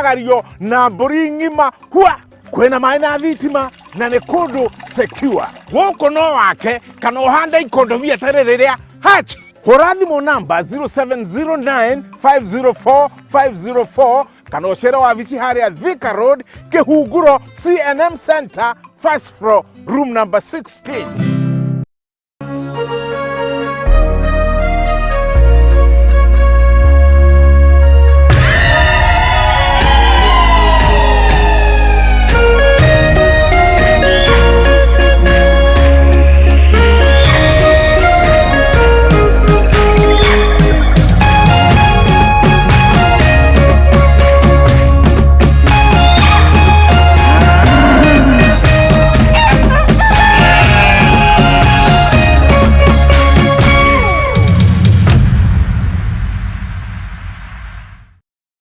Gario na mbũri ng'ima hua kwĩna maĩ na thitima na nĩ kũndũ secure. Gũkũ no wake kana ũhande ikondobia tarĩ rĩrĩa hach. Hũra thimũ namba 0709504504 kana ũcere wabici harĩa Thika Road, Kĩhunguro, CNM Center, first floor, room number 16.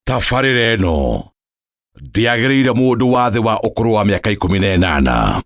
Tabarĩra ĩno ndĩagĩrĩire mũndũ wa thĩ wa ũkũrũ wa mĩaka 18.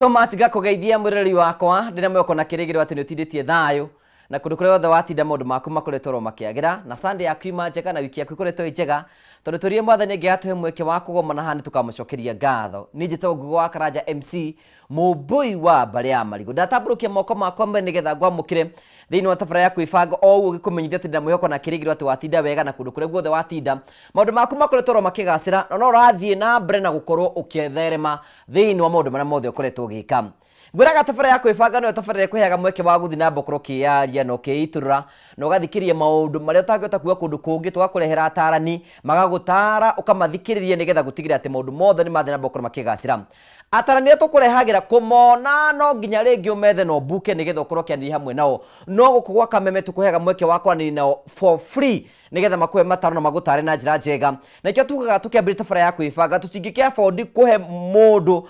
So much ngakũgeithia mwĩroreri wakwa ndĩna mwĩhoko na kĩrĩgĩrĩro atĩ nĩ ũtindĩtie thayũ na kũndũ kũrĩa guothe watinda maũndũ maku makoretwo oro makĩagĩra na Sunday yaku ima njega na wiki yaku ĩkoretwo ĩ njega tondũ twĩrire mwathani angĩgatũhe mweke wa kũgomana haha nĩ tũkamũcokeria ngatho. Niĩ njĩtagwo Ngugi wa Karanja MC mũmbũi wa mbarĩ ya marigũ. Ndatambũrũkia moko makwa mbere nĩgetha ngwamũkĩre thĩinĩ wa tabarĩra ya kwĩbanga o ũguo ngĩkũmenyithia atĩ ndĩna mwĩhoko na kĩrĩgĩrĩro atĩ watinda wega na kũndũ kũrĩa guothe watinda maũndũ maku makoretwo oro makĩgacĩra na no ũrathiĩ na mbere na gũkorwo ũkĩtherema thĩinĩ wa maũndũ marĩa mothe ũkoretwo ũgĩka. Ngwĩraga tabarĩra ya kwĩbanga nĩyo tabarĩra ĩkũheaga mweke wa gũthiĩ na mbere gũkorwo ũkĩyaria na ũkĩitũrũra na ũgathikĩrĩria maũndũ marĩa ũtangĩhota kuga kũndũ kũngĩ, tũgakũrehera atarani magagũtara ũkamathikĩrĩria nĩgetha gũtigĩrĩra atĩ maũndũ mothe nĩ mathiĩ na mbere gũkorwo makĩgacĩra. Atarani arĩa tũkũrehagĩra kũmona no nginya rĩngĩ ũmethe na ũmbuke nĩgetha ũkorwo ũkĩaranĩria hamwe nao, no gũkũ gwa Kameme tũkũheaga mweke wa kwaranĩria nao for free nĩgetha makũhe mataro na magũtare na njĩra njega. Na nĩkĩo tugaga tũkĩambĩrĩria tabarĩra ya kwĩbanga tũtingĩkĩ afford kũhe mũndũ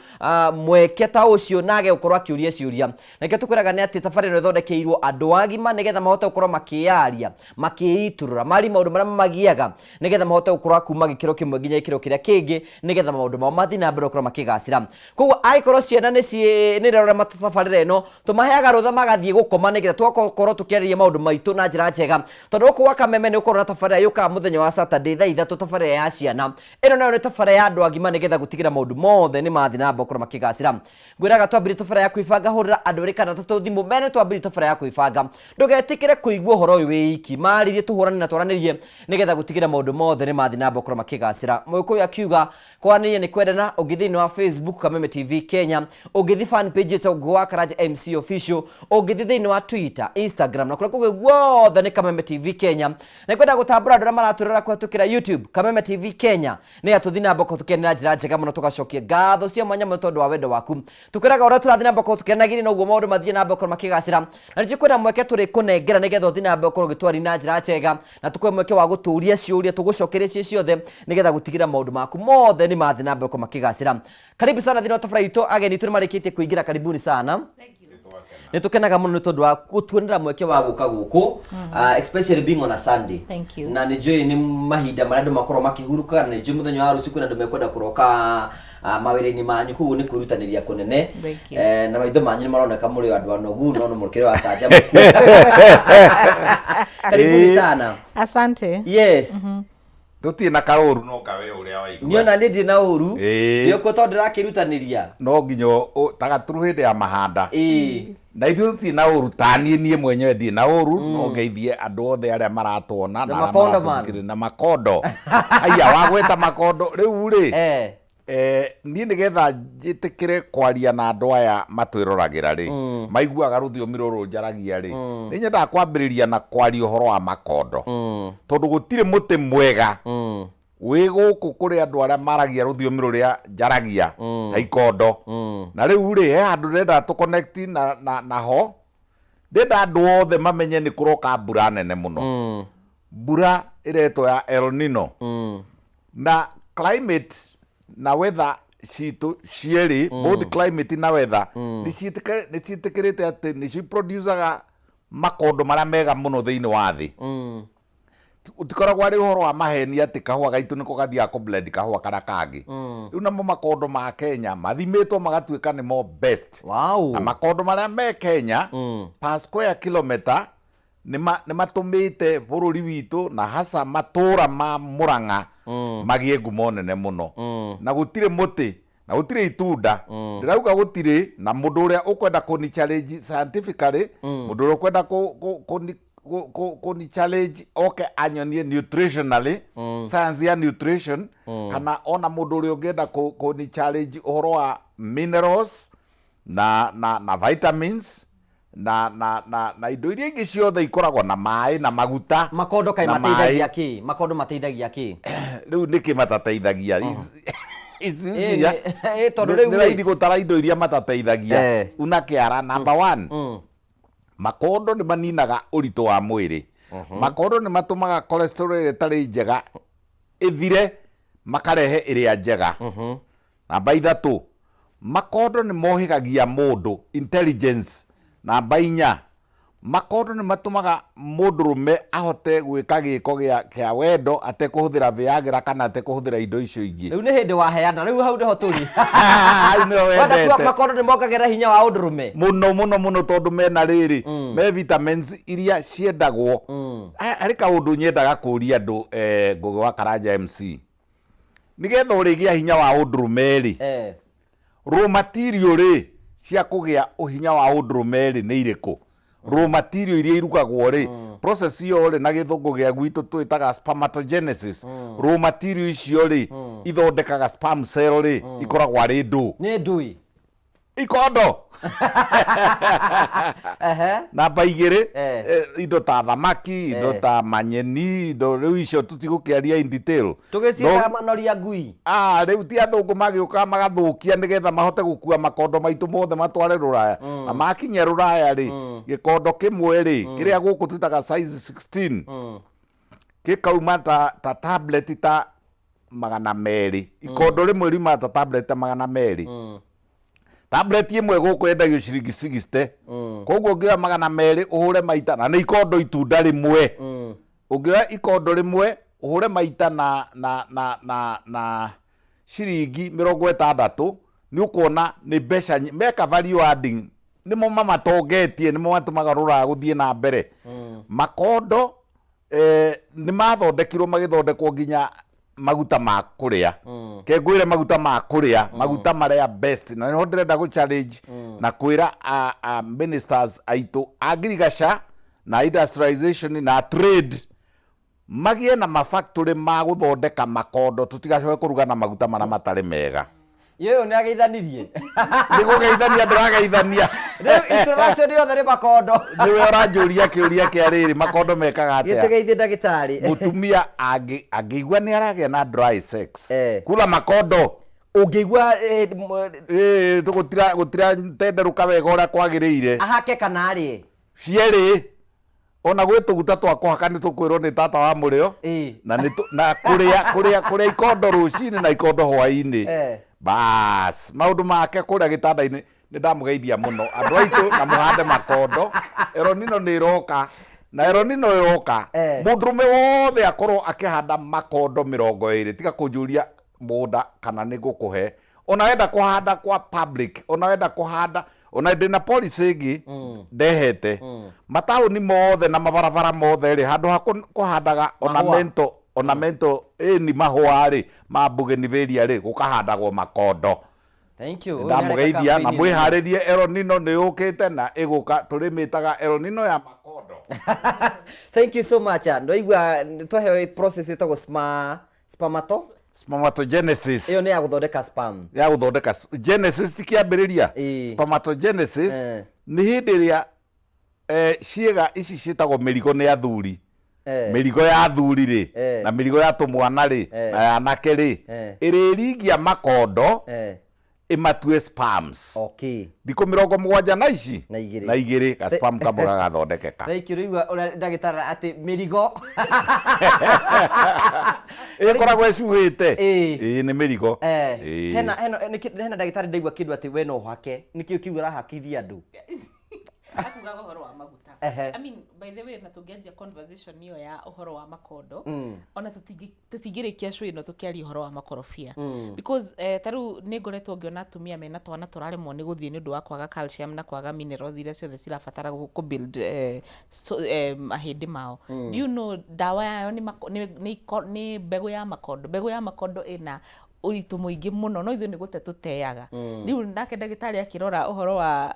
mweke ta ũcio na age gũkorwo akĩũria ciũria. Na nĩkĩo tũkwĩraga nĩ atĩ tabarĩra ĩno ĩthondekeirwo andũ agima nĩgetha mahote gũkorwo makĩyaria, makĩitũrũra, marie maũndũ marĩa mamagiaga nĩgetha mahote gũkorwo a kuma gĩkĩro kĩmwe nginya gĩkĩro kĩrĩa kĩngĩ nĩgetha maũndũ mao mathiĩ na mbere gũkorwo makĩgacĩra. Koguo angĩkorwo ciana nĩ irarora tabarĩra ĩno, tũmaheaga rũtha magathiĩ gũkoma nĩgetha tũgakorwo tũkĩarĩrĩria maũndũ maitũ na njĩra njega. Tondũ gũkũ gwa Kameme nĩ gũkoragwo na tabarĩra yũkaga mũthenya wa Saturday thaa 3, tabarĩra ya ciana. Ĩno nayo nĩ tabarĩra ya andũ agima nĩgetha gũtigĩrĩra maũndũ mothe nĩ mathiĩ na mbere gũkorwo makĩgacĩra. Ngwĩraga twambĩrĩrie tabarĩra ya kwĩbanga, hũrĩra andũ erĩ kana atatũ thimũ mene twambĩrĩrie tabarĩra ya kwĩbanga. Ndũgetĩkĩre kũigua ũhoro ũyũ wĩ iki, marĩrie tũhũrane na twaranĩrie nĩgetha gũtigĩrĩra maũndũ mothe nĩ mathiĩ na mbere gũkorwo makĩgacĩra. Mũgĩkũyũ akiuga kwaranĩria nĩ kwendana, ũngĩthiĩ thĩinĩ wa Facebook Kameme TV Kenya, ũngĩthiĩ fan page ĩtagwo Ngugi wa Karanja MC Official, ũngĩthiĩ thĩinĩ wa Twitter, Instagram na kũrĩa kũngĩ guothe nĩ Kameme TV Kenya. Na ngwenda gũtambũra andũ arĩa maratwĩrora kũhetũkĩra YouTube Kameme TV Kenya nĩgetha tũthiĩ na mbere tũkenere na njĩra njega mũno tũgacokia ngatho cia mwanya mũno tondũ wa wendo waku. Tũkwĩraga ũrĩa tũrathiĩ na mbere gũkorwo tũkenagĩria noguo maũndũ mathiĩ na mbere gũkorwo makĩgacĩra. Na ningĩ kwĩna mweke tũrĩkũnengera nĩgetha ũthiĩ na mbere gũkorwo ũgĩtwaria na njĩra njega na tũkũhe mweke wa gũtũria ciũria tũgũcokerie ciĩ ciothe nĩgetha gũtigĩrĩra maũndũ maku mothe nĩ mathiĩ na mbere gũkorwo makĩgacĩra. Karibu sana thĩinĩ wa tabarĩra itũ, ageni aitũ nĩ marĩkĩtie kũingĩra, karibuni sana. Nĩ tũkenaga mũno nĩ tondũ wa gũtuonera mweke wa gũka gũkũ, especially being on a Sunday. Thank you. Na nĩ njũĩ nĩ mahinda marĩa andũ makoragwo makĩhurũka, na nĩ njũĩ mũthenya wa rũciũ kwĩna andũ mekwenda kũroka mawĩra-inĩ manyu, koguo nĩ kwĩrutanĩria kũnene. Thank you. Na maitho manyu nĩ maroneka mũrĩ andũ anogu, no nĩ mũkĩrĩ acanjamũku. Karibuni sana. Asante. Yes. Tũtirĩ na kaũru no kawe ũrĩa waigua. Niĩ ona niĩ ndirĩ na ũru. Ĩĩ. Ndĩ tondũ ndĩrakĩrutanĩria. No nginya ta gaturu hĩndĩ ya mahanda. Ĩĩ. Na ithuĩ tũtirĩ na ũru, ta niĩ niĩ mwenyewe ndirĩ na ũru, no ngeithie andũ othe arĩa maratuona The na arĩa Makondo man. maratũthikĩrĩria. Na makondo. Haiya, wagweta makondo, rĩu rĩ, niĩ nĩgetha njĩtĩkĩre kwaria na andũ aya matwĩroragĩra rĩ, maiguaga rũthiomi rũrũ njaragia rĩ, nĩ nyendaga kwambĩrĩria na kwaria ũhoro wa makondo. Tondũ gũtirĩ mũtĩ mwega wĩ gũkũ kũrĩ andũ arĩa maragia rũthiomi rũrĩa njaragia ta ikondo. Na rĩu rĩ, he handũ ndĩrenda tũ connect na ho. Ndĩrenda andũ othe mamenye nĩ kũroka mbura nene mũno. Mbura ĩretwo ya El Nino. Na climate na weather citũ cierĩ, both climate na weather, nĩ ciĩtĩkĩrĩte atĩ nĩcio iproducaga makondo marĩa mega mũno thĩinĩ wa thĩ. Ũtikoragwo arĩ ũhoro wa maheni atĩ kahũa gaitũ nĩko gathiaga kũ blend kahũa karĩa kangĩ. Rĩu namo makondo ma Kenya mathimĩtwo magatuĩka nĩmo best. Na makondo marĩa me Kenya per square kilometer nĩ matũmĩte bũrũri witũ na hasa matũra ma Mũrang'a magĩe ngumo nene mũno. Na gũtirĩ mũtĩ na gũtirĩ itunda, ndĩrauga gũtirĩ na mũndũ ũrĩa ũkwenda kũni challenge scientifically, mũndũ ũrĩa ũkwenda kũni challenge oke anyonie nutritionally, science ya nutrition, kana ona mũndũ ũrĩa ũngĩenda kũni challenge ũhoro wa minerals na vitamins na indo iria ingĩ ciothe ikoragwo na maĩ na maguta. Makondo kaĩ na mateithagia maĩ. kĩ? Makondo mateithagia kĩ? Rĩu nĩkĩ matateithagia? It's easier. Tondũ Nĩ rĩu nĩ raithi gũtara indo iria matateithagia. Una kĩara number one, makondo nĩ maninaga ũritũ wa mwĩrĩ. Makondo nĩ matũmaga cholesterol ĩrĩa ĩtarĩ njega ĩthire, makarehe ĩrĩa njega. Namba 3, makondo nĩ mohĩgagia mũndũ intelligence. Namba 4, makondo nĩ matũmaga mũndũrũme ahote gwĩka gĩko kĩa wendo atekũhũthĩra Viagra kana atekũhũthĩra indo icio ingĩ. Rĩu nĩ hĩndĩ waheana, rĩu hau nĩho tũrĩ. Hau nĩho Wenda kuga wendete. Makondo nĩ mongagĩrĩra hinya wa ũndũrũme. Mũno mũno mũno, tondũ mena rĩrĩ, me vitamins iria ciendagwo. Harĩ kaũndũ nyendaga kũria andũ, Ngũgĩ wa Karanja MC, nĩgetha ũrĩgĩa hinya wa ũndũrũme rĩ, raw material rĩ cia kũgĩa ũhinya wa ũndũrũme rĩ nĩ irĩkũ? Raw material iria irugagwo rĩ, process ĩyo rĩ na gĩthũngũ gĩa gwitũ twĩtaga spermatogenesis, raw material icio rĩ ithondekaga sperm cell rĩ ikoragwo arĩ ndũ? Nĩ ndũĩ. Ikondo. Namba 2, indo ta thamaki, indo ta manyeni, indo rĩu icio tũtigũkĩaria in detail. Tũgĩciĩtaga manoria ngui. Ah, rĩu ti athũngũ magĩũka magathũkia nĩgetha mahote gũkua makondo maitũ mothe matware rũraya. Na makinya rũraya rĩ, gĩkondo kĩmwe rĩ, kĩrĩa gũkũ twĩtaga size 16, gĩkauma ta tablet ta 200. Ikondo rĩmwe riumaga ta tablet ta 200. Tablet ĩmwe gũkũ yendagio ciringi 60. Koguo ũngĩoya 200 ũhũre maita, na nĩ ikondo itunda rĩmwe. Ũngĩoya ikondo rĩmwe ũhũre maita na ciringi 60, nĩ ũkuona nĩ mbeca meka value adding, nĩmo mamatongetie, nĩmo matũmaga rũraya gũthiĩ na mbere. Makondo nĩ mathondekirwo, magĩthondekwo nginya maguta ma kũrĩa. Ke ngwĩre maguta ma kũrĩa, maguta marĩa best, na nĩho ndĩrenda gũ challenge na kwĩra a ministers aitũ a ngirigaca na industrialization na trade magĩe na mafactory ma gũthondeka makondo, tũtigacoke kũruga na maguta marĩa matarĩ mega. Yũyũ nĩ ageithanirie. Nĩ kũgeithania ndĩrageithania. Rĩu introduction yothe nĩ makondo. Nĩwe ũranjũria kĩũria kĩa rĩrĩ, makondo mekaga atĩa? Gĩtũgeithie ndagĩtarĩ. Mũtumia angĩigua nĩ aragĩa na dry sex, kula makondo. Ũngĩigua, Gũtira tenderũka wega ũrĩa kwagĩrĩire. Ahake kana arĩe? Cierĩ. Ona gwĩ tũguta twa kũhaka nĩ tũkwĩrwo nĩ tata wa mũrĩo. Na nĩ na kũrĩa, kũrĩa, kũrĩa ikondo rũcinĩ na ikondo hwainĩ. Bas, maũndũ make kũrĩa gĩtanda-inĩ nĩ ndamũgeithia mũno andũ aitũ, na mũhande makondo. Eronino nĩ ĩroka, na Eronino yoka, mũndũrũme wothe akorwo akĩhanda makondo 20, tiga kũnjũria mũgũnda kana nĩ ngũkũhe. Ona wenda kũhanda kwa public, ona wenda kũhanda, ona ndĩna policy ĩngĩ ndehete. Mataũni mothe na mabarabara mothe rĩ, handũ ha kũhandaga ornamental, ornamental ĩni mahũa rĩ, ma bougainvillea rĩ, gũkahandagwo makondo. Thank you. Ndamũgeithia na mwĩharĩrie, Eronino nĩ yũkĩte na ĩgũka, tũrĩmĩtaga Eronino ya makondo. Thank you so much. Ndwaigua twaheo process ĩtagwo spermato? Spermatogenesis. Ĩyo nĩ ya gũthondeka sperm. Ya gũthondeka genesis ti kĩambĩrĩria. Spermatogenesis nĩ hĩndĩ ĩrĩa ciĩga ici ciĩtagwo mĩrigo nĩ athuri. Mĩrigo ya athuri rĩ, na mĩrigo ya tũmwana rĩ, na ya anake rĩ, ĩrĩringia makondo ĩmatue sperms. Thikũ 72 na ici Na igĩrĩ. na igĩrĩ ga sperm kamwe gagathondekeka. Thank you. Rĩu ũrĩa ndagĩtarĩ atĩ mĩrigo. Ĩkoragwo ĩcuhĩte. Ĩĩ nĩ mĩrigo. Hena ndagĩtarĩ ndaigua kĩndũ atĩ we no ũhake. Nĩkĩo kiugo ũrahakithia andũ? Akugaga ũhoro wa maguta. Ehe. I mean, by the way, na tũngĩanjia conversation ĩyo ya ũhoro wa makondo, ona tũtingĩrĩkia show ĩno tũkĩaria ũhoro wa makorobia, because ta rĩu nĩ ngoretwo ngĩona atumia mena twana tũraremwo nĩ gũthiĩ nĩ ũndũ wa kwaga calcium na kwaga minerals iria ciothe cirabatara kũ build so, mahĩndĩ mao. Do you know ndawa yayo nĩ mako- nĩ- nĩ iko- nĩ mbegũ ya makondo? Mbegũ ya makondo ĩna ũritũ mũingĩ mũno, no ithuĩ nĩ gũte tũteaga. Rĩu nake ndagĩtarĩ akĩrora ũhoro wa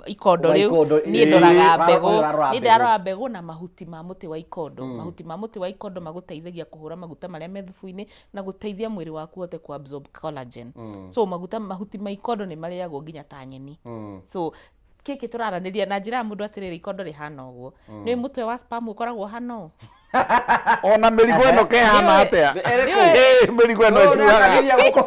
ikondo Wa rĩu, ikondo, niĩ ndoraga mbegũ, ũrarora niĩ mbegũ. ndĩrarora mbegũ na mahuti ma mũtĩ wa ikondo. Mahuti ma mũtĩ wa ikondo magũteithagia kũhũra maguta marĩa me thubu-inĩ na gũteithia mwĩrĩ waku ũhote ku absorb collagen. So maguta, mahuti ma ikondo nĩ marĩagwo nginya ta nyeni. So kĩkĩ tũraranĩria na njĩra ya mũndũ atĩrĩrĩ, ikondo rĩhana ũguo, nĩ mũtwe wa sperm ũkoragwo ũhana ũũ. Ona mĩrigo ĩno kehana atĩa? Ĩrĩkũ? Ĩ, mĩrigo ĩno ĩcuhaga. Ũracaria gũkũ.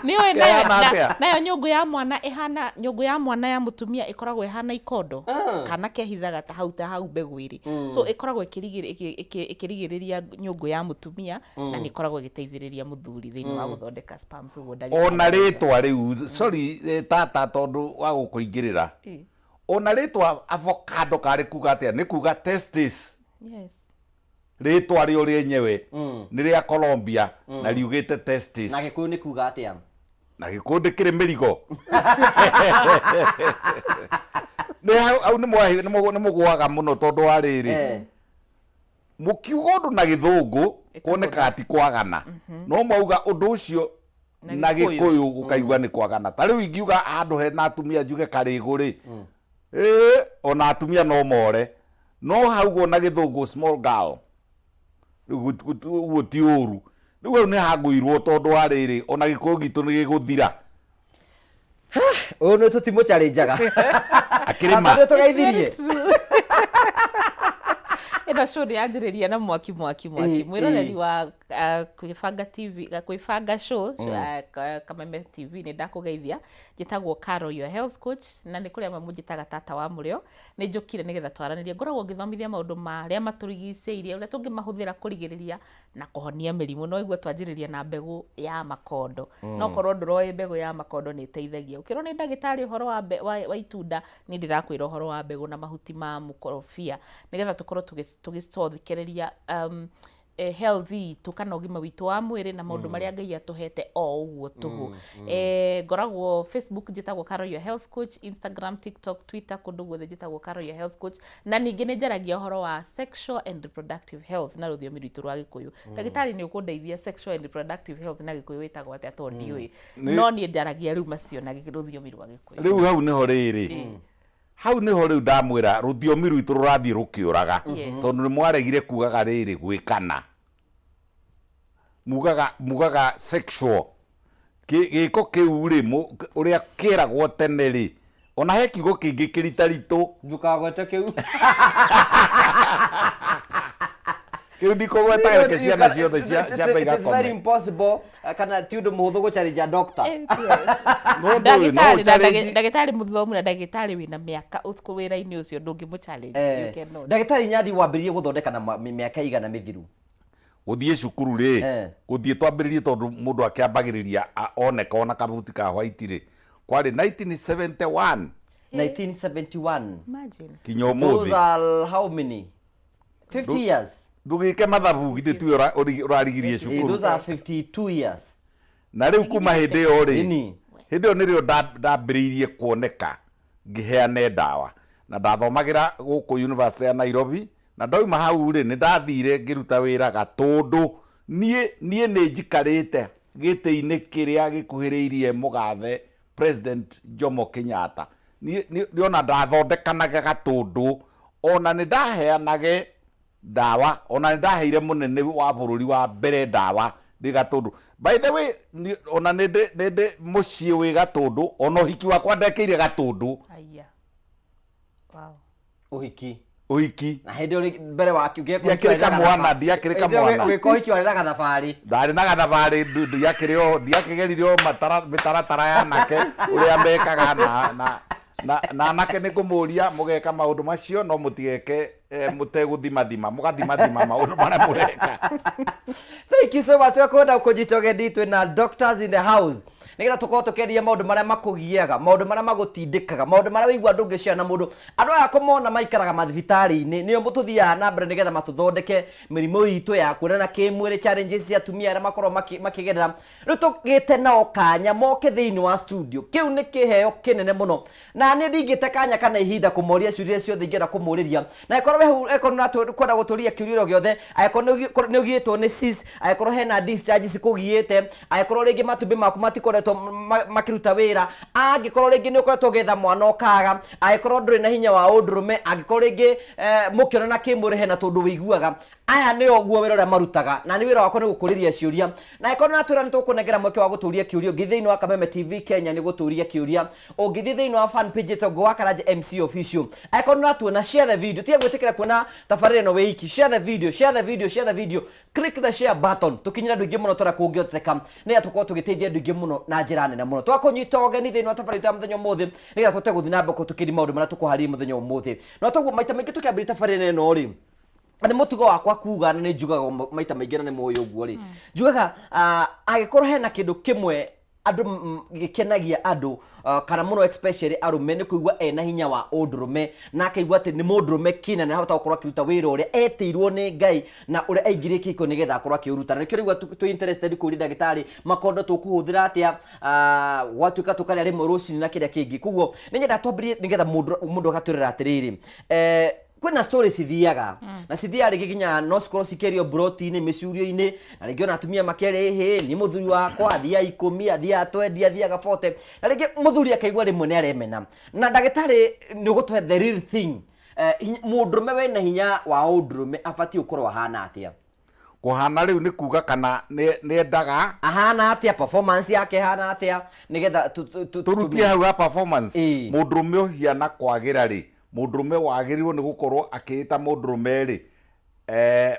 Nĩũĩ nayo, Kehana atĩa? nayo nyũngũ ya mwana ĩhana, nyũngũ ya mwana ya mũtumia ĩkoragwo ĩhana ikondo, kana kehithaga ta hau, ta hau mbegũ ĩrĩ. So ĩkoragwo ĩkĩrigĩrĩria nyũngũ ya mũtumia, na nĩ ĩkoragwo ĩgĩteithĩrĩria mũthuri thĩinĩ wa gũthondeka sperm. So ũguo ndagĩtarĩ Ona arauga. rĩtwa rĩu, sorry, tata, tondũ wa gũkũingĩrĩra, ona rĩtwa avocado karĩ kuga atĩa? Nĩ kuga testis. Rĩtwa rĩo rĩenyewe nĩ rĩa Colombia na riugĩte testis. Na Gĩkũyũ nĩ kuga atĩa? Na Gĩkũyũ ndĩkĩrĩ mĩrigo. Nĩ hau hau nĩ mũgũaga mũno, tondũ wa rĩrĩ, mũkiuga ũndũ na Gĩthũngũ kuonekaga ti kwagana, no mwauga ũndũ ũcio na na Gĩkũyũ. Gĩkũyũ gũkaigua nĩ kwagana. Ta rĩu ingiuga handũ hena atumia njuge karĩgũ rĩ, ĩĩ, ona atumia no more, no hauguo na Gĩthũngũ small girl, rĩu ũguo ti ũru. Rĩu hau nĩ hangũirwo, tondũ wa rĩrĩ, ona Gĩkũyũ gitũ nĩ gĩgũthira. Ũyũ nĩ tũtimũchallengaga. Akĩrĩma. Tondũ tũgeithirie. Ĩno show nĩ yanjĩrĩria na mwaki mwaki mwaki. Mwĩroreri wa Kwĩbanga TV, Kwĩbanga show, Kameme TV, nĩ ndakũgeithia. Njĩtagwo Caro, your health coach, na nĩ kũrĩ amwe mũnjĩtaga tata wa mũrĩo. Nĩ njũkire nĩgetha twaranĩrie. Ngoragwo ngĩthomithia maũndũ marĩa matũrigicĩirie, ũrĩa tũngĩmahũthĩra kũrigĩrĩria na kũhonia mĩrimũ. No igua twanjĩrĩria na mbegũ ya makondo, no korwo ndũroĩ mbegũ ya makondo nĩ ĩteithagia, ũkĩrwo nĩ ndagĩtarĩ ũhoro wa itunda, niĩ ndĩrakwĩra ũhoro wa mbegũ na mahuti ma mũkorobia, nĩgetha tũkorwo tũgĩcothekereria health itũ kana ũgima witũ wa mwĩrĩ na maũndũ marĩa Ngai atũhete o ũguo tũhũ. Ngoragwo Facebook njĩtagwo Caro your health coach, Instagram, TikTok, Twitter, kũndũ guothe njĩtagwo Caro your health coach. Na ningĩ nĩ njaragia ũhoro wa sexual and reproductive health na rũthiomi rwitũ rwa Gĩkũyũ. Ndagĩtarĩ, nĩ ũkũndeithia, sexual and reproductive health na Gĩkũyũ ĩtagwo atĩa? Tondũ ndiũĩ, no niĩ ndaragia rĩu macio na rũthiomi rwa Gĩkũyũ. Rĩu hau nĩho rĩrĩ, hau nĩho rĩu ndamwĩra rũthiomi rwitũ rũrathiĩ rũkĩũraga, tondũ nĩ mwaregire kugaga rĩrĩ gwĩkana, mugaga sexual. Gĩko kĩu rĩ, ũrĩa kĩeragwo tene rĩ, ona he kiugo kĩngĩ kĩritaritũ. Ndũkagwete kĩu. Kĩu ndikũgweta, reke ciana ciothe ciambe It is very igakome. impossible, kana ti ũndũ mũhũthũ gũchallenge doctor. No ndũĩ, no Ndagĩtarĩ na challenge. ndagĩtarĩ mũthomu na ndagĩtarĩ wĩna mĩaka ũtukũ wĩra-inĩ ũcio, ndũngĩmũ challenge. You cannot. Ndagĩtarĩ Nyathi, wambĩrĩrie gũthondeka na mĩaka igana mĩthiru? Gũthiĩ cukuru rĩ, gũthiĩ twambĩrĩrie, tondũ mũndũ akĩambagĩrĩria oneka ona kabuti ka white rĩ, kwarĩ 1971. 1971. Imagine. Kinya Those ũmũthĩ. are how many, 50 years? Ndũgĩke mathabu, githĩ tuwe ũrarigirie cukuru. Those are 52 years. Na rĩu kuma hĩndĩ ĩyo rĩ, Ĩni. hĩndĩ ĩyo nĩrĩo ndambĩrĩirie kuoneka ngĩheane ndawa, na ndathomagĩra gũkũ University ya Nairobi. Na ndauma hau rĩ, nĩ ndathire ngĩruta wĩra Gatũndũ. Niĩ nĩ njikarĩte gĩtĩ-inĩ kĩrĩa gĩkuhĩrĩirie mũgathe President Jomo Kenyatta. Niĩ ona ndathondekanaga Gatũndũ, ona nĩ ndaheanage ndawa, ona nĩ ndaheire mũnene wa bũrũri wa mbere ndawa ndĩ Gatũndũ. By the way, ona nĩ ndĩ mũciĩ wĩ Gatũndũ, ona ũhiki wakwa ndekĩire Gatũndũ. Aya. Wow. Ũhiki? Ũhiki. Na hĩndĩ ĩyo mbere wa Ndiakĩrĩ kamwana, ndiakĩrĩ kamwana. Ũgĩka ũhiki warĩ na gathabarĩ? Ndarĩ na gathabarĩ, ndiakĩrĩ o ndiakĩgeririe o mĩtaratara ya anake ũrĩa mekaga, na anake nĩ ngũmũria mũgeka maũndũ macio, no mũtigeke mũtegũthimathima, mũgathimathima maũndũ marĩa mũreka. Thank you so much. Wakwenda kũnyita ũgeni, twĩna doctors in the house. Nĩgetha tũkorwo tũkĩaria maũndũ marĩa makũgiaga, maũndũ marĩa magũtindĩkaga, maũndũ marĩa wĩigua ndũngĩshare na mũndũ. Andũ aya kũmona maikaraga mathibitarĩ-inĩ, nĩo tũthiaga na mbere nĩgetha matũthondeke mĩrimũ itũ ya kuonana kĩmwĩrĩ, challenges cia atumia arĩa makoragwo makĩgerera. Rĩu tũgĩte nao kanya moke thĩinĩ wa studio. Kĩu nĩ kĩheo kĩnene mũno. Na niĩ ndingĩte kanya kana ihinda kũmoria ciũria ciothe ingĩenda kũmũrĩria. Na angĩkorwo wĩ hau angĩkorwo nĩ ũkwenda gũtũria kĩũria o gĩothe, angĩkorwo nĩ ũgiĩtwo nĩ cyst, angĩkorwo hena discharge cikũgiĩte, angĩkorwo rĩngĩ matumbĩ maku matikoretwo makĩruta wĩra, angĩkorwo rĩngĩ nĩ ũkoretwo ũgĩetha mwana ũkaga, angĩkorwo ndũrĩ na hinya wa ũndũrũme, angĩkorwo rĩngĩ mũkĩonana kĩmwĩrĩ hena tũndũ wĩiguaga, Aya nĩo guo wĩra ũrĩa marutaga, na nĩ wĩra wakwa nĩ gũkũrĩria ciũria. Na angĩkorwo nĩ ũratwĩra nĩ tũgũkũnengera mweke wa gũtũria kĩũria, ũngĩthiĩ thĩinĩ wa Kameme TV Kenya nĩ gũtũria kĩũria, ũngĩthiĩ thĩinĩ wa fan page ĩtagwo wa Karanja MC Official. Angĩkorwo nĩ ũratuona, share the video, tiga gwĩtĩkĩra kuona tabarĩra ĩno wĩ iki, share the video, share the video, share the video, click the share button, tũkinyĩre andũ aingĩ mũno ta ũrĩa kũngĩhoteka, nĩgetha tũkorwo tũgĩteithia andũ aingĩ mũno na njĩra nene mũno. Twakũnyita ũgeni thĩinĩ wa tabarĩra itũ ya mũthenya ũmũthĩ, nĩgetha tũhote gũthiĩ na mbere tũkĩria maũndũ marĩa tũkũharĩria mũthenya ũmũthĩ. Na toguo maita maingĩ tũkĩambĩrĩria tabarĩra ĩno rĩ, nĩ mũtugo wakwa kuga na nĩ njugaga maita maingĩ na nĩ mũĩ ũguo rĩ, njugaga angĩkorwo hena kĩndũ kĩmwe andũ gĩkenagia andũ kana mũno especially arũme nĩ kũigua ena hinya wa ũndũrũme na akaigua atĩ nĩ mũndũrũme kĩna na ahota gũkorwo akĩruta wĩra ũrĩa etĩirwo nĩ Ngai na ũrĩa aingĩrie kĩhiko nĩgetha akorwo akĩũruta. Na nĩkĩo rĩu twĩ interested kũria ndagĩtarĩ makondo tũkũhũthĩra atĩa, gwatuĩka tũkarĩa rĩmwe rũcinĩ na kĩrĩa kĩngĩ. Koguo nĩ nyendaga twambĩrĩrie nĩgetha mũndũ agatwĩrĩra atĩrĩrĩ, kwĩna stories cithiaga na cithiaga rĩngĩ nginya no cikorwo cikĩario mburoti-inĩ mĩcurio-inĩ na rĩngĩ ona atumia makerĩ hĩ niĩ mũthuri wakwa athiaga ikũmi athiaga twendi athiaga bote na rĩngĩ mũthuri akaigua rĩmwe nĩ aremena na ndagĩtarĩ nĩ ũgũtũhe the real thing. Mũndũrũme wĩna hinya wa ũndũrũme abatiĩ gũkorwo ahana atĩa? Kũhana rĩu nĩ kuga kana nĩ endaga. Ahana atĩa, performance yake ĩhana atĩa nĩgetha tũrutie hau ha performance. Mũndũrũme ũhiana kwagĩra rĩ, mũndũrũme wagĩrĩirwo nĩ gũkorwo akĩĩta mũndũrũme rĩ,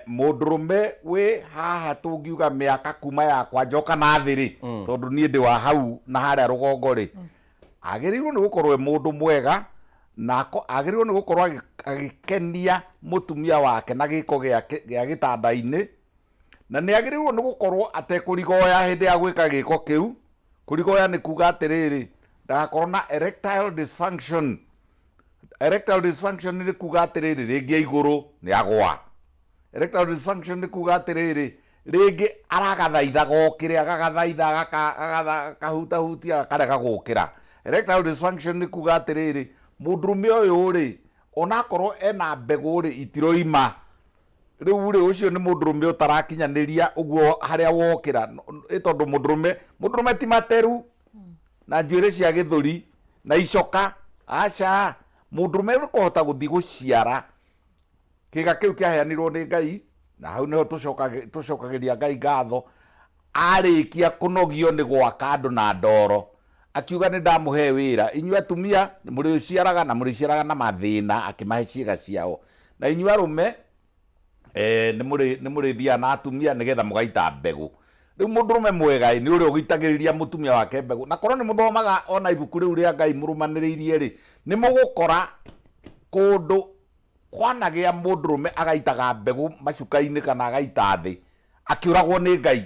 mũndũrũme wĩ haha tũngiuga mĩaka kuma yakwa njoka na thĩ rĩ, tondũ niĩ ndĩ wa hau na harĩa rũgongo rĩ, agĩrĩirwo nĩ gũkorwo e mũndũ mwega na agĩrĩirwo nĩ gũkorwo agĩkenia mũtumia wake na gĩko gĩake gĩa gĩtanda-inĩ, na nĩ agĩrĩirwo nĩ gũkorwo atekũrigoya hĩndĩ ya gwĩka gĩko kĩu. Kũrigoya nĩ kuga atĩrĩrĩ, ndagakorwo na erectile dysfunction. Erectile dysfunction nĩ kuga atĩrĩrĩ, rĩngĩ e igũrũ nĩ agwa. Erectile dysfunction nĩ kuga atĩrĩrĩ, rĩngĩ aragathaithaga okĩre, agagathaitha, akahutahutia, akarega gũkĩra. Erectile dysfunction nĩ kuga atĩrĩrĩ, mũndũrũme ũyũ rĩ, onakorwo ena mbegũ rĩ, itiroima. Rĩu rĩ, ũcio nĩ mũndũrũme ũtarakinyanĩria ũguo harĩa wokĩra, ĩ tondũ mũndũrũme, mũndũrũme ti materu na njuĩrĩ cia gĩthũri na icoka, aca. Mũndũrũme nĩ kũhota gũthiĩ gũciara kĩga kĩu kĩaheanirwo nĩ Ngai, na hau nĩho tũcokagĩria Ngai ngatho, arĩkia kũnogio nĩ gwaka andũ na ndoro, akiuga nĩ ndamũhe wĩra, inyuĩ atumia nĩ mũrĩciaraga na mũrĩciaraga na mathĩna, akĩmahe ciĩga ciao, na inyuĩ arũme nĩ mũrĩthiaga na atumia nĩgetha mũgaita mbegũ. Rĩu mũndũrũme mwega ĩ, nĩ ũrĩa ũgitagĩrĩria mũtumia wake mbegũ. Na korwo nĩ mũthomaga ona ibuku rĩu rĩa Ngai mũrũmanĩrĩirie rĩ, nĩ mũgũkora kũndũ kwanagĩa mũndũrũme agaitaga mbegũ macuka-inĩ kana agaita thĩ akĩũragwo nĩ Ngai.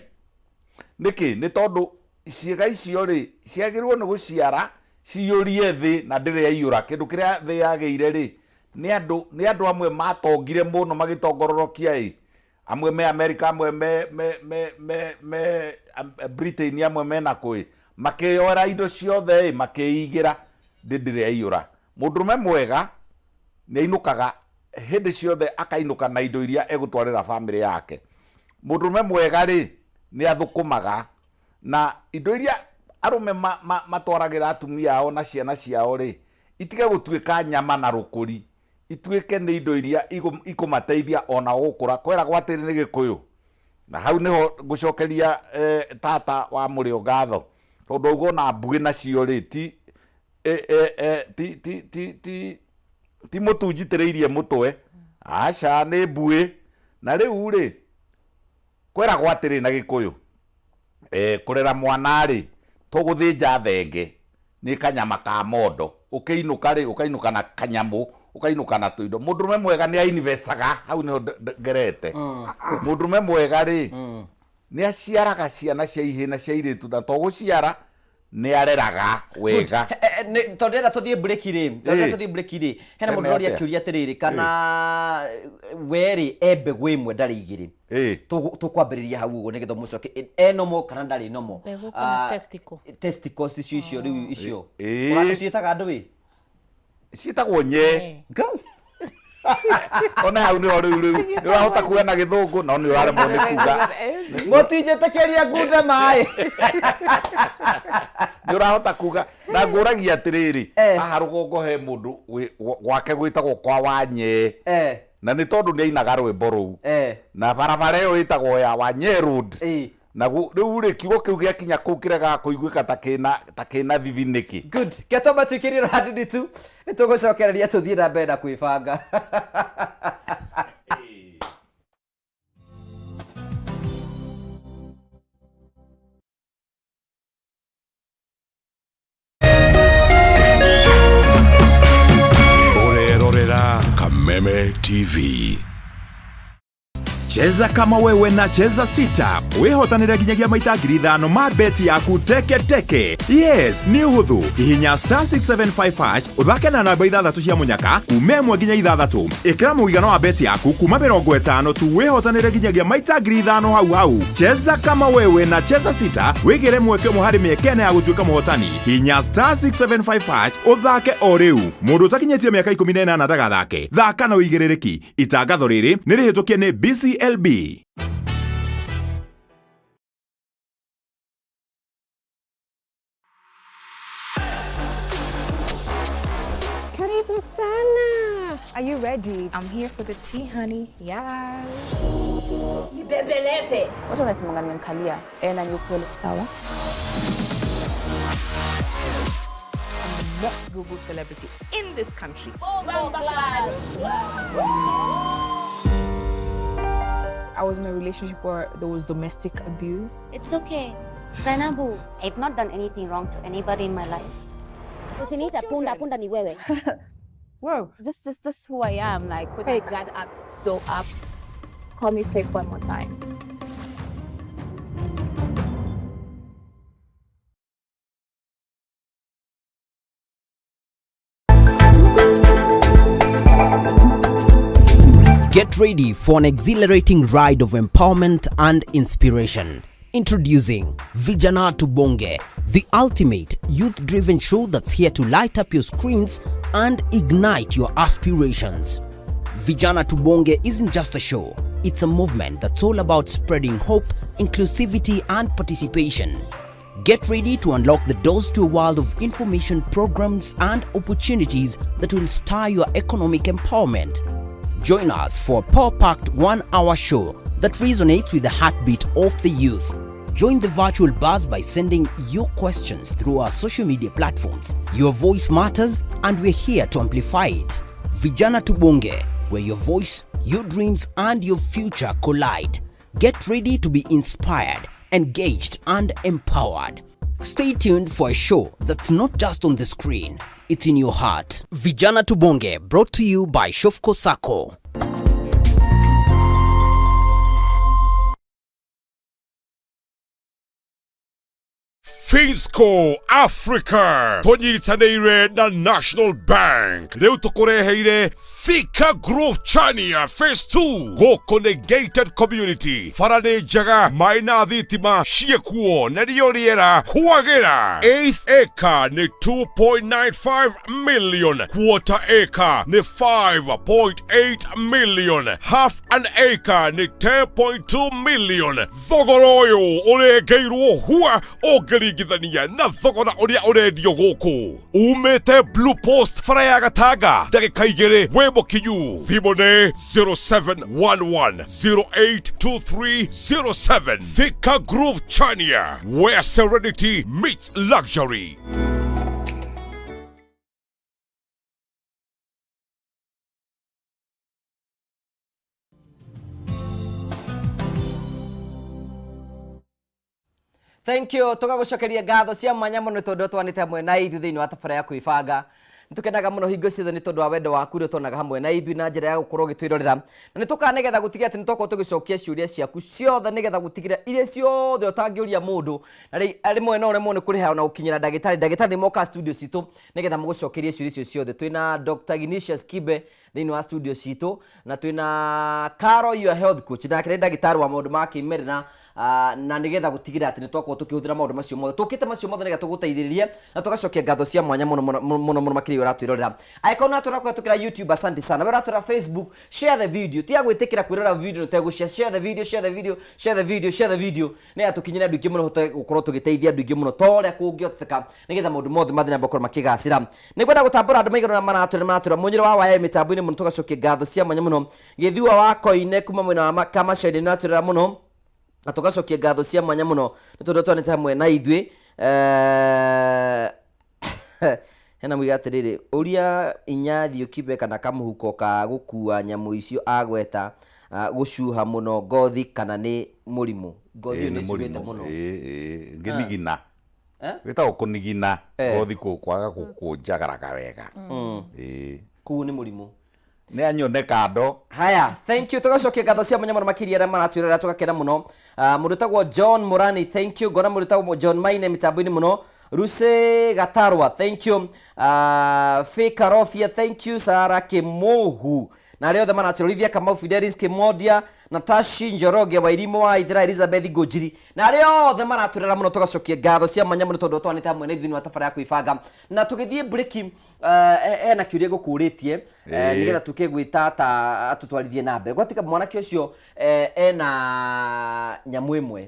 Nĩkĩ? Nĩ tondũ ciĩga icio rĩ, ciagĩrĩirwo nĩ gũciara ciyũrie thĩ na ndĩrĩ yaiyũra. Kĩndũ kĩrĩa thĩ yagĩire rĩ, nĩ andũ, nĩ andũ amwe matongire mũno magĩtongororokia ĩ, amwe me America, amwe me, me, me, me, me Britain, amwe me nakũ ĩ, makĩyoera indo ciothe ĩ, makĩigĩra, thĩ ndĩrĩ yaiyũra. Mũndũrũme mwega nĩ ainũkaga hĩndĩ ciothe akainũka na indo iria egũtwarĩra bamĩrĩ yake. Mũndũrũme mwega rĩ, nĩ athũkũmaga na indo iria arũme matwaragĩra atumia ao na ciana ciao rĩ, itige gũtuĩka nyama na rũkũri, ituĩke nĩ indo iria ikũmateithia onao gũkũra. Kweragwo atĩrĩ nĩ Gĩkũyũ, na hau nĩho ngũcokeria tata wa Mũrĩo ngatho, tondũ auga ona mbuĩ nacio rĩ, ti ti ti ti ti ti mũtu njitĩrĩirie mũtwe, aca nĩ mbuĩ. Na rĩu rĩ, kweragwo atĩrĩ na Gĩkũyũ, kũrera mwana rĩ, to gũthĩnja thenge, nĩ kanyama ka mondo. Ũkĩinũka rĩ, ũkainũka na kanyamũ, ũkainũka na tũindo. Mũndũrũme mwega nĩ a-investaga, hau nĩho ngerete. Mũndũrũme mwega rĩ, nĩ aciaraga ciana cia ihĩĩ na cia airĩtu, na to gũciara, Nĩ areraga wega. Tondũ ndĩrenda tũthiĩ break rĩ, tondũ ndĩrenda tũthiĩ break rĩ, hena Hena mũndũ ũroria atĩa? kĩũria atĩrĩrĩ, kana we rĩ, e mbegũ ĩmwe ndarĩ igĩrĩ. Tũkwambĩrĩria hau ũguo nĩgetha mũcoke e nomo kana ndarĩ nomo. Mbegũ kana Ah, testicle? Testicles icio icio rĩu icio. Ũciĩtaga andũ ĩ? Ciĩtagwo nye. Go. Ona hau nĩho rĩu rĩu nĩ ũrahota kuga na gĩthũngũ no nĩ ũraremwo nĩ kuga. Mũtinjĩtĩkĩria ngunde maĩ. Nĩ ũrahota kuga na ngũragia atĩrĩrĩ, haha rũgongo he mũndũ gwake gwĩtagwo kwa Wanyee. Na nĩ tondũ nĩ ainaga rwĩmbo rũu. Na barabara ĩyo ĩtagwo ya Wanyee Road. Na rĩu rĩ, kiugo kĩu gĩakinya kũu kĩregaga kũiguĩka ta kĩna ta kĩna thithi nĩkĩ? Good. Ke twambe tũikĩrie rũhandini tu, nĩ tũgũcokereria tũthiĩ na mbere na kwĩbanga. Ũrerorera Kameme TV. Cheza kama wewe na Cheza Sita wĩhotanĩre nginyagia maita 5,000 ma beti yaku teke teke. Yes, nĩ ũhũthũ. Hihinya star 675 hash ũthake na namba ithathatũ cia mũnyaka kuma ĩmwe nginya ithathatũ. Ĩkĩra mũigana wa beti yaku kuma 50 tu wĩhotanĩre nginyagia maita 5,000 hau hau. Cheza kama wewe na Cheza Sita wĩgĩre mweke ũmwe harĩ mĩeke ĩna ya gũtuĩka mũhotani. Hihinya star 675 hash ũthake o rĩu. Mũndũ ũtakinyĩtie mĩaka 18 ndagathake. Thaka na ũigĩrĩrĩki. Itangatho rĩrĩ nĩ rĩhĩtũkie nĩ BCLB. Karibu sana. Are you ready? I'm here for the tea, honey. Yes. Nibembeleze. Watu wanasemanga nimemkalia. Eh, na ni ukweli sawa. I'm the most Google celebrity in this country. I was in a relationship where there was domestic abuse. It's okay. Zainabu, I've not done anything wrong to anybody in my life. Usiniita punda, punda ni wewe. Whoa. Just who I am, like put that up so up. Call me fake one more time. Get ready for an exhilarating ride of empowerment and inspiration. Introducing Vijana Tubonge, the ultimate youth-driven show that's here to light up your screens and ignite your aspirations. Vijana Tubonge isn't just a show, it's a movement that's all about spreading hope, inclusivity, and participation. Get ready to unlock the doors to a world of information, programs, and opportunities that will stir your economic empowerment. Join us for a power-packed 1-hour show that resonates with the heartbeat of the youth. Join the virtual buzz by sending your questions through our social media platforms. Your voice matters, and we're here to amplify it. Vijana Tubonge, where your voice, your dreams, and your future collide. Get ready to be inspired, engaged, and empowered. Stay tuned for a show that's not just on the screen, it's in your heart. Vijana Tubonge, brought to you by Shofco Sacco. Finsco Africa tũnyitanĩire na National Bank rĩu tũkũreheire Thika Grove Chania Phase 2. Gũkũ nĩ gated community, bara nĩ njega, maĩ na thitima ciĩkuo na rĩo rĩera kwagĩra. Eighth acre nĩ 2.95 million, quarter acre nĩ 5.8 million, half an acre nĩ 10.2 million. Thogora ũyũ ũrengeirwo hua ũngĩringithania na thogora ũrĩa ũrendio gũkũ. Umĩte Blue Post bara ya Gatanga ndagĩka igĩrĩ wĩ mũkinyu. Thimũ nĩ 0711 082307. Thika Grove Chania, where serenity meets luxury. Thank you. Tũgagũcokeria ngatho cia mwanya mũno tondũ twanĩte hamwe na ithuĩ thĩinĩ wa tabara ya kwĩbanga. Nĩ tũkenaga mũno hingo ciothe nĩ tondũ wa wendo waku ũrĩa ũtonaga hamwe na ithuĩ na njĩra ya gũkorwo ũgĩtwĩrorera. Na nĩ tũkaga nĩgetha gũtigĩrĩra atĩ nĩ twakorwo tũgĩcokia ciũria ciaku ciothe nĩgetha gũtigĩrĩra iria ciothe ũtangĩũria mũndũ. Na rĩmwe no ũremwo nĩ kũrĩha ona gũkinyĩra ndagĩtarĩ. Ndagĩtarĩ nĩ mokaga studio citũ nĩgetha mũgũcokerie ciũria icio ciothe. Twĩna Dr. Ignatius Kibe thĩinĩ wa studio citũ na twĩna Caro your health coach nake nĩ ndagĩtarĩ wa maũndũ ma kĩmerera ah, na nĩgetha gũtigĩrĩra atĩ nĩ twakorwo tũkĩhũthĩra maũndũ macio mothe tũkĩte macio mothe nĩgetha tũgũteithĩrĩrie na tũgacokia ngatho cia mwanya mũno mũno mũno mũno makĩria ũratwĩrorera angĩkorwo nĩ ũratwĩrora kũhetũkĩra YouTube asante sana we ũratwĩrora Facebook share the video tiga gwĩtĩkĩra kwĩrora video ũtegũshare share the video share the video share the video share the video nĩgetha tũkinyĩre andũ aingĩ mũno hote gũkorwo tũgĩteithia andũ aingĩ mũno ta ũrĩa kũngĩhoteka nĩgetha maũndũ mothe mathiĩ na mbere gũkorwo makĩgacĩra nĩ ngwenda gũtambũra andũ maigana ũna maratwĩra maratwĩra mũnyĩrĩ wa waya mĩtambo-inĩ mũno tũgacokia ngatho cia mwanya mũno gĩthua wa koine kuma mwena wa Kamacaini nĩ ũratwĩrora mũno na tũgacokia ngatho cia mwanya mũno nĩ tondũ twanĩte hamwe na ithuĩ Eh, hena muiga atĩrĩrĩ ũria Inyathiũ Kibe kana kamũhuko ka gũkua nyamũ icio agweta ah, gũcuha mũno ngothi kana nĩ mũrimũ ngothi ĩyo Ĩĩ, nĩ nĩ ĩcuhĩte mũrimũ mũno Ĩĩ, ĩĩ, ngĩnigina Eh? wĩtagwo kũnigina Eh. ngothi kwaga gũkũnjagaraga wega Ĩĩ. Koguo nĩ mũrimũ Nĩ anyone kando. Haya, thank you. Tũgacokia ngatho cia mwanya mũno makĩria arĩa maratwĩrorera tũgakena mũno. Ah, mũndũ ũtagwo John Mũrani, thank you. Ngona mũndũ ũtagwo John Maine mĩtambo-inĩ mũno. Ruse Gatarwa, thank you. Uh, Faye Karofia, thank you. Sara Kĩmũhu na arĩa othe maratwĩrora Olivia Kamau, Fidelis Kĩmondia, Natashi Njoroge, Wairimũ wa Ithira, Elizabeth Ngũnjiri na arĩa othe maratwĩrora mũno tũgacokia ngatho cia mwanya mũno tondũ twanĩte hamwe na ithuĩ thĩinĩ wa tabarĩra ya kwĩbanga na tũgĩthiĩ breki Eh, hena kĩũria ngũkũrĩtie eh, Ĩĩ. nĩgetha tuke gwĩ tata atũtwarithie na mbere gwatika mwanake ũcio eh, ena nyamũ ĩmwe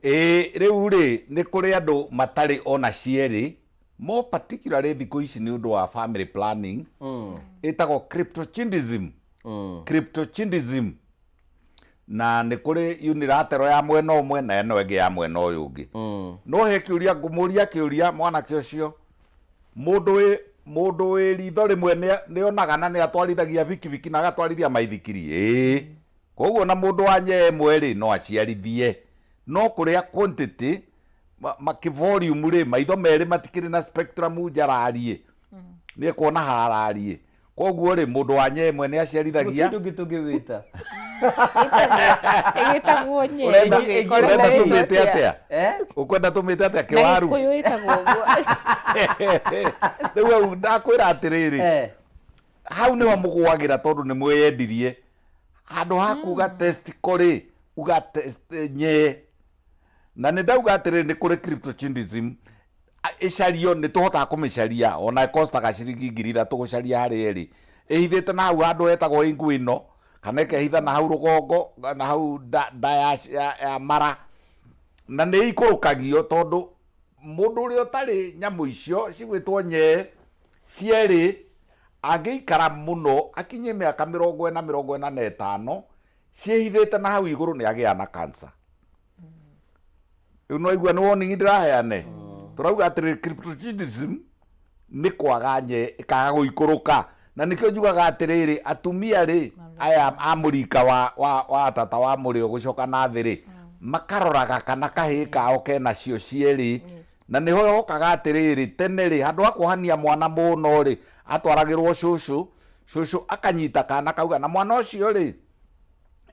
Ĩĩ rĩu rĩ nĩ kũrĩ andũ matarĩ ona cierĩ more particularly thikũ ici nĩ ũndũ wa family planning ĩtagwo cryptorchidism cryptorchidism na nĩ kũrĩ unilateral ya mwena ũmwe na ĩno ĩngĩ ya mwena ũyũ ũngĩ no he kĩũria ngũmũria kĩũria mwanake ũcio Mũndũ wĩ mũndũ wĩ ritho rĩmwe nĩ onaga na nĩ atwarithagia bikibiki na agatwarithia maithikiri? Ĩĩ. Koguo na mũndũ wa nyee ĩmwe rĩ, no aciarithie. No kũrĩa quantity, kĩ volume rĩ, maitho merĩ matikĩrĩ na spectrum njarariĩ. Nĩ ekuona harariĩ. Koguo rĩ, mũndũ wa nyee ĩmwe nĩ aciarithagia. Gũtirĩ ũngĩ tũngĩwĩta. Ĩgĩtagwo nyee. Ũrenda Ndũgĩkore ũrenda na rĩtwa tũmĩte atĩa. atĩa? Eh? Ũkwenda tũmĩte atĩa Na kĩwaru? Gĩkũyũ ĩtagwo ũguo. Rĩu hau ndakwĩra atĩrĩrĩ, Eh. hau nĩho mũgũagĩra tondũ nĩ mwĩyendirie. Handũ ha kuga testicle rĩ, uga test, nyee. Na nĩ ndauga atĩrĩrĩ nĩ kũrĩ cryptorchidism ĩcario nĩ tũhotaga kũmĩcaria ona ĩkostaga ciringi 3000 gũcaria harĩa ĩrĩ ĩhithĩte na hau handũ hetagwo inguino kana ĩkehitha na hau rũgongo na hau nda, nda ya, ya, ya mara na nĩ ikũrũkagio tondũ mũndũ ũrĩa ũtarĩ nyamũ icio cigwĩtwo nyee cierĩ angĩikara mũno akinyie mĩaka 40 45 ciĩhithĩte na hau igũrũ nĩ agĩaga na cancer rĩu no igua nĩ warning ndĩraheane tũrauga atĩrĩ cryptorchidism nĩ kwaga nye ĩkaga gũikũrũka na nĩkĩo njugaga atĩrĩrĩ atumia rĩ aya a mũrika wa, wa, wa tata wa mũrĩo gũcoka na thĩ rĩ makaroraga kana kahĩĩ kao kenacio cierĩ na nĩho hokaga atĩrĩrĩ tene rĩ handũ ha kuohania mwana mũno rĩ atwaragĩrwo cũcũ cũcũ akanyita kana kauga na mwana ũcio rĩ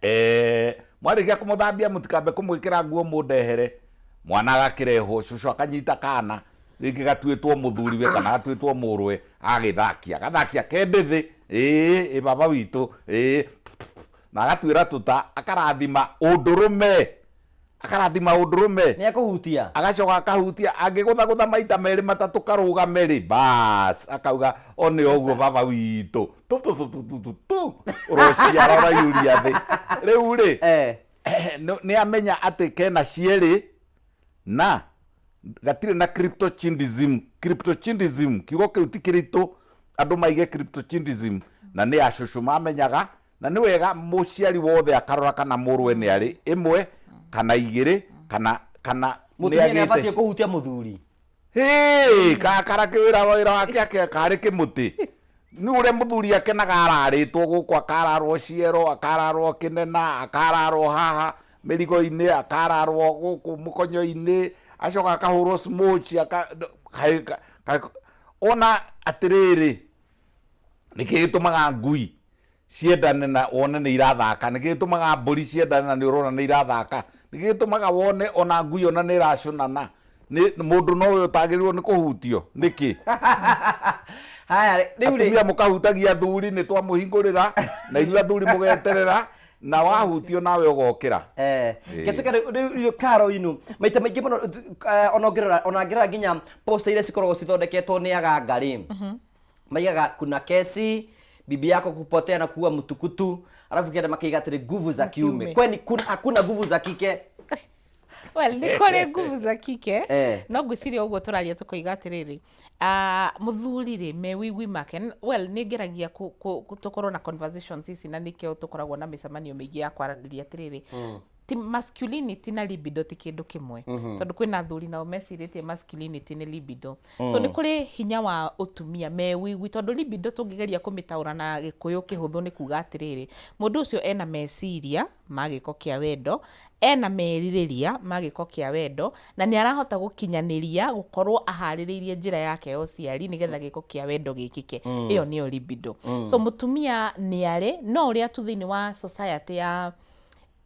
eh, mwarĩkia kũmũthambia mũtikambe kũmwĩkĩra nguo mũndehere mwana agakĩrehwo cũcũ akanyita kana rĩngĩ gatuĩtwo mũthuriwe kana gatuĩtwo mũrwe agagĩthakia agathakia ke ndĩthĩ ĩĩ ĩ baba witũ ĩĩ na agatuĩra tũta akarathima ũndũrũme akarathima ũndũrũme nĩ akũhutia agacoka akahutia angĩgũthagũtha maita merĩ matatũ karũgame rĩ bas akauga o nĩ ũguo baba witũ tu tu tu tu tu tu tu ũrociara ũraiyũria thĩ rĩu rĩ eh nĩ amenya atĩ kena cierĩ na gatirĩ na cryptorchidism cryptorchidism kiugo kĩu ti kĩritũ andũ maige cryptorchidism na nĩ acũcũ mamenyaga Na nĩ wega mũciari wothe akarora kana mũrũwe nĩ arĩ ĩmwe kana igĩrĩ kana kana nĩ Mũtumia nĩ agĩte abatiĩ kũhutia mũthuri. Hĩ, kakara kĩwĩra wĩra wake ake karĩ kĩmũtĩ nĩ ũrĩa mũthuri akenaga ararĩtwo gũkũ akararwo ciero akararwo kĩnena akararwo haha mĩrigo-inĩ akararwo gũkũ mũkonyo-inĩ acoka akahũrwo smooch aka, kaĩ- ka- Ona atĩrĩrĩ, nĩkĩ gĩtũmaga ngui ciendane na wone nĩ irathaka? Nĩkĩ gĩtũmaga mbũri ciendane na nĩ ũrona nĩ irathaka? Nĩkĩ gĩtũmaga wone ona ngui ona nĩ ĩracũnana? Nĩ mũndũ nowe ũtagĩrĩirwo nĩ kũhutio nĩkĩ? Haya, rĩu rĩ Atumia mũkahutagia athuri nĩ twamũhingũrĩra, na inyuĩ athuri mũgeterera, na wahutio nawe ũgokĩra. Ĩĩ. Gĩtuĩka rĩu rĩu karo inu maita maingĩ mũno ona ũngĩrora, ona ngĩrora nginya poster iria cikoragwo cithondeketwo nĩ aganga rĩ, maigaga kuna kesi bibi yako kupotea na kuua mtukutu, alafu kenda makaiga atĩrĩ nguvu za kiume. Kiume. Kwani hakuna nguvu za kike? Well, nĩ kũrĩ nguvu za kike. Eh. No ngwĩciria ũguo tũraria tũkoiga atĩrĩrĩ, ah, mũthuri rĩ me wĩigui make well, nĩ ngeragia tũkorwo na conversations ici, na nĩkĩo tũkoragwo na mĩcemanio mĩingĩ ya kwaranĩria atĩrĩrĩ, ti masculinity na libido ti kĩndũ kĩmwe, tondũ kwĩna athuri nao mecirĩtie masculinity nĩ libido. So nĩ kũrĩ hinya wa ũtumia me wĩigui, tondũ libido tũngĩgeria kũmĩtaũra na Gĩkũyũ kĩhũthũ nĩ kuga atĩrĩrĩ, mũndũ ũcio ena meciria ma gĩko kĩa wendo, ena merirĩria ma gĩko kĩa wendo, na nĩ arahota gũkinyanĩria gũkorwo aharĩrĩirie njĩra yake ya ũciari nĩgetha gĩko kĩa wendo gĩkĩke. Ĩyo nĩyo libido. So mũtumia nĩ arĩ no ũrĩa tu thĩinĩ wa society ya,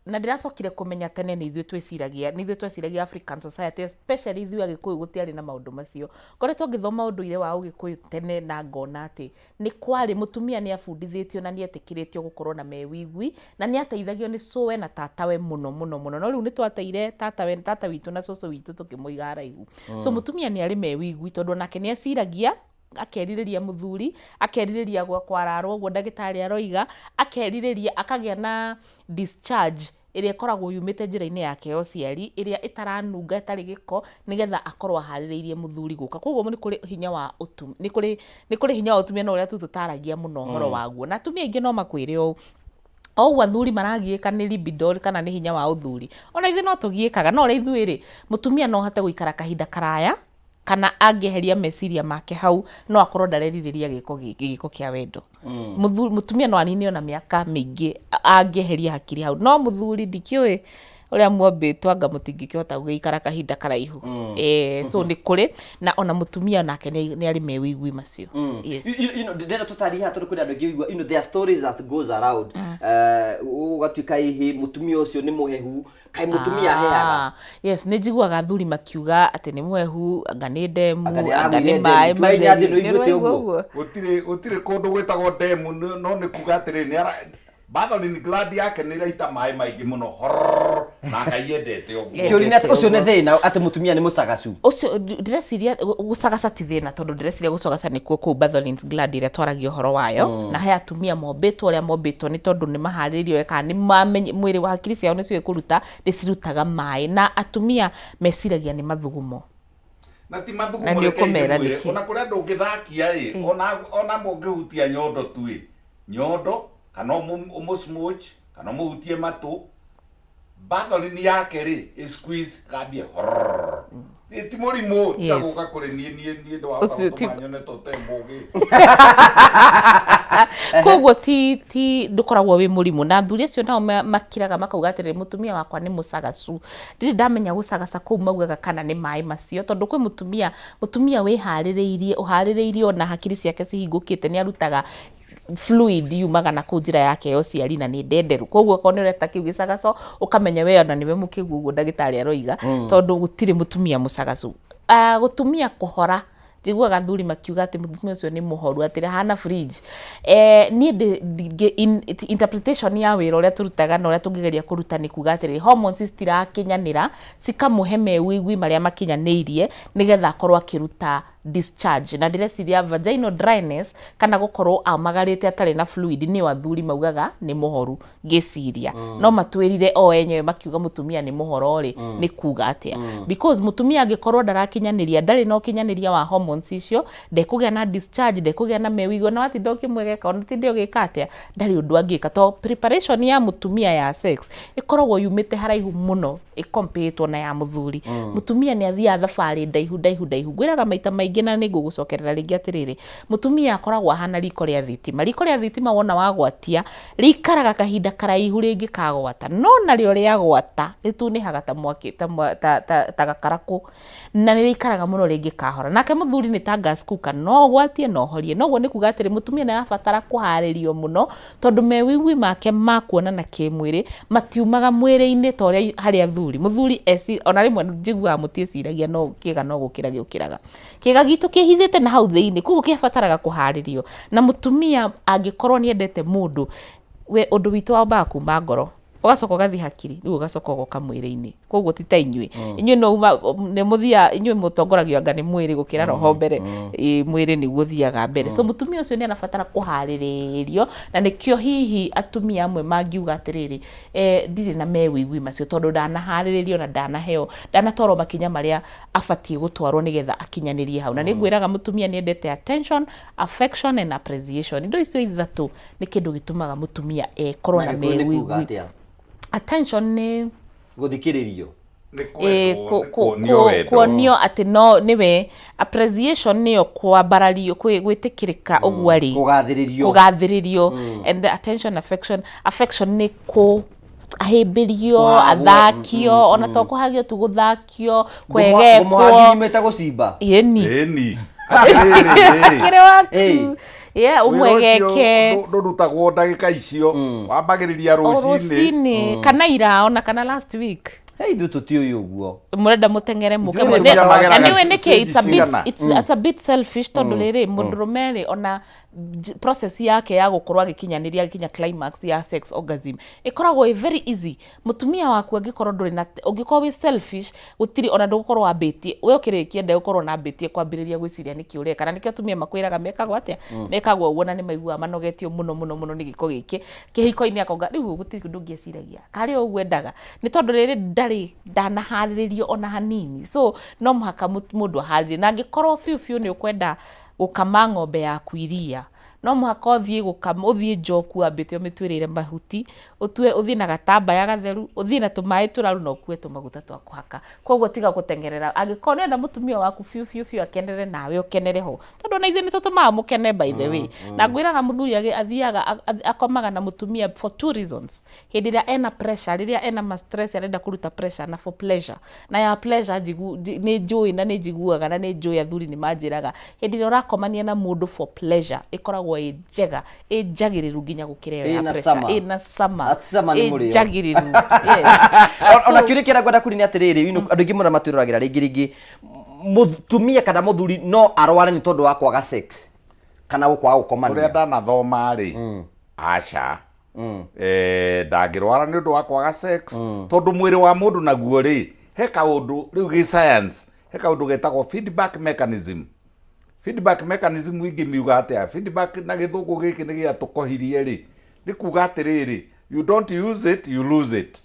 na ndĩracokire kũmenya tene nĩ ithuĩ twĩciragia, nĩ ithuĩ tweciragia African society, especially ithuĩ Agĩkũyũ, gũtiarĩ na maũndũ macio. Ngoretwo ngĩthoma ũndũire wa Ũgĩkũyũ tene na ngona atĩ nĩ kwarĩ mũtumia nĩ abundithĩtio na nĩ etĩkĩrĩtio gũkorwo na mewĩigui, na nĩ ateithagio nĩ cũwe na tatawe mũno mũno mũno. No rĩu nĩ twateire tatawe, tata witũ na cũcũ witũ, tũkĩmũiga haraihu. So mũtumia nĩ arĩ mewĩigui, tondũ onake nĩ eciragia, akerirĩria mũthuri, akerirĩria gwa kwararwo ũguo ndagĩtarĩ aroiga, akerirĩria akagĩa na discharge ĩrĩa ĩkoragwo yumĩte njĩra-inĩ yake ya ũciari, ĩrĩa ĩtaranunga, ĩtarĩ gĩko, nĩgetha akorwo aharĩrĩirie mũthuri gũka. Koguo nĩ kũrĩ hinya wa ũtu, nĩ kũrĩ hinya wa ũtumia, no ũrĩa tu tũtaragia mũno ũhoro waguo. Na atumia aingĩ no makwĩre ũũ, o ũguo athuri maragiĩka nĩ libido kana nĩ hinya wa ũthuri, ona ithuĩ no tũgiĩkaga. No ũrĩa ithuĩ rĩ, mũtumia no ahote gũikara kahinda karaya, kana angĩeheria meciria make hau, no akorwo ndarerirĩria gĩko kĩa wendo. Mũtumia no anine ona mĩaka mĩingĩ angĩeheria hakiri hau, no mũthuri ndikĩũĩ ũrĩa muombĩtwo, anga mũtingĩkĩhota gũgĩikara kahinda karaihu. So nĩ kũrĩ na ona mũtumia nake nĩ arĩ mewĩigui macio. Yes. Ndĩrenda tũtarie haha, tondũ kwĩna andũ aingĩ ũigua, there are stories that goes around. Ũgatuĩka hihi mũtumia ũcio nĩ mũhehu, kaĩ mũtumia aheaga? Ah, yes, nĩ njiguaga athuri makiuga atĩ nĩ mwehu, anga nĩ ndemu, Anga nĩ anga aragũire nĩ maĩ ndemu. Kĩwainya matheri. thĩ nĩ ũiguĩte Nĩ ũraigua ũguo? ũguo? Gũtirĩ kũndũ gwĩtagwo ndemu, no nĩ kuga atĩrĩrĩ, nĩ ara Bartholin gland yake nĩ ĩraita maĩ maingĩ mũno horrrr, na Ngai endete ũguo. Kĩũria nĩ atĩ ũcio nĩ thĩna atĩ mũtumia nĩ mũcagacu? Ũcio ndĩreciria gũcagaca ti thĩna, tondũ ndĩreciria gũcagaca nĩkuo kũu Bartholin's gland ĩrĩa twaragia ũhoro wayo. Na he atumia mombĩtwo ũrĩa mombĩtwo nĩ tondũ nĩ maharĩrĩirio wega, kana nĩ mamenye mwĩrĩ wa hakiri ciao nĩ ciũĩ kũruta, nĩ cirutaga maĩ, na atumia meciragia nĩ mathugumo. Na ti Na mathugumo. nĩ Reke ũkũmera ndĩmwĩre, nĩkĩ? ona kũrĩa andũ ũngĩthakia ĩ, ona mũngĩhutia nyondo tu ĩ, nyondo kana ũmũ smooch kana ũmũhutie matũ, Bartholin yake rĩ ĩ squeeze gambie horrrr. Ĩ ti mũrimũ tiga gũka kũrĩ niĩ ndwahota Ũcio ti- gũtũma nyone ta ũtarĩ mũgĩ. Koguo ti ndũkoragwo wĩ mũrimũ. Na athuri acio nao makiraga makauga atĩrĩrĩ, mũtumia wakwa nĩ mũcagacu. Ndirĩ ndamenya gũcagaca kũu maugaga kana nĩ maĩ macio, tondũ kwĩ mũtumia wĩharĩrĩirie, ũharĩrĩirie, ona hakiri ciake cihingũkĩte, nĩ arutaga fluid yumaga na kũu njĩra yake ya ũciari, na nĩ ndenderu. Koguo okorwo nĩ ũreta kĩu gĩcagaco, ũkamenya we ona nĩwe mũkĩgu ũguo ndagĩtarĩ aroiga, tondũ gũtirĩ mũtumia mũcagacu. Ah, gũtumia kũhora, njiguaga athuri makiuga atĩ mũtumia ũcio nĩ mũhoru, atĩ ahana fridge. Niĩ interpretation ya wĩra ũrĩa tũrutaga na ũrĩa tũngĩgeria kũruta nĩ kuga atĩrĩrĩ, hormones citirakinyanĩra cikamũhe mewĩigui marĩa makinyanĩirie nĩgetha akorwo akĩruta discharge. Na ndĩreciria vaginal dryness kana gũkorwo amagarĩte atarĩ na fluid nĩyo athuri maugaga nĩ mũhoru. Ngĩciria no matwĩrire o enyewe makiuga mũtumia nĩ mũhoro rĩ, nĩ kuga atĩa? Because mũtumia angĩkorwo ndarakinyanĩria, ndarĩ na ũkinyanĩria wa hormones icio, ndekũgĩa na discharge, ndekũgĩa na mewĩigua, na watinda ũkĩmwegeka, ona tinde ũgĩka atĩa, ndarĩ ũndũ angĩka, to preparation ya mũtumia ya sex ĩkoragwo yumĩte haraihu mũno ĩkompĩtwo na ya mũthuri. Mũtumia nĩ athiaga thabarĩ ndaihu ndaihu ndaihu, ngwĩraga maita maingĩ. kaingĩ na nĩ ngũgũcokerera rĩngĩ atĩrĩrĩ, mũtumia akoragwo ahana riko rĩa thitima. Riko rĩa thitima wona wagwatia, rĩikaraga kahinda karaihu rĩngĩkagwata, no narĩo rĩagwata, rĩtunĩhaga ta mwaki, ta, ta, ta, ta gakarakũ, na nĩ rĩikaraga mũno rĩngĩkahora. Nake mũthuri nĩ ta gas cooker, no ũgwatie na ũhorie. Noguo nĩ kuga atĩrĩ, mũtumia nĩ arabatara kũharĩrio mũno, tondũ mewĩigwi make ma kuonana kĩmwĩrĩ matiumaga mwĩrĩ-inĩ ta ũrĩa harĩ athuri. Mũthuri eci, ona rĩmwe njiguaga mũtiĩciragia no kĩga no gũkĩra gĩũkĩraga. Kĩga gitũ kĩhithĩte na hau thĩinĩ, koguo kĩbataraga kũharĩrio. Na mũtumia angĩkorwo nĩ endete mũndũ, we ũndũ witũ wambaga kuma ngoro, ũgacoka ũgathiĩ hakiri, rĩu ũgacoka ũgoka mwĩrĩ-inĩ. Koguo ti ta inyuĩ. Inyuĩ no uma, nĩ mũthiaga, inyuĩ mũtongoragio anga nĩ mwĩrĩ gũkĩra roho mbere. Ĩĩ, mwĩrĩ nĩguo ũthiaga mbere. So mũtumia ũcio nĩ arabatara kũharĩrĩrio, na nĩkĩo hihi atumia amwe mangiuga atĩrĩrĩ, ndirĩ na mewĩigwi macio tondũ ndanaharĩrĩrio na ndanaheo, ndanatwarwo makinya marĩa abatiĩ gũtwarwo nĩgetha akinyanĩrie hau. Na nĩ ngwĩraga mũtumia nĩ endete attention, affection and appreciation. Indo icio ithatũ nĩ kĩndũ gĩtũmaga mũtumia ekorwo na Na Gĩkũyũ nĩ kuga mewĩigwi. atĩa? Attention nĩ Gũthikĩrĩrio. Nĩ ĩ, kwendwo, kũ- nĩ kũ- kuonio kũ- wendo. kuonio atĩ no nĩwe appreciation nĩyo kwambarario gwĩtĩkĩrĩka ũguo arĩ. Kũgathĩrĩrio. Kũgathĩrĩrio. And the attention, affection, affection nĩ kũ ahĩmbĩrio, Kũhagwo, athakio, ona to kũhagio tu gũthakio, kwegekwo. Ngũmũhagi nyumĩte gũcimba. Ĩni. Ĩni. Atĩrĩrĩ, Kĩrĩ waku. Ĩĩ. Yeah, wĩra ũcio ũmwegeke. ndũrutagwo ndagĩka icio, wambagĩrĩria O rũcinĩ. rũcinĩ, kana ira ona kana last week. Hey, ithuĩ tũtiũĩ ũguo. Mũrenda mũteng'ere mũke Ithuĩ mũne. nĩ mageraga Na nĩũĩ nĩkĩ, stage it's a bit, cigana? it's a bit selfish tondũ rĩrĩ, mũndũrũme rĩ, ona process yake ya gũkorwo agĩkinyanĩria agĩkinya climax ya sex orgasm ĩkoragwo ĩ very easy. Mũtumia waku angĩkorwo ndũrĩ na, ũngĩkorwo wĩ selfish, gũtirĩ ona ndũgũkorwo wambĩtie, we ũkĩrĩkia ndegũkorwo na ambĩtie kwambĩrĩria gwĩciria nĩkĩ ũreka. Na nĩkĩo atumia makwĩraga mekagwo atĩa? Mekagwo ũguo na nĩ maiguaga manogetio mũno mũno mũno nĩ gĩko gĩkĩ. Kĩhiko-inĩ akoiga rĩu gũtirĩ ũndũ ũngĩ eciragia, karĩ o ũguo endaga. Nĩ tondũ rĩrĩ ndarĩ ndanaharĩrĩrio ona hanini. So no mũhaka mũndũ aharĩrĩrio. Na angĩkorwo biũ biũ nĩ ũkwenda gũkama ng'ombe yaku iria, no mũhaka ũthiĩ gũkama, ũthiĩ njoku wambĩte ũmĩtuĩrĩire mahuti, ũtue, ũthiĩ na gatambaya gatheru, ũthiĩ na tũmaĩ tũraru na ũkue tũmaguta twa kũhaka. Koguo tiga gũteng'erera, angĩkorwo nĩ ũrenda mũtumia waku biũ biũ biũ akenere nawe ũkenere ho, tondũ ona ithuĩ nĩ tũtũmaga mũkene by the way. Na ngwĩraga mũthuri athiaga, akomaga na mũtumia for two reasons. Hĩndĩ ĩrĩa ena pressure, rĩrĩa ena ma stress arenda kũruta pressure na for pleasure. Na ya pleasure nĩ njũĩ na nĩ njiguaga na nĩ njũĩ athuri nĩ manjĩraga, hĩndĩ ĩrĩa ũrakomania na mũndũ for pleasure, ĩkoragwo ĩ njega, ĩ njagĩrĩru nginya gũkĩra ĩyo ya Ĩna pressure. cama. Ĩna cama. Ati cama nĩ Ĩ mũrĩo. njagĩrĩru. Yes. Ona kĩũria kĩrĩa ngwenda kũria nĩ atĩrĩrĩ, andũ aingĩ mũno matwĩroragĩra rĩngĩ rĩngĩ, mũtumia kana mũthuri no arware nĩ tondũ wa kwaga sex kana gũkwaga gũkomania? Kũrĩa ndanathoma rĩ, aca. Ndangĩrwara nĩ ũndũ wa kwaga sex, tondũ mwĩrĩ wa mũndũ naguo rĩ, he kaũndũ rĩu gĩ science, he kaũndũ getagwo feedback mechanism. Feedback mechanism ingĩmiuga atĩa? Feedback na gĩthũngũ gĩkĩ nĩ gĩatũkohirie rĩ, nĩ kuga atĩrĩrĩ, you don't use it, you lose it.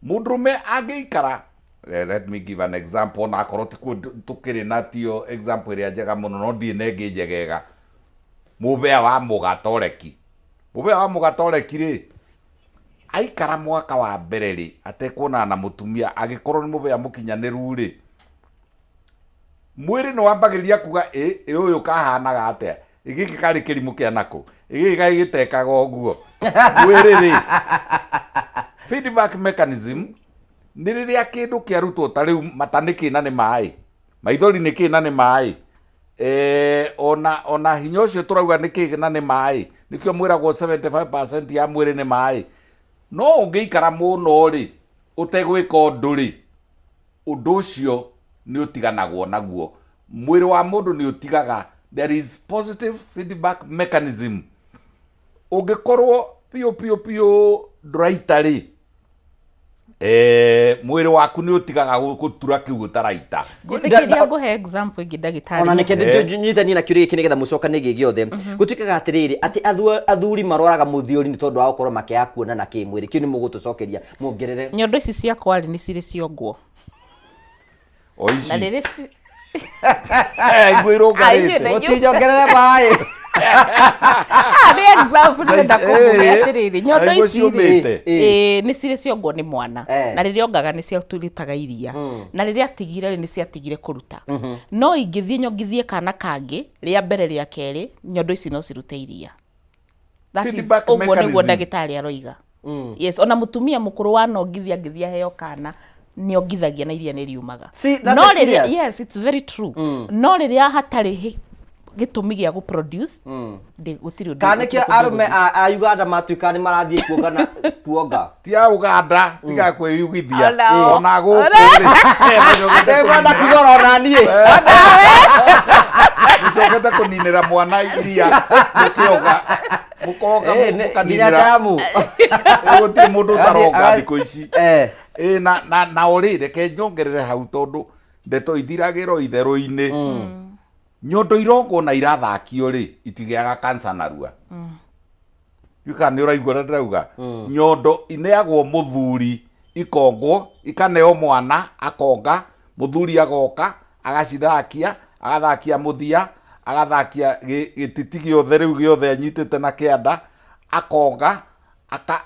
Mũndũrũme angĩikara, let me give an example, ona akorwo tikuo tũkĩrĩ na tio example ĩrĩa njega mũno, no ndirĩ na ĩngĩ njegega. Mũbea wa Mũgatoreki. Mũbea wa Mũgatoreki rĩ, aikara mwaka wa mbere rĩ, atekuonana na mũtumia, angĩkorwo nĩ mũbea mũkinyanĩru rĩ, mwĩrĩ nĩ wambagĩrĩria kuga, ĩ, ĩ ũyũ kahanaga atĩa? Ĩ gĩkĩ karĩ kĩrimũ kĩa nakũ? Ĩ gĩkĩ karĩ gĩtekaga ũguo? Mwĩrĩ rĩ, feedback mechanism nĩ rĩrĩa kĩndũ kĩarutwo ta rĩu mata nĩ kĩ na nĩ maĩ, maithori nĩ kĩ na nĩ maĩ, ona hinya ũcio tũrauga nĩ kĩ na nĩ maĩ, nĩkĩo mwĩragwo 75% ya mwĩrĩ nĩ maĩ. No ũngĩikara mũno rĩ, ũtegwĩka ũndũ rĩ, ũndũ ũcio nĩ ũtiganagwo naguo. Mwĩrĩ wa mũndũ nĩ ũtigaga, there is positive feedback mechanism. Ũngĩkorwo biũ biũ biũ ndũraita rĩ, mwĩrĩ waku nĩ ũtigaga gũtura kĩu ũtaraita. Njĩtĩkĩria ngũhe example ĩngĩ ndagĩtarĩ. Ona nĩkĩo nyitanie na kĩũria gĩkĩ nĩgetha mũcokanie gĩ gĩothe. Gũtuĩkaga atĩrĩrĩ, atĩ athuri marwaraga mũthiori nĩ tondũ wa gũkorwo makĩaga kuonana kĩmwĩrĩ. Kĩu nĩ mũgũtũcokeria muongerere. Nyondo ici ciakwa rĩ nĩ cirĩ ciongwo. O ici. Na rĩrĩ ci Nguo irũngarĩte. Ai, Gũtinjongerere maĩ. Ah, nĩ example ndĩrenda kũmũhe Eh, atĩrĩrĩ nyondo na nĩguo ici rĩ ciũmĩte. ĩĩ, nĩ cirĩ ciongwo nĩ mwana Eh. na rĩrĩa ongaga nĩ ciatũrutaga iria na rĩrĩa atigire rĩ nĩ ciatigire kũruta no ingĩthiĩ nyongithie kana kangĩ rĩa mbere rĩa kerĩ nyondo ici no cirute iria That is- Feedback ũguo nĩguo mechanism. ndagĩtarĩ aroiga yes ona mũtumia mũkũrũ wanongithia angĩthiĩ aheo kana nĩongithagia na iria nĩ riumaga See, that no is rĩrĩa serious. yes it's very true no rĩrĩa hatarĩ gĩtũmi gĩa gũproduce gũtirĩ ũndũ Kana nĩkĩo gũtirĩ kũndũ arũme gũthiĩ. a Uganda matuĩka nĩ marathiĩ kuonga na kuonga. Ti a Uganda tiga kwĩyugithia. Onao. Ona gũkũ rĩ, Atĩ ngwenda kuga ona niĩ. Mũcokete kũninĩra mwana iria mũkĩoga mũkoga Eh, nginya mũkaninĩra jamu. Eh, gũtirĩ mũndũ ũtaronga thikũ ici. Eh. Ĩ, na o rĩ reke nyongerere hau tondũ ndeto ithiragĩra itherũ-inĩ. Nyondo irongwo na irathakio rĩ itigĩaga cancer narua. Ndiũĩ kana nĩ ũraigua ũrĩa ndĩrauga. Nyondo ineagwo mũthuri ikongwo ikaneo mwana akonga mũthuri agoka agacithakia agathakia mũthia agathakia gĩtiti gĩothe rĩu gĩothe anyitĩte na kĩanda akonga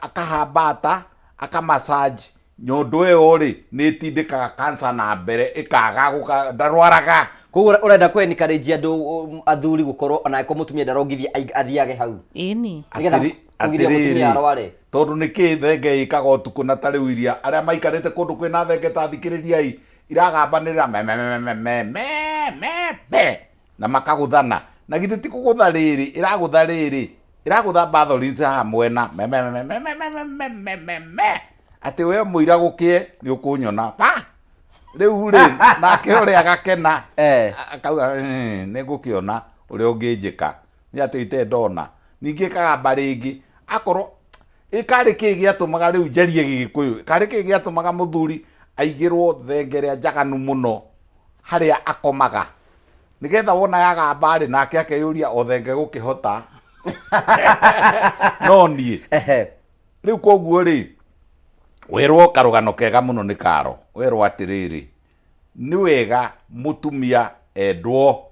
akahambata akamassage nyondo ĩyo rĩ nĩ ĩtindĩkaga cancer na mbere ĩkaga gũka ndarwaraga. Koguo ũrenda kũ encourage andũ athuri gũkorwo ona angĩkorwo mũtumia ndarongithia athiage hau. Ĩni. Nĩgetha kũgiria mũtumia Atĩrĩrĩ, arware. Tondũ nĩ kĩ thenge ĩkaga ũtukũ na ta rĩu iria arĩa maikarĩte kũndũ kwĩna thenge ta thikĩrĩriai iragambanĩrĩra me me me me me me me me na makagũthana na githĩ ti kũgũtha rĩrĩ ĩragũtha rĩrĩ ĩragũtha bathoris haha mwena me me me me me me me me me me me atĩ we mũira gũkĩe nĩ ũkũnyona ba rĩu rĩ nake ũrĩa agakena akauga nĩ ngũkĩona ũrĩa ũngĩnjĩka nĩ atĩ ite ndona ningĩ ĩkagamba rĩngĩ akorwo ĩkarĩ kĩ gĩatũmaga rĩu njarie gĩgĩkũyũ karĩ kĩ gĩatũmaga mũthuri aigĩrwo thenge ĩrĩa njaganu mũno harĩa akomaga nĩgetha wona yagamba rĩ nake akeyũria o thenge gũkĩhota no niĩ rĩu koguo rĩ werwo karũgano kega mũno nĩ karo werwo atĩrĩrĩ nĩ wega mũtumia endwo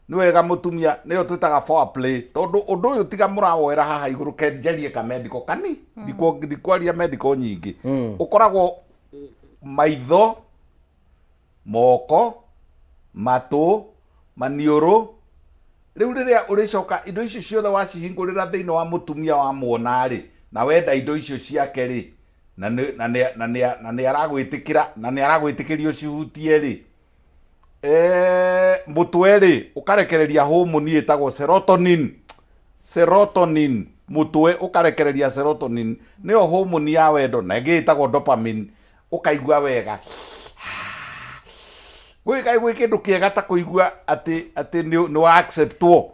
nĩ wega mũtumia nĩyo twĩtaga foreplay tondũ ũndũ ũyũ tiga mũrawoera haha igũrũ ke njarie ka medical kani ndikwaria medical nyingĩ ũkoragwo maitho moko matũ maniũrũ rĩu rĩrĩa ũrĩcoka indo icio ciothe wacihingũrĩra thĩinĩ wa mũtumia wa muona rĩ na wenda indo icio ciake rĩ na nĩ na nĩ na nĩ na nĩ aragwĩtĩkĩra na nĩ aragwĩtĩkĩria ũcihutie rĩ mũtwe rĩ ũkarekereria homoni ĩtagwo serotonin serotonin mũtwe ũkarekereria serotonin nĩyo homoni ya wendo na ĩngĩ ĩtagwo dopamine ũkaigua wega gwĩ gwĩ kĩndũ kĩega ta kũigua atĩ atĩ nĩ nĩ wa acceptwo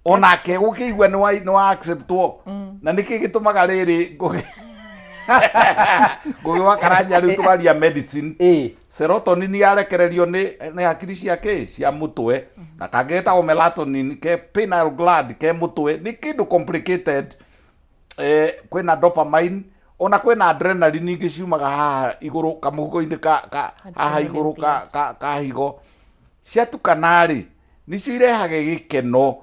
onake gũkĩigua nĩ wa nĩ wa acceptwo na nĩkĩ gĩtũmaga rĩrĩ ngũgĩ ngũgĩ wa karanja rĩu tũraria medicine serotonin yarekererio nĩ nĩ hakiri cia kĩ cia mũtwe na kangĩ getagwo melatonin ke pineal gland ke mũtwe nĩ kĩndũ complicated kwĩna dopamine ona kwĩna adrenaline ingĩ ciumaga haha igũrũ kamũhuko-inĩ ka, ka haha igũrũ ka, ka, ka higo ciatukana rĩ nĩcio irehage gĩkeno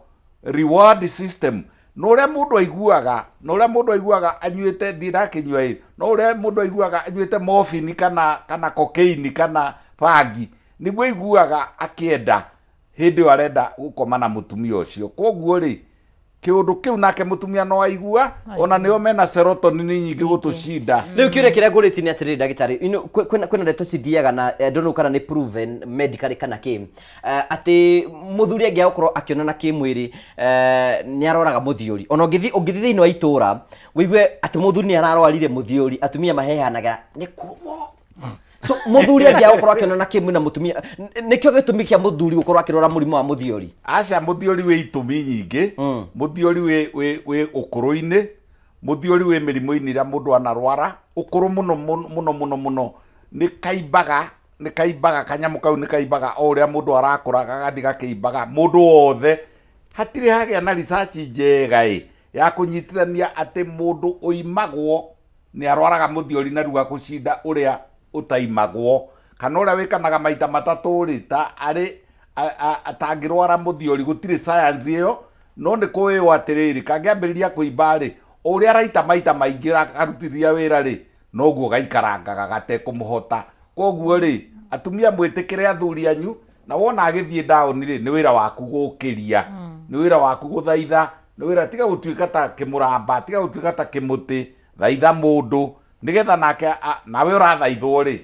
reward system na ũrĩa mũndũ aiguaga na ũrĩa mũndũ aiguaga anyuĩte ndinakĩnyua ĩ no ũrĩa mũndũ aiguaga anyuĩte morphine kana kana cocaine kana bangi nĩguo aiguaga akĩenda hĩndĩ ĩyo arenda gũkoma na mũtumia ũcio koguo rĩ kĩũndũ kĩu nake mũtumia no aigua ona nĩo mena serotonin nyingĩ gũtũcinda Rĩu kĩũria kĩrĩa ngũrĩtie nĩ atĩrĩrĩ ndagĩtarĩ you know, kwĩna kwĩna ndeto cithiaga na I don't know kana nĩ proven medically kana kĩ atĩ mũthuri angĩaga gũkorwo akĩonana kĩmwĩrĩ nĩ aroraga mũthiũri ona ũngĩthiĩ ũngĩthiĩ thĩinĩ wa itũra wĩigue atĩ mũthuri nĩ ararwarire mũthiũri atumia mahehanaga nĩ kumwo so mũthuri angĩaga gũkorwo akĩonana kĩmwĩrĩ na mũtumia nĩkĩo gĩtũmi kĩa mũthuri gũkorwo akĩrwara mũrimũ wa mũthiũri aca mũthiũri wĩ itũmi nyingĩ mũthiũri wĩ wĩ wĩ ũkũrũ-inĩ mũthiũri wĩ mĩrimũ-inĩ ĩrĩa mũndũ anarwara ũkũrũ mũno mũno mũno mũno mũno nĩ kaimbaga nĩ kaimbaga kanyamũ kau nĩ kaimbaga o ũrĩa mũndũ arakũra gagathiĩ gakĩimbaga mũndũ wothe hatirĩ hagĩa na research njega ĩ ya kũnyitithania atĩ mũndũ ũimagwo nĩ arwaraga mũthiori narua gũcinda ũrĩa ũtaimagwo kana ũrĩa wĩkanaga maita matatũ rĩ ta arĩ atangĩrwara mũthiori gũtirĩ science ĩyo No nĩ kũĩo atĩrĩrĩ, kangĩambĩrĩria kũimba rĩ, o ũrĩa araita maita maingĩ akarutithia wĩra rĩ, noguo gaikarangaga gatekũmũhota. Kwoguo rĩ, atumia mwĩtĩkĩre athuri anyu, na wona agĩthiĩ down rĩ, nĩ wĩra waku gũkĩria, nĩ wĩra waku gũthaitha, nĩ wĩra, tiga gũtuĩka ta kĩmũramba, tiga gũtuĩka ta kĩmũtĩ, thaitha mũndũ, nĩgetha nake, nawe ũrathaithwo rĩ,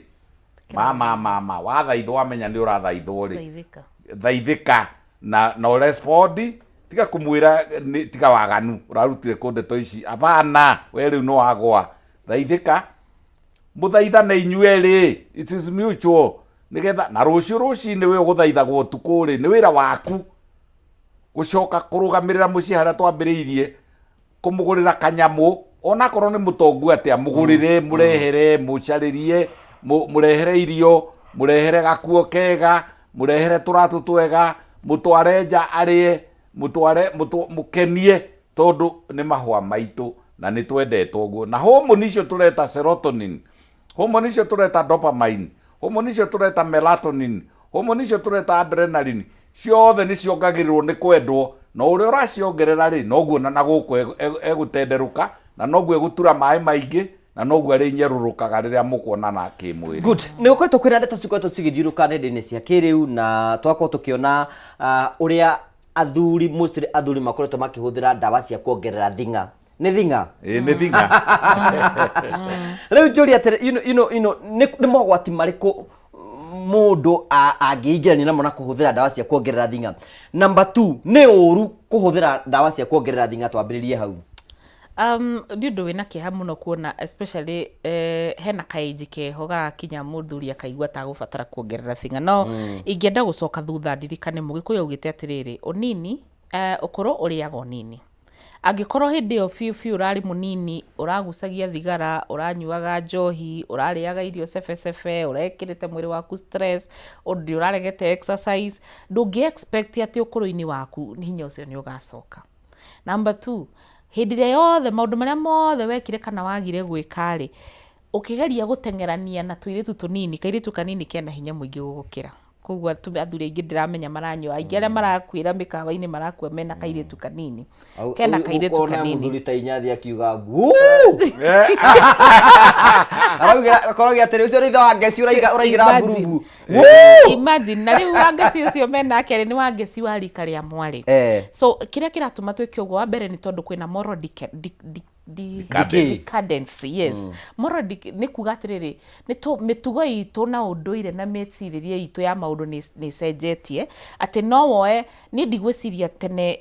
ma ma ma ma, wathaithwo wamenya nĩ ũrathaithwo rĩ, Thaithĩka. thaithĩka na na ũrespondi, tiga kũmwĩra nĩ- tiga waganu ũrarutire kũ ndeto ici, abana, we rĩu nĩ wagwa, thaithĩka, mũthaithane inyuerĩ, it is mutual, nĩgetha na rũciũ rũcinĩ we ũgũthaithagwo ũtukũ rĩ, nĩ wĩra waku gũcoka kũrũgamĩrĩra mũciĩ harĩa twambĩrĩirie kũmũgũrĩra kanyamũ onakorwo nĩ mũtongu atĩa mũgũrĩre mũrehere mũcarĩrie mũrehere irio mũrehere gakuo kega mũrehere tũratũ twega mũtware nja arĩe mũtware mũkenie tondũ nĩ mahũa maitũ na nĩ twendetwo ũguo na homoni icio tũreta serotonin homoni icio tũreta dopamine homoni icio tũreta melatonin homoni icio tũreta adrenaline ciothe nĩ ciongagĩrĩrwo nĩ kwendwo na ũrĩa ũraciongerera rĩ noguo na na gũkũ egũtenderũka na noguo egũtura maĩ maingĩ na noguo arĩnyerũrũkaga rĩrĩa mũkuonana kĩmwĩrĩ. Good. Nĩ gũkoretwo kwĩna ndeto cikoretwo cigĩthiũrũka nenda-inĩ cia kĩrĩu na twakorwo tũkĩona ũrĩa athuri mostly athuri makoretwo makĩhũthĩra ndawa cia kuongerera thing'a. Nĩ thing'a? Ĩĩ nĩ thing'a. Rĩu njũria atĩrĩ, nĩ mogwati marĩkũ mũndũ angĩingĩrania namo na kũhũthĩra ndawa cia kuongerera thing'a? Number 2, nĩ ũru kũhũthĩra ndawa cia kuongerera thing'a, twambĩrĩrie hau. Nĩ ũndũ wĩna kĩeha mũno kuona especially hena kaĩnji keho garakinya mũthuri akaigua ta agũbatara kuongerera thing'a. No ingĩenda gũcoka thutha ndirikane Mũgĩkũyũ augĩte atĩrĩrĩ, ũnini, ũkũrũ ũrĩaga ũnini. Angĩkorwo hĩndĩ ĩyo biũ biũ ũrarĩ mũnini, ũragucagia thigara, ũranyuaga njohi, ũrarĩaga irio cebecebe, ũrekĩrĩte mwĩrĩ waku stress, nĩ ũraregete exercise, ndũngĩ expect atĩ ũkũrũ-inĩ waku hinya ũcio nĩ ũgacoka. Number two, hĩndĩ ĩrĩa yothe maũndũ marĩa mothe wekire kana wagire gwĩka rĩ, ũkĩgeria gũteng'erania na tũirĩtu tũnini, kairĩtu kanini kena hinya mũingĩ gũgũkĩra. Koguo athuri aingĩ ndĩramenya maranyua, aingĩ arĩa marakuĩra mĩkawa-inĩ marakua mena kairĩtu kanini. Kena kairĩtu Ũkona kanini. mũthuri ta inyathi akiuga "Wuu!" Araugira akoragwo atĩrĩ ũcio nĩ ithe wa ngeci ũraigĩra Imagine. mburumbu. Imagine, na rĩu wangeci ũcio menake rĩ nĩ wangeci wa rika rĩa mwarĩ. So kĩrĩa kĩratũma twĩke ũguo wa mbere nĩ tondũ kwĩna moral Decadence. decadence, yes. Moral nĩ kuga atĩrĩrĩ, mĩtugo itũ na ũndũire na mĩcirĩrie itũ ya maũndũ nĩ ĩcenjetie, atĩ no woe, niĩ ndigwĩciria tene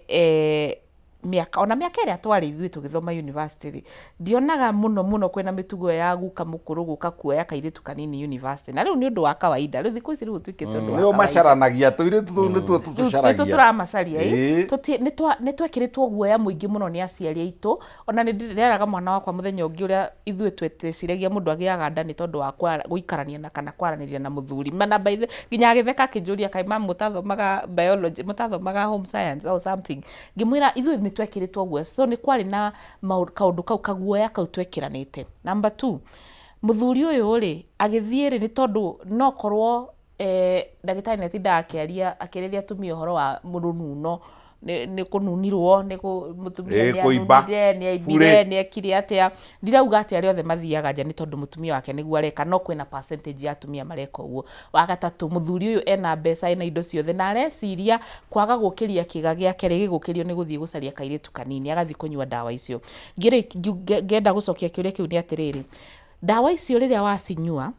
mĩaka, ona mĩaka ĩrĩa twarĩ ithuĩ tũgĩthoma university rĩ, ndionaga mũno mũno kwĩna mĩtugo ya guka mũkũrũ gũka kuoya kairĩtu kanini university. Na rĩu nĩ ũndũ wa kawaida, rĩu thikũ ici rĩu ũtuĩkĩte ũndũ wa Nĩo kawaida. macaranagia, tũirĩtu tũu nĩtuo tũtũcaragia. Nĩtuo tũramacaria, ĩ. Nĩ twekĩrĩtwo guoya mũingĩ mũno nĩ aciari aitũ. Ona nĩ ndĩreraga mwana wakwa mũthenya ũngĩ ũrĩa ithuĩ tweciragia mũndũ agĩaga nda nĩ tondũ wa gũikarania na kana kwaranĩria na mũthuri. Na by the, nginya agĩtheka akĩnjũria kaĩ ma'am mũtathomaga biology, mũtathomaga home science or something. Ngĩmwĩra ithuĩ nĩ twekĩrĩtwo guoya. So nĩ kwarĩ na kaũndũ kau, kaguoya kau twekĩranĩte. Number two, mũthuri ũyũ rĩ, agĩthiĩ rĩ, nĩ tondũ no korwo ndagĩtarĩ nĩ atindaga akĩaria, akĩarĩria atumia ũhoro wa rũnuno, nĩ kũnunirwo, nĩ mũtumia nĩ Kũimba. anunire, nĩ aimbire, nĩ ekire atĩa. Ndirauga atĩ arĩa othe mathiaga nja nĩ tondũ mũtumia wake nĩguo areka, no kwĩna percentage ya atumia mareka ũguo. Wa gatatũ, mũthuri ũyũ ena mbeca, ena indo ciothe, na areciria kwaga gũkĩria kĩga gĩake rĩ, gĩgũkĩrio nĩ gũthiĩ gũcaria kairĩtu kanini, agathiĩ kũnyua ndawa icio. Ngĩenda gũcokia kĩũria kĩu nĩ atĩrĩrĩ, ndawa icio rĩrĩa wacinyua,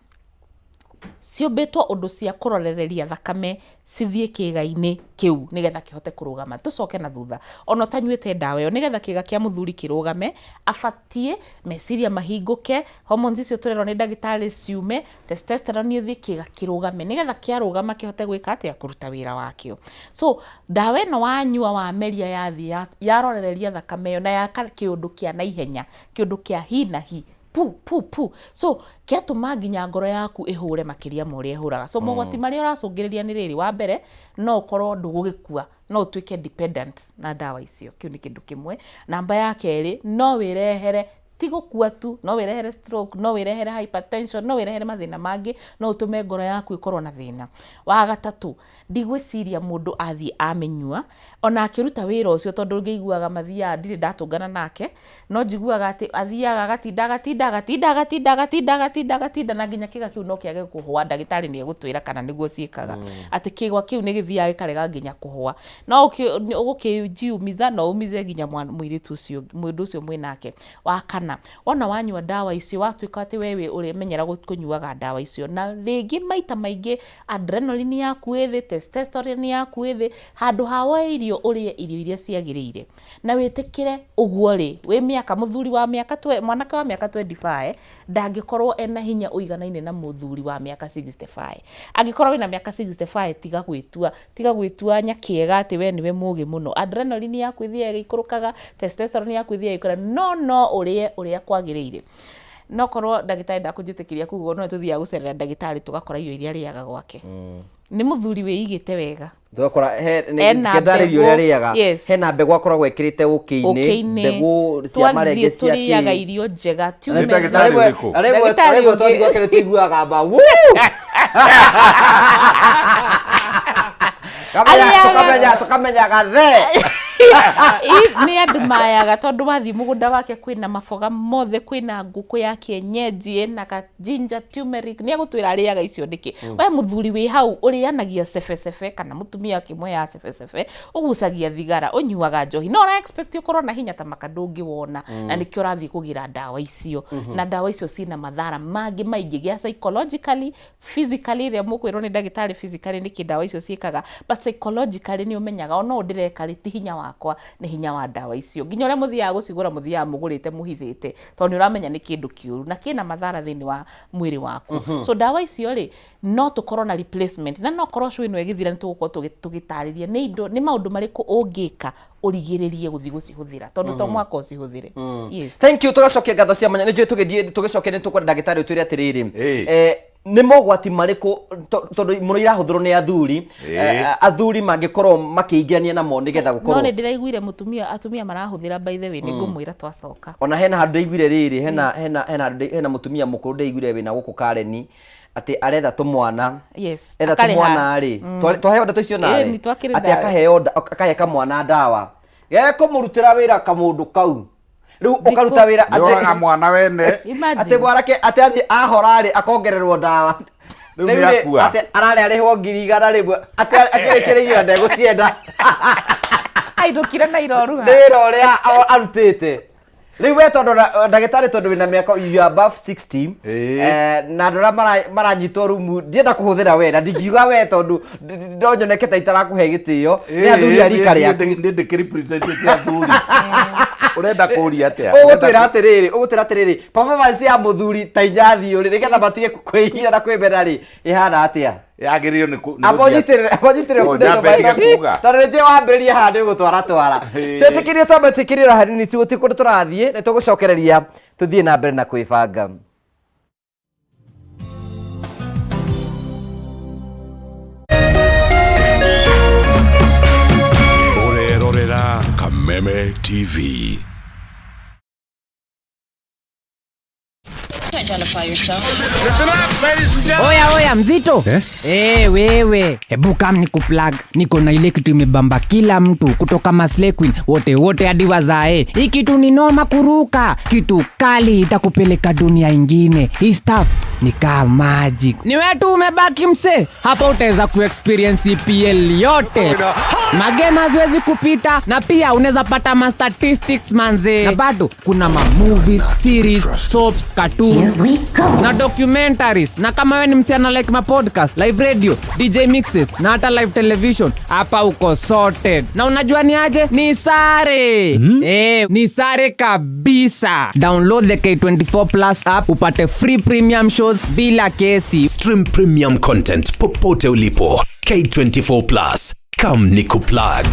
ciũmbĩtwo ũndũ cia kũrorereria thakame cithiĩ kĩĩga-inĩ kĩu nĩgetha kĩhote kũrũgama. Tũcoke na thutha, ona ũtanyuĩte ndawa ĩyo, nĩgetha kĩĩga kĩa mũthuri kĩrũgame, abatiĩ meciria mahingũke, hormones icio tũrerwo nĩ ndagĩtarĩ ciume, testosterone ĩthiĩ, kĩĩga kĩrũgame, nĩgetha kĩarũgama kĩhote gwĩka atĩa, kũruta wĩra wakĩo. So ndawa ĩno wanyua wameria yathiĩ yarorereria thakame ĩyo na yaka kĩũndũ kĩa naihenya, kĩũndũ kĩa hi na hi, pu pu pu, so kĩatũma nginya ngoro yaku ĩhũre makĩria ma ũrĩa ĩhũraga. So mogwati marĩa ũracũngĩrĩria nĩ rĩrĩ, wa mbere no ũkorwo ndũgũgĩkua, no ũtuĩke dependent na ndawa icio, kĩu nĩ kĩndũ kĩmwe. Namba ya kerĩ, no wĩrehere Ti gũkua tu, no wĩrehere stroke, no wĩrehere hypertension, no wĩrehere mathĩna mangĩ, no ũtũme ngoro yaku ĩkorwo na thĩna. Wa gatatũ, ndigwĩciria mũndũ athiĩ amĩnyua, ona akĩruta wĩra ũcio tondũ ngĩiguaga mathiaga, ndirĩ ndatũngana nake, no njiguaga atĩ athiaga agatinda agatinda agatinda agatinda agatinda agatinda agatinda na nginya kĩga kĩu no kĩage kũhũa, ndagĩtarĩ nĩ egũtwĩra kana nĩguo ciĩkaga, atĩ kĩgwa kĩu nĩ gĩthiaga gĩkarega nginya kũhũa. No ũgũkĩjiumiza na ũmize nginya mũirĩtu ũcio, mũndũ ũcio mwĩnake. Wa kana, wona wanyua ndawa icio watuĩka atĩ we ũrĩmenyera kũnyuaga ndawa icio, na rĩngĩ maita maingĩ adrenaline yaku ĩ thĩ, testosterone yaku ĩ thĩ, handũ ha woe irio ũrĩe irio iria ciagĩrĩire na wĩtĩkĩre ũguo rĩ, wĩ mĩaka, mũthuri wa mĩaka, mwanake wa mĩaka 25 ndangĩkorwo ena hinya ũiganaine na mũthuri wa mĩaka 65. Angĩkorwo wĩna mĩaka 65 tiga gwĩtua, tiga gwĩtua nyakĩega atĩ we nĩwe mũgĩ mũno. Adrenaline yaku ĩthiaga ĩgĩikũrũkaga, testosterone yaku ĩthiaga ĩgĩikũrũkaga, no no ũrĩe ũrĩa kwagĩrĩire. No korwo ndagĩtarĩ ndakũnjĩtĩkĩria kuga ũguo, no nĩtũthiaga gũcerera ndagĩtarĩ tũgakora irio iria arĩaga gwake. Nĩ mũthuri wĩigĩte wega. Tũgakora he Ena ndarĩrio ũrĩa mbegũ, arĩaga yes. hena mbegũ akoragwo ekĩrĩte ũkĩ-inĩ Ũkĩ-inĩ. mbegũ cia marenge Twathiĩ cia tũrĩaga kĩ irio njega. Nĩ Turmeric. ndagĩtarĩ ũrĩkũ? na rĩmwe Ndagĩtarĩ rĩmwe ũngĩ. twathiĩ gwake nĩ tũiguaga mba wuu Kamenya- Arĩaga- tũkamenya tũkamenyaga the Nĩ admire tondũ wathiĩ mũgũnda wake kwĩna maboga mothe, kwĩna ngũkũ ya kienyeji, ĩna ka ginger, turmeric, nĩ egũtwĩra arĩaga icio nĩkĩ. We mũthuri wĩ hau ũrĩanagia cebecebe kana mũtumia akĩmũheaga cebecebe, ũgucagia thigara, ũnyuaga njohi, no ũra expect ũkorwo na hinya ta maka ndũngĩwona, na nĩkĩo ũrathiĩ kũgĩra ndawa icio. Na ndawa icio ciĩna mathara mangĩ maingĩ gĩa psychologically, physically, ĩrĩa mũkwĩrwo nĩ ndagĩtarĩ physically nĩkĩ ndawa icio ciĩkaga, but psychologically nĩ ũmenyaga ona ũũ ndĩreka rĩ, ti hinya wakwa, nĩ hinya wa ndawa icio. Nginya ũrĩa mũthiaga gũcigũra mũthiaga mũgũrĩte mũhithĩte, tondũ nĩ ũramenya nĩ kĩndũ kĩũru na kĩna mathara thĩinĩ wa mwĩrĩ waku. So ndawa icio rĩ, no tũkorwo na replacement, na no korwo show ĩno ĩgĩthira nĩ tũgũkorwo tũgĩtarĩria nĩ indo, nĩ maũndũ marĩkũ ũngĩka ũrigĩrĩrie gũthiĩ gũcihũthĩra, tondũ to mũhaka ũcihũthĩre. Yes. Thank you, tũgacokia ngatho cia mwanya. Nĩ njũĩ tũgĩthiĩ tũgĩcokia nĩ tũkwenda ndagĩtarĩ ũtwĩre atĩrĩrĩ, nĩ mogwati marĩkũ tondũ mũno irahũthĩrwo nĩ athuri, athuri mangĩkorwo makĩingĩrania namo nĩgetha No gũkorwo nĩ ndĩraiguire mũtumia, atumia marahũthĩra, by the way, nĩ ngũmwĩra twacoka. Ona hena handũ ndaiguire rĩrĩ, hena hena hena handũ hena mũtumia mũkũrũ ndaiguire wĩna gũkũ Kareni atĩ aretha tũmwana. Yes. Etha akarĩha. tũmwana rĩ, twaheo ndeto icio nawe Ĩni, twakĩrĩ atĩ nawe. akaheo akahe kamwana ndawa gekũmũrutĩra wĩra kamũndũ kau rĩu ũkaruta wĩra Nĩoraga mwana wene. Imagine. Atĩ mwanake atĩ athiĩ ahora rĩ akongererwo ndawa. Rĩu Rĩu rĩ, nĩakua. atĩ ararĩ arĩhwo 100,000 atĩ akĩrĩkĩrĩire ndegũcienda. Ainũkire na iroruha. Nĩ wĩra ũrĩa arutĩte rĩu we tondũ ndagĩtarĩ tondũ wĩna mĩaka you are above 60, na andũ arĩa maranyitwo rumu ndienda kũhũthĩra we na ndingiuga we tondũ no nyoneke ta itarakũhe gĩtĩo nĩ athuri a rika rĩaku. Nĩ ndĩkĩrepresentĩte athuri. Ũrenda kũũria atĩa? Ũgũtwĩra atĩrĩrĩ, performance ya mũthuri ta inyathiũ rĩ nĩgetha matige kwĩhira na kwĩmena rĩ ĩhana atĩa? Yagĩrĩirwo nĩ nĩ Amba gũthiĩ ũnyitĩrĩre, amba ũnyitĩrĩre Oh, kunde nyambe tũmaĩ ndige kuga. tondũ nĩ njũĩ wambĩrĩria haha nĩ ũgũtwara twara. Twĩtĩkĩrie twambe twĩkĩrĩre hanini tu gũtirĩ kũndũ tũrathiĩ nĩ tũgũcokereria tũthiĩ na mbere na kwĩbanga. Ũrerorera Kameme TV. Oya oya mzito eh? Wewe hebu kam ni kuplug, niko na ile kitu imebamba kila mtu kutoka Maslay Queen wote wote hadi wazae. Hii kitu ni noma kuruka, kitu kali itakupeleka dunia ingine. Hii stuff ni kama magic. Ni wewe tu umebaki mse, hapa utaweza kuexperience EPL yote. Magame haziwezi kupita na pia unaweza pata ma statistics manze. Na bado kuna ma movies, series, soaps, cartoons na documentaries. Na kama wewe ni msichana like ma podcast, live radio, DJ mixes na hata live television, hapa uko sorted. Na unajua ni aje? Ni sare. Ni sare kabisa. Download the K24 Plus app upate free premium shows bila kesi. Stream premium content popote ulipo. K24 Plus. Come ni kuplug.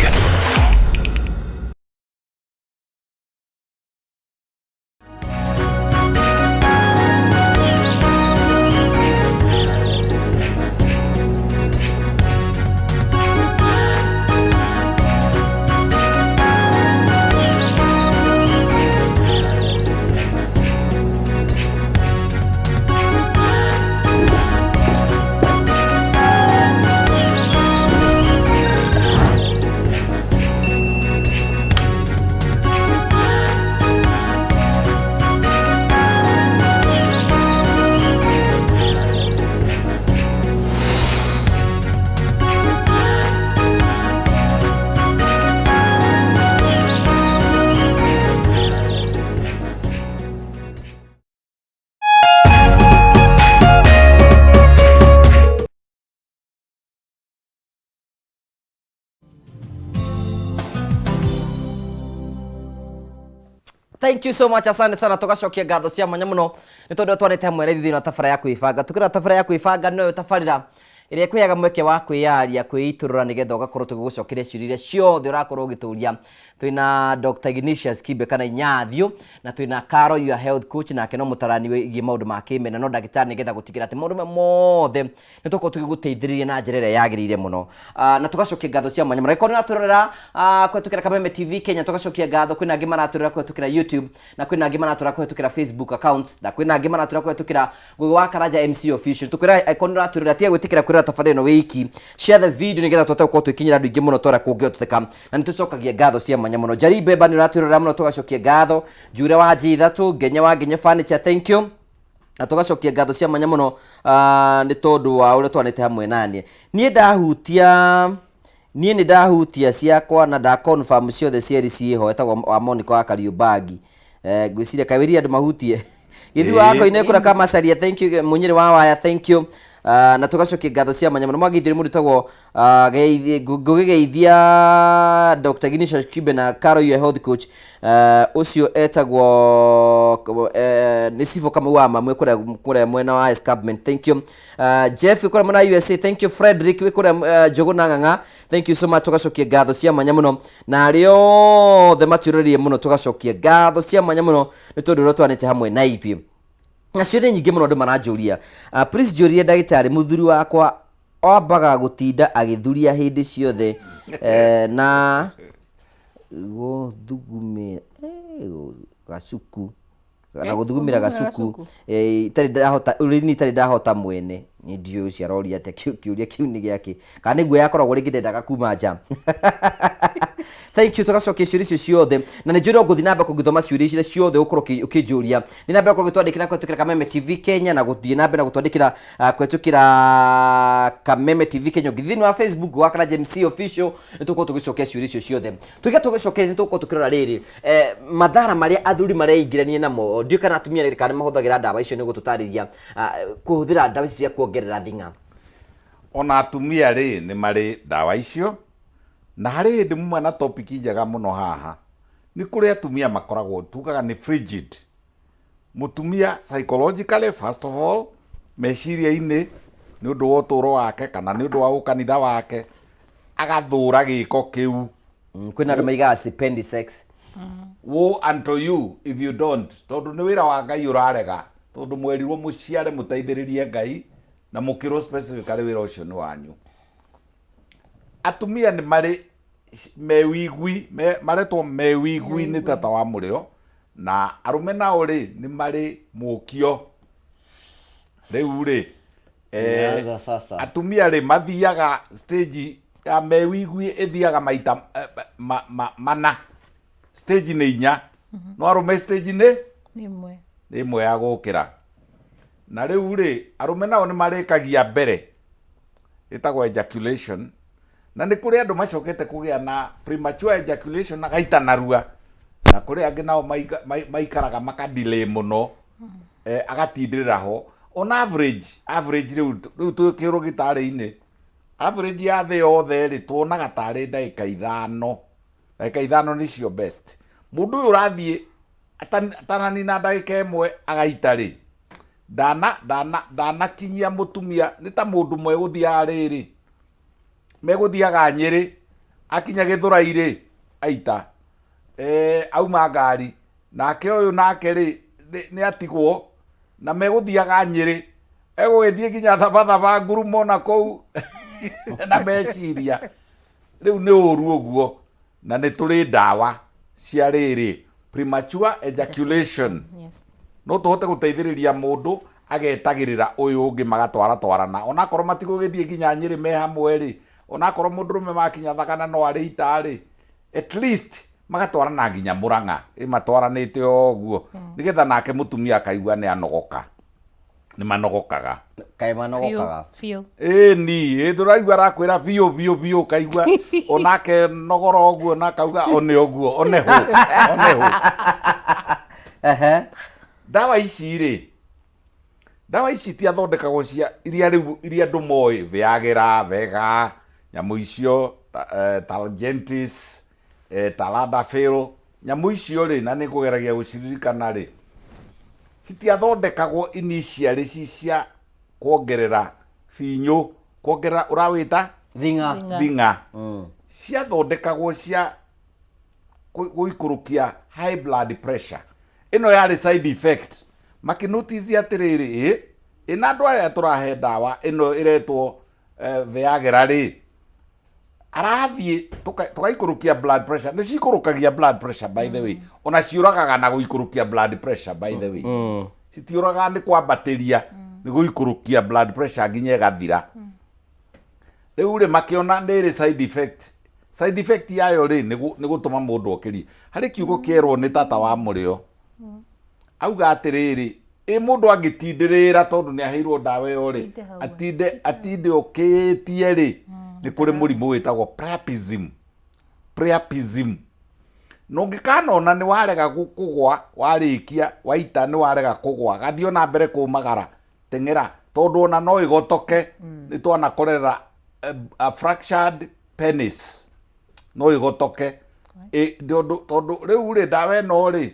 Thank you so much, asante sana. Tugacokia ngatho cia mwanya muno nĩ tondũ twarĩte hamwe na ithuĩ thĩinĩ wa tabara ya kwĩbanga. Tukĩrora tabara ya kwĩbanga noyo tabarĩra ĩrĩa ĩkũheaga mweke wa kwĩyaria, kwĩitũrũra nĩgetha ũgakorwo tũgĩgũcokeria ciũria iria ciothe ũrakorwo ũgĩtũria. Twĩna Dr. Ignatius Kibe kana Inyathio na twĩna Caro your health coach, nake no mũtarani wĩgiĩ maũndũ ma kĩmena no ndagĩtarĩ, nĩgetha gũtigĩra atĩ maũndũ maya mothe nĩ tũkorwo tũgĩgũteithĩrĩria na njĩra ĩrĩa yagĩrĩire mũno. Ah, na tũgacokia ngatho cia mwanya mũno angĩkorwo nĩ ũratwĩrorera kũhetũkĩra Kameme TV Kenya. Tũgacokia ngatho. Kwĩna angĩ maratwĩrorera kũhetũkĩra YouTube, na kwĩna angĩ maratwĩrora kũhetũkĩra Facebook accounts, na kwĩna angĩ maratwĩrora kũhetũkĩra Ngũgĩ wa Karanja MC Official. Tũkwĩra angĩkorwo nĩ ũratwĩrorera, tiga gwĩtĩkĩra kwĩrora tabarĩra ĩno wĩ iki, share the video nĩgetha tũhote gũkorwo twĩkinyĩra andũ aingĩ mũno twarĩa kũngĩhoteka. Na nĩ tũcokagia ngatho cia mwanya mũno. Njari Mbemba, nĩ ũratwĩrorera mũno, tũgacokia ngatho. Njure wa G3, Ngenye wa Ngenye Furniture, thank you. Na tũgacokia ngatho cia mwanya mũno nĩ tondũ wa ũrĩa twanĩte hamwe naniĩ. Niĩ ndahutia, niĩ nĩ ndahutia ciakwa na nda confirm ciothe cierĩ ciĩho. Etagwo wa Monica wa Kariũmbangi. Eh, ngwĩciria kaĩ wĩrire andũ mahutie gĩthiĩ wa koine kũrĩa kamacaria. Thank you. Mũnyĩrĩ wa waya, thank you. Na tũgacokia ngatho cia mwanya mũno. Mwagithire mũndũ tagwo ngũgĩgeithia Dr. Ignatius Kibe na Caro your health coach. Ũcio etagwo nĩ Cibũ Kamau wa Mamwe kũrĩa mwena wa Escarpment, thank you. Jeff wĩ kũrĩa mwena wa USA, thank you. Frederick wĩ kũrĩa Njũgũ na Ng'ang'a, thank you so much. Tũgacokia ngatho cia mwanya mũno na arĩa othe matiũrĩrie mũno, tũgacokia ngatho cia mwanya mũno nĩ tondũ ũrĩa twanĩte hamwe na ithuĩ. Na ciũria nyingĩ mũno andũ maranjũria. Please njũrie ndagĩtarĩ, mũthuri wakwa ambaga gũtinda agĩthuria hĩndĩ ciothe na gũthugumĩra gacuku na gũthugumĩra gũthugumĩra gacuku gacuku. Itarĩ ndahota ũrĩmi, itarĩ ndahota mwene. Nĩ ndiũĩ ũcio aroria atĩa. Kĩũria kĩu nĩ gĩakĩ kana nĩguo yakoragwo rĩngĩ ndendaga kuma nja. Thank you. Tũgacokia ciũria icio ciothe na nĩ njũĩ no ngũthiĩ na mbere kũgĩthoma ciũria icio ciothe ũkorwo ũkĩnjũria. Thiĩ na mbere gũkorwo ũgĩtwandĩkĩra kũhetũkĩra Kameme TV Kenya, na gũthiĩ na mbere na gũtwandĩkĩra kũhetũkĩra Kameme TV Kenya. Ũngĩthiĩ thĩinĩ wa Facebook wa Karanja MC Official, nĩ tũgũkorwo tũgĩcokia ciũria icio ciothe. Tũiga tũgĩcokeria, nĩ tũgũkorwo tũkĩrora rĩrĩ mathara marĩa athuri mareingĩrania namo. Ndiũĩ kana atumia rĩrĩ kana nĩ mahũthagĩra ndawa icio, nĩ gũtũtarĩria kũhũthĩra ndawa ici cia kuongerera thing'a. Ona atumia rĩ, nĩ marĩ ndawa icio, na harĩ hĩndĩ muma na topic njega mũno haha. Nĩ kũrĩ atumia makoragwo tugaga nĩ frigid. Mũtumia psychologically, first of all, meciria-inĩ, nĩ ũndũ wa ũtũũro wake kana nĩ ũndũ wa ũkanitha wake, agathũra gĩko kĩu. Kwĩna andũ maigaga sipendi sex. Woe unto you if you don't, tondũ nĩ wĩra wa Ngai ũrarega, tondũ mwerirwo mũciare mũteithĩrĩrie Ngai na mũkĩrwo specifically wĩra ũcio nĩ wanyu. Atumia nĩ marĩ mewigwi, maretwo mewigwi nĩ tata wa mũrĩo, na arũme nao rĩ, nĩ marĩ mũkio rĩu rĩ Tumeanza sasa. Atumia rĩ, mathiaga stage ya mewigwi ĩthiaga maita mana, stage nĩ inya, no arũme stage nĩ nĩ ĩmwe. Nĩ ĩmwe ya gũkĩra. Na rĩu rĩ, arũme nao nĩ marĩkagia mbere, ĩtagwo ejaculation, na nĩ kũrĩ andũ macokete kũgĩa na premature ejaculation agaita narua, na kũrĩ angĩ nao maikaraga makadelay mũno, agatindĩrĩra ho. On average, average rĩu twĩ kĩrũgĩtarĩ-inĩ, average ya thĩ yothe rĩ, tuonaga tarĩ ndagĩka 5. Ndagĩka 5 nĩcio best. Mũndũ ũyũ ũrathiĩ atananina ndagĩka 1 agaita rĩ, ndanakinyia mũtumia. Nĩ ta mũndũ megũthiaga rĩrĩ, megũthiaga Nyĩrĩ, akinya Gĩthũrai rĩ, aita auma ngari. Nake ũyũ nake rĩ, nĩ atigwo na megũthiaga Nyĩrĩ, egũgĩthiĩ nginya Thabathaba ngurumo na kũu na meciria rĩu nĩ ũru ũguo. Na nĩ tũrĩ ndawa cia rĩrĩ, premature ejaculation. No tũhote gũteithĩrĩria mũndũ agetagĩrĩra ũyũ ũngĩ, magatwaratwarana, onakorwo matigũgĩthiĩ nginya Nyĩrĩ me hamwe rĩ, onakorwo mũndũrũme makinya thagana no arĩ ita rĩ, at least magatwarana nginya Mũrang'a ĩmatwaranĩte o ũguo, nĩgetha nake mũtumia akaigua nĩ anogoka. Nĩ manogokaga. Kaĩ manogokaga? Biũ. Ĩni ĩ ndũraigua arakwĩra biũ biũ biũ, ũkaigua onake nogoro ũguo na akauga one ũguo one hũ one hũ. Ndawa ici rĩ, ndawa ici itiathondekagwo cia iria rĩu iria andũ moĩ, Viagra, Vega, nyamũ icio Talgentis, Tadalafil. Nyamũ icio rĩ, na nĩ ngũgeragia gũciririkana rĩ, citiathondekagwo initially ci cia kuongerera binyũ, kuongerera ũrawĩta? Thing'a. Thing'a. Ciathondekagwo cia gũikũrũkia high blood pressure. Ĩno yarĩ side effect. Makĩ notice atĩrĩrĩ, ĩ, ĩ na andũ aya tũrahe ndawa ĩno ĩretwo Viagra rĩ, arathiĩ tũgaikũrũkia blood pressure. Nĩ cikũrũkagia blood pressure by the way. Ona ciũragaga na gũikũrũkia blood pressure by the way. Citiũragaga nĩ kwambatĩria, nĩ gũikũrũkia blood pressure nginya ĩgathira. Rĩu rĩ, makĩona nĩ ĩrĩ side effect. Side effect yayo rĩ, nĩ gũtũma mũndũ okĩrie. Harĩ kiugo kĩerwo nĩ tata wa mũrĩo. Auga atĩrĩrĩ, ĩ mũndũ angĩtindĩrĩra tondũ nĩ aheirwo ndawa ĩyo rĩ, Atinde hau. atinde okĩtie rĩ, nĩ kũrĩ mũrimũ wĩtagwo priapism. Priapism. Na ũngĩkanona nĩ warega kũgwa, warĩkia, waita nĩ warega kũgwa, gathiĩ ona mbere kũmagara, teng'era, tondũ ona no ĩgotoke, nĩ twanakorera a fractured penis, no ĩgotoke. Tondũ rĩu rĩ, ndawa ĩno rĩ,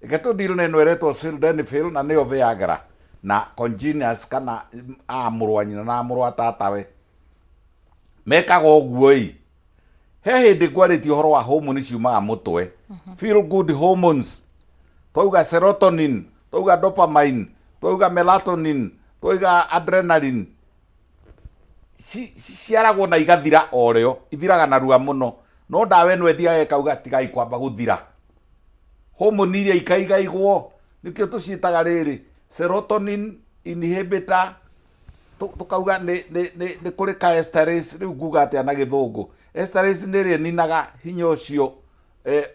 reke tũdeal na ĩno ĩretwo sildenafil na nĩyo Viagra na congeners kana a mũrũ wa nyina na mũrũ wa tatawe mekaga ũguo ĩ. He hĩndĩ ngwarĩtie ũhoro wa hormone ciumaga mũtwe, feel good hormones, twauga serotonin, twauga dopamine, twauga melatonin, twauga adrenaline, ciaragwo na igathira o rĩo, ithiraga narua mũno. No ndawa ĩno ĩthiaga ĩkauga tigai kwamba gũthira, hormone iria ikaigaigwo, nĩkĩo tũciĩtaga rĩrĩ serotonin inhibitor, tũkauga nĩ kũrĩ ka esterase. Rĩu nguga atĩa na gĩthũngũ? Esterase nĩ ĩrĩa ĩninaga hinya ũcio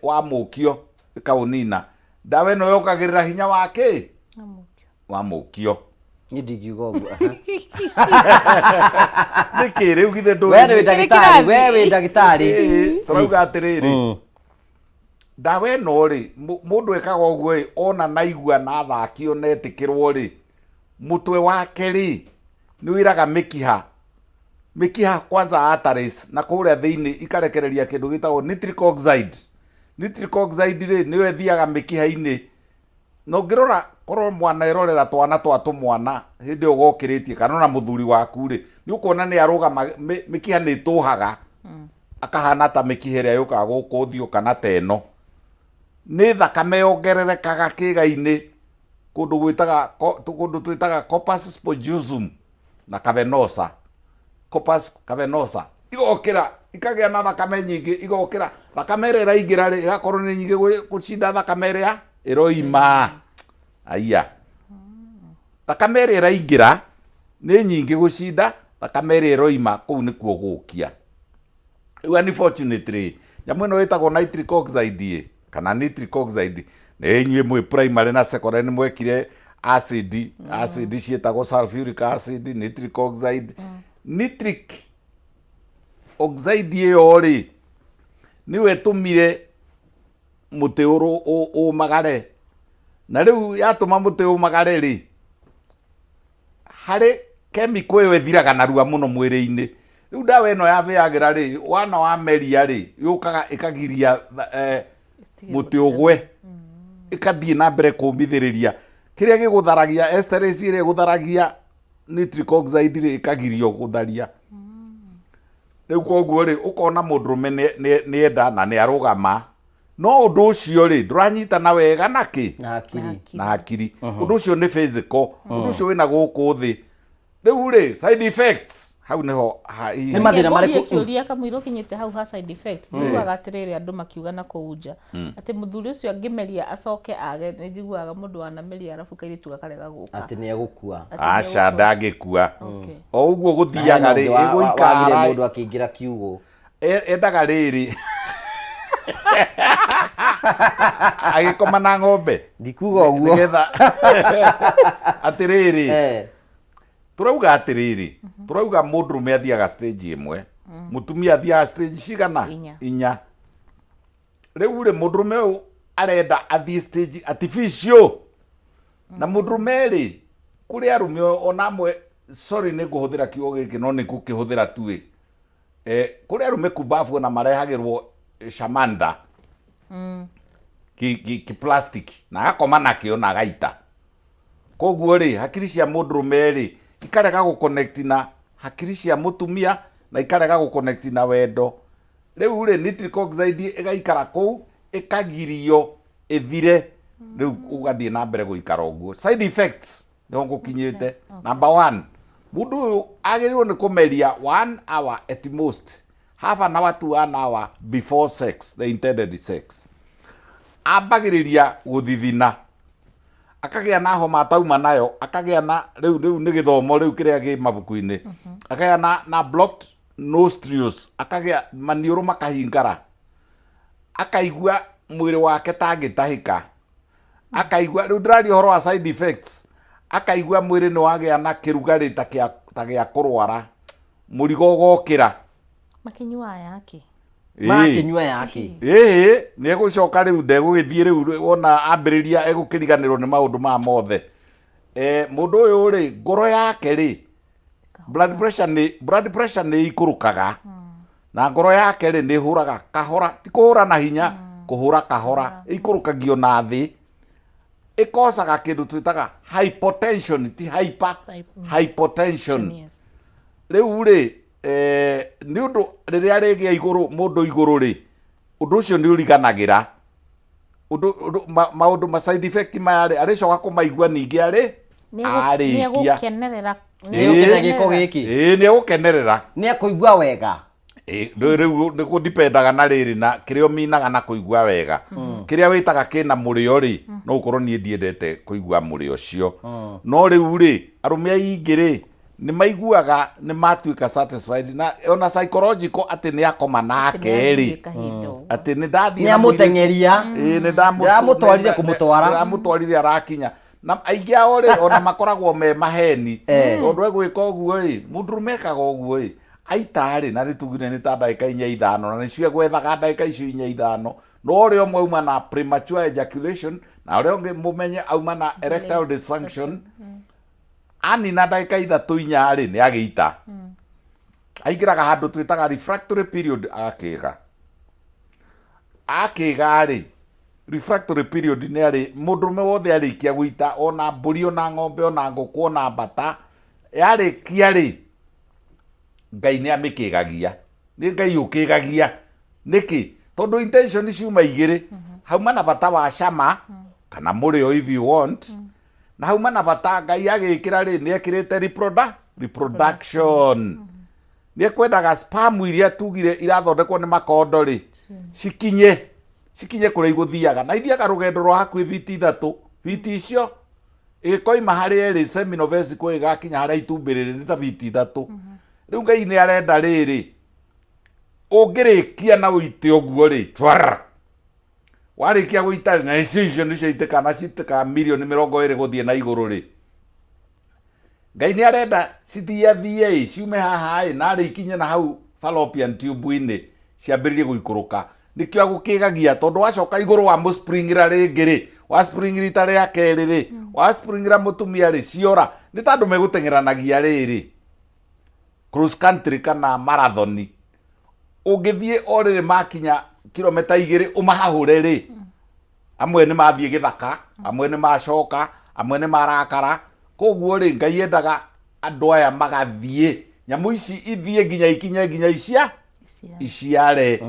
wa mũkio, ĩkaũnina. Ndawa ĩno yongagĩrĩra hinya wa kĩ? Wa mũkio. Niĩ ndingiuga ũguo. Nĩkĩ rĩu githĩ ndũĩ? We wĩ ndagĩtarĩ, we wĩ ndagĩtarĩ. Ĩĩ, tũrauga atĩrĩrĩ, ndawa ĩno rĩ, mũndũ ekaga ũguo ĩ, ona naigua na athakio na etĩkĩrwo rĩ, mũtwe wake rĩ, nĩ wĩraga mĩkiha, mĩkiha kwanza arteries na kũrĩa thĩinĩ ikarekereria kĩndũ gĩtagwo nitric oxide. Nitric oxide rĩ, nĩyo ĩthiaga mĩkiha-inĩ. Na ũngĩrora korwo mwanerorera twana twa tũmwana hĩndĩ ĩyo gokĩrĩtie kana ona mũthuri waku rĩ, nĩ ũkuona nĩ arũgama, mĩkiha nĩ ĩtũhaga, akahana ta mĩkiha ĩrĩa yũkaga gũkũ ũthiũ kana ta ĩno. Nĩ thakame yongererekaga kĩĩga-inĩ kũndũ gwĩtaga kũndũ twĩtaga corpus spongiosum na cavernosa. Corpus cavernosa igokĩra, ikagĩa na thakame nyingĩ, igokĩra thakame ĩrĩa ĩraingĩra rĩ, ĩgakorwo nĩ nyingĩ gũcinda thakame ĩrĩa ĩroima. Aya, thakame ĩrĩa ĩraingĩra nĩ nyingĩ gũcinda thakame ĩrĩa ĩroima, kũu nĩkuo gũkia. Rĩu unfortunately nyamũ ĩno ĩtagwo nitric oxide ĩ, kana nitric oxide, nĩ inyuĩ mwĩ primary na secondary nĩ mwekire acid, acid ciĩtagwo sulfuric acid, nitric oxide. Nitric oxide ĩyo rĩ, nĩyo ĩtũmire mũtĩ ũmagare. Na rĩu yatũma mũtĩ ũmagare rĩ, harĩ chemical ĩyo ĩthiraga narua mũno mwĩrĩ-inĩ. Rĩu ndawa ĩno ya Viagra rĩ, wana wameria rĩ, yũkaga ĩkagiria mũtĩ ũgwe, ĩkathiĩ na mbere kũmithĩrĩria kĩrĩa gĩgũtharagia esterase ĩrĩa ĩgũtharagia nitric oxide rĩ, ĩkagirio gũtharia. Rĩu koguo rĩ, ũkona mũndũrũme nĩ enda na nĩ arũgama, no ũndũ ũcio rĩ, ndũranyitana wega na kĩ? Na hakiri. Na hakiri. Ũndũ ũcio nĩ physical, ũndũ ũcio wĩna gũkũ thĩ. Rĩu rĩ, side effects hau nĩho hihi. Nĩ mathĩna marĩkũ? Ngũrie kĩũria kamũira ũkinyĩte hau ha side effects. Njiguaga atĩrĩrĩ andũ makiuga na kũu nja atĩ mũthuri ũcio angĩmeria acoke age, nĩ njiguaga mũndũ wanameria arabu kairĩtu gakarega gũka. Atĩ nĩ egũkua. Atĩ nĩ Aca, egũkua. ndangĩkua. Okay. O ũguo gũthiaga rĩ, ĩgũikara ĩgũikara mũndũ akĩingĩra kiugũ. Endaga rĩrĩ agĩkoma na ng'ombe. Ndikuga ũguo. Nĩgetha atĩrĩrĩ, tũrauga atĩrĩrĩ, tũrauga mũndũrũme athiaga stage ĩmwe, mũtumia athiaga stage cigana? Inya. Inya. Rĩu rĩ, mũndũrũme ũyũ arenda athiĩ stage artificial. Na mũndũrũme rĩ, kũrĩ arũme ona amwe, sorry nĩ ngũhũthĩra kiugo gĩkĩ no nĩ ngũkĩhũthĩra tu ĩ. Kũrĩ arũme kumbabu ona marehagĩrwo shamanda. Kĩ plastic na agakoma nakĩo na agaita. Koguo rĩ, hakiri cia mũndũrũme rĩ, ikarega gũ connect na hakiri cia mũtumia na ikarega gũ connect na wendo. Rĩu rĩ, nitric oxide ĩgaikara kũu ĩkagirio ĩthire, rĩu ũgathiĩ na mbere gũikara ũguo. Side effects nĩho ngũkinyĩte. Number one, mũndũ ũyũ agĩrĩirwo nĩ kũmeria one hour at most, half an hour to one hour before sex, the intended sex. Ambagĩrĩria gũthithina, akagĩa na homa atauma nayo, akagĩa na rĩu rĩu nĩ gĩthomo rĩu kĩrĩa kĩ mabuku-inĩ, akagĩa na blocked nostrils, akagĩa maniũrũ makahingara, akaigua mwĩrĩ wake ta angĩtahĩka, akaigua rĩu ndĩraria ũhoro wa side effects, akaigua mwĩrĩ nĩ wagĩa na kĩrugarĩ ta kĩa ta gĩa kũrwara, mũrigo ũgokĩra. Makĩnyua yake. Makĩnyua yake. Ĩĩ, nĩ egũcoka rĩu ndegũgĩthiĩ rĩu wona ambĩrĩria egũkĩriganĩrwo nĩ maũndũ maya mothe. Mũndũ ũyũ rĩ, ngoro yake rĩ, blood pressure nĩ blood pressure nĩ ikũrũkaga na ngoro yake rĩ nĩ ĩhũraga kahora, ti kũhũra na hinya, kũhũra kahora, ĩikũrũkagio na thĩ, ĩkocaga kĩndũ twĩtaga hypotension, ti hyper, hypotension. Rĩu rĩ, nĩ ũndũ rĩrĩa rĩgĩa igũrũ mũndũ igũrũ rĩ, ũndũ ũcio nĩ ũriganagĩra. Ũndũ, ũndũ, maũndũ ma side effect maya rĩ, arĩcoka kũmaigua ningĩ arĩ arĩkia. Nĩegũkenerera. Nĩegũkenerera gĩko gĩkĩ. Ĩĩ, nĩegũkenerera. Nĩekũigua wega. Ĩĩ, rĩu nĩ kũdipendaga na rĩrĩ na kĩrĩa ũminaga na kũigua wega. Kĩrĩa wĩtaga kĩna mũrĩo rĩ, no ũkorwo niĩ ndiendete kũigua mũrĩo ũcio. No rĩu rĩ, arũme aingĩ rĩ, nĩ maiguaga nĩ matuĩka satisfied na ona psychological atĩ nĩ akoma nake rĩ, atĩ nĩ ndathiĩ Nĩ na mũirĩtu. amũteng'eria. Ĩĩ, nĩ Ndĩramũtwarire kũmũtwara. Ndĩramũtwarire arakinya. Na aingĩ ao rĩ, ona makoragwo me maheni. Tondũ egwĩka ũguo ĩ, mũndũrũme ekaga ũguo ĩ, aita rĩ, na nĩ tugire nĩ ta ndagĩka inya ithano, na nĩcio egwethaga ndagĩka icio inya ithano, no ũrĩa ũmwe auma na premature ejaculation, na ũrĩa ũngĩ mũmenye auma na erectile dysfunction, anina ndagĩka ithatũ inya rĩ, nĩ agĩita. Aingĩraga handũ twĩtaga refractory period agakĩga. Akĩga rĩ, refractory period nĩ arĩ, mũndũrũme wothe arĩkia gũita, ona mbũri, ona ng'ombe, ona ngũkũ, ona mbata, yarĩkia rĩ, Ngai nĩ amĩkĩgagia. Nĩ Ngai ũkĩgagia. Nĩkĩ? Tondũ intention ciuma igĩrĩ. Hauma na bata wa cama, kana mũrĩo if you want, na hauma na bata Ngai agĩkĩra rĩ, nĩ ekĩrĩte reproduction. Nĩ ekwendaga sperm iria tugire irathondekwo nĩ makondo rĩ, cikinye kũrĩa igũthiaga. Na ithiaga rũgendo rwa hakuhĩ biti ithatũ. Biti icio ĩgĩkoima harĩa ĩrĩ seminal vesicle ĩgakinya harĩa itumbĩ rĩrĩ nĩ ta biti ithatũ. Rĩu Ngai nĩ arenda rĩrĩ, ũngĩrĩkia na ũite ũguo rĩ, twara. Warĩkia gũita rĩ, na icio icio nĩcio itĩkaga, na citĩkaga mirioni mĩrongo ĩrĩ gũthiĩ na igũrũ rĩ, Ngai nĩ arenda cithiathiĩ ĩ, ciume haha ĩ, narĩ ikinye na hau fallopian tube-inĩ, ciambĩrĩrie gũikũrũka. Nĩkĩo agũkĩgagia, tondũ wacoka igũrũ wa mũspringĩra rĩngĩ rĩ, wa spring rita rĩa kerĩ rĩ, wa springĩra mũtumia rĩ, ciora. Nĩ ta andũ megũteng'eranagia rĩrĩ, cross country kana marathoni. Ũngĩthiĩ o rĩrĩ makinya kilomita igĩrĩ ũmahahũre rĩ, amwe nĩ mathiĩ gĩthaka, amwe nĩ macoka, amwe nĩ marakara. Koguo rĩ, Ngai endaga andũ aya magathiĩ, nyamũ ici ithiĩ nginya ikinye nginya iciare.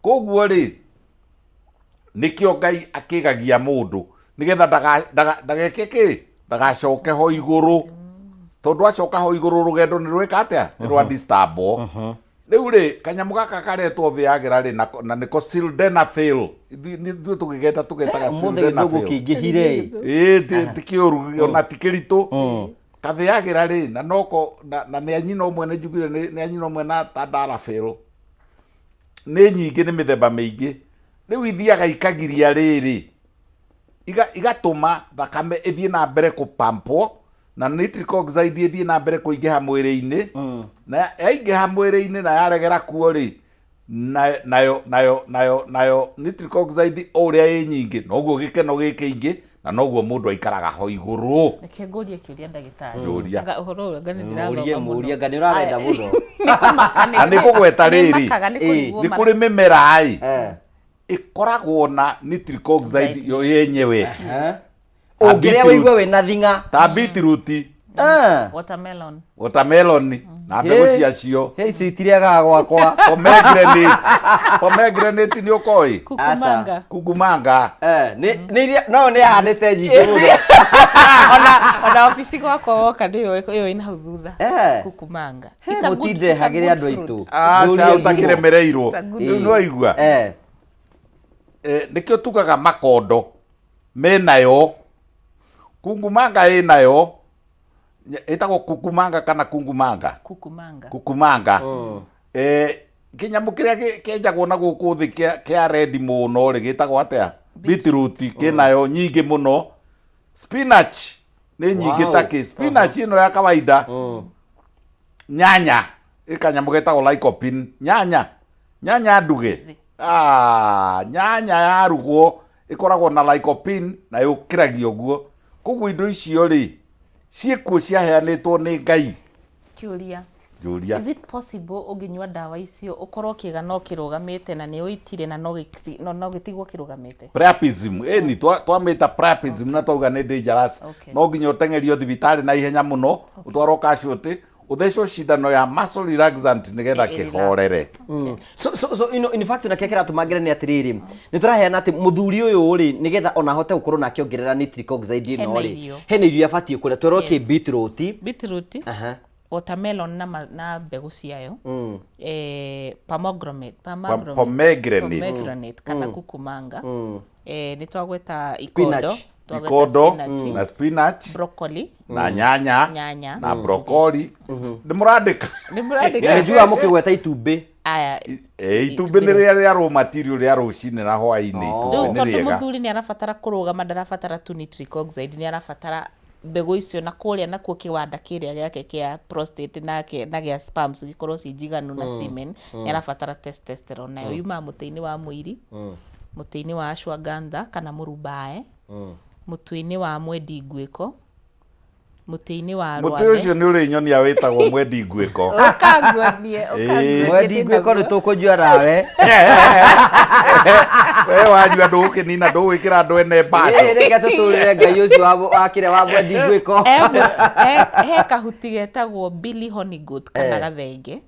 Koguo rĩ, nĩkĩo Ngai akĩgagia mũndũ nĩgetha ndageke kĩ, ndagacoke ho igũrũ, tondũ acoka ho igũrũ rũgendo nĩ rwĩka atĩa, nĩ rwa disturbwo. Rĩu rĩ, kanyamũ gaka karetwo Viagra rĩ, na nĩko sildenafil. Ithuĩ tũgĩgeta tũgetaga Ũmũthĩ sildenafil. gĩthũngũ kĩingĩhire. Ĩĩ, ti kĩũru ona ti kĩritũ. Kaviagra rĩ, na noko, na nĩ anyina ũmwe nĩ njugire nĩ anyina ũmwe na tadalafil. Nĩ nyingĩ, nĩ mĩthemba mĩingĩ. Rĩu ithiaga ikagiria rĩrĩ, igatũma thakame ĩthiĩ na mbere kũpampwo, na nitric oxide ĩthiĩ na mbere kũingĩha mwĩrĩ-inĩ. Na yaingĩha mwĩrĩ-inĩ na yaregera kuo rĩ, nayo, nayo, nayo, nayo nitric oxide o ũrĩa ĩ nyingĩ, noguo gĩkeno gĩ kĩingĩ, na noguo mũndũ aikaraga ho igũrũ. Reke ngũrie kĩũria ndagĩtarĩ. Njũria. Anga ũhoro ũyũ anga nĩ ndĩrathoma Mũrie, mũno. mũrie, anga nĩ ũrarenda Aya. mũno. Nĩ kũmaka, Na nĩ kũgweta nĩ rĩrĩ. makaga nĩ kũrigwo Nĩ kũrĩ mĩmera ĩ. Ĩkoragwo na nitric oxide yo yenyewe. Ta Ũngĩrĩa beetroot. wĩigue wĩna thing'a. Ta beetroot. Ah. Watermelon. Watermelon na mbegũ Hey. ciacio. Hey, icio itirĩagaga gwakwa. Pomegranate. Pomegranate nĩ ũkoĩ? Kukumanga. Kukumanga. Eh, nĩ iria no nĩ ahanĩte nyingĩ mũno. Ona obici gwakwa woka nĩyo ĩyo ĩna hau thutha. Eh. Kukumanga. He, It's a good- mũtinde it's a hagĩre good andũ fruit. aitũ. Aca Ndũrie ngumo. ũtakĩremereirwo. It's a good Rĩu nĩwaigua? Eh. Eh, nĩkĩo tugaga makondo menayo kungumanga ĩnayo ĩtagwo kukumanga kana kungumanga? Kukumanga. Kukumanga. Eh, kĩnyamũ kĩrĩa kĩenjagwo na gũkũ thĩ kĩa red mũno rĩ gĩtagwo atĩa? Beetroot kĩnayo nyingĩ mũno. Spinach nĩ nyingĩ Wow. ta kĩ spinach ĩno ya kawaida. Nyanya ĩkanyamũ getagwo lycopene. Nyanya nyanya nduge. Ah, nyanya yarugwo ĩkoragwo na lycopene na yũkĩragia ũguo. Koguo indo icio rĩ ciĩkuo ciaheanĩtwo nĩ Ngai. Kĩũria. Njũria. Is it possible ũngĩnyua ndawa icio ũkorwo kĩga no kĩrũgamĩte na nĩ ũitire na no gĩtigwo kĩrũgamĩte? Priapism, ĩni twamĩta priapism na twauga nĩ dangerous. No nginya ũteng'erio thibitarĩ na ihenya mũno, ũtwarwo casualty, ũthecwo cindano ya muscle relaxant nĩgetha kĩhorere. So you know, in fact na kĩrĩa kĩratũma ngere nĩ atĩrĩrĩ, nĩ tũraheana atĩ mũthuri ũyũ rĩ, nĩgetha ona ahote gũkorwo na akĩongerera nitric oxide ĩno Hena rĩ, irio. hena irio abatiĩ kũrĩa. Twerwo kĩ? Yes. Beetroot. Beetroot. Watermelon na mbegũ ciayo. Pomegranate, pomegranate. Pomegranate. Pomegranate kana kukumanga. Nĩ twagweta ikondo. Spinach. Twagweta Ikondo spinach. na spinach. Broccoli. Na nyanya. Nyanya. Na broccoli. Nĩ mũrandĩka? Nĩ mũrandĩka. Nĩ njugaga mũkĩgweta itumbĩ. Aya. Itumbĩ nĩ rĩrĩa rĩa raw material rĩa rũcinĩ na hwaĩ-inĩ. Rĩu Itumbĩ nĩ tondũ rĩega. mũthuri nĩ arabatara kũrũgama, ndarabatara tu nitric oxide, nĩ arabatara mbegũ icio na kũrĩa nakuo kĩwanda kĩrĩa gĩake kĩa prostate na gĩa sperms gĩkorwo ci njiganu na semen, nĩ arabatara testosterone nayo yumaga mũtĩ-inĩ wa mũiri, mũtĩ-inĩ wa ashwagandha kana mũrumbae, mũtĩ-inĩ wa mwendi nguĩko, mũtĩ-inĩ wa Mũtĩ rwathe. ũcio nĩ ũrĩ nyonia wĩtagwo mwendi nguĩko. Ũkanguonie, ũkanguonie Mwendi ndĩ nguĩko nĩ naguo. tũkũnyua nawe. We wanyua ndũgũkĩnina, ndũgwĩkĩra andũ ene mbaco. Ĩ, reke tũtũrĩre Ngai ũcio wa kĩrĩa wa mwendi nguĩko. He kahuti getagwo Billy Honey Goat kana gathenge.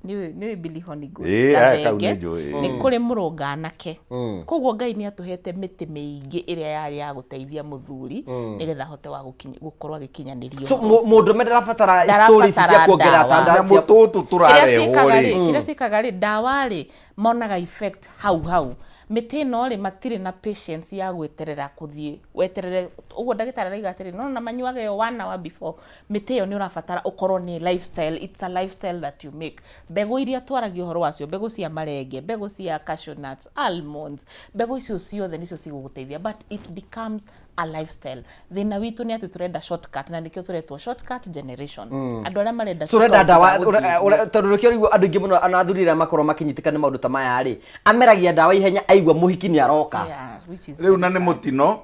Nĩũĩ Billy Honey Goat? Ĩ, kau Gathenge. nĩ njũĩ. Nĩ kũrĩ mũrũnganake. Koguo Ngai nĩ atũhete mĩtĩ mĩingĩ ĩrĩa yarĩ ya gũteithia mũthuri nĩgetha ahote wa gũkorwo agĩkinyanĩria So ũhoro ũcio. mũndũrũme ndarabatara Ndarabatara stories cia kuongerera ndawa. tanda Nyamũ tũtũ Kĩrĩa tũrarehwo ciĩkaga rĩ. rĩ, kĩrĩa ciĩkaga rĩ, ndawa rĩ, monaga effect hau hau. Mĩtĩ ĩno rĩ, matirĩ na patience ya gweterera kũthiĩ weterere ũguo ndagĩtarĩ arauga atĩrĩ, no na manyuaga ĩyo one hour before. Mĩtĩ ĩyo nĩ ũrabatara ũkorwo nĩ lifestyle, it's a lifestyle that you make. Mbegũ iria twaragia ũhoro wacio, mbegũ cia marenge, mbegũ cia cashew nuts, almonds, mbegũ icio ciothe nĩcio cigũgũteithia, but it becomes a lifestyle. Thĩna witũ nĩ atĩ tũrenda shortcut, na nĩkĩo tũretwo shortcut generation. Andũ arĩa marenda So ũrenda tondũ ndawa, wa gũthiĩ tondũ nĩkĩo rĩu andũ aingĩ mũno ona athuri arĩa makorwo makĩnyitĩka nĩ maũndũ ta maya rĩ, ameragia ndawa ihenya aigua mũhiki nĩ aroka. Yeah, which is Rĩu na very nĩ sad. mũtino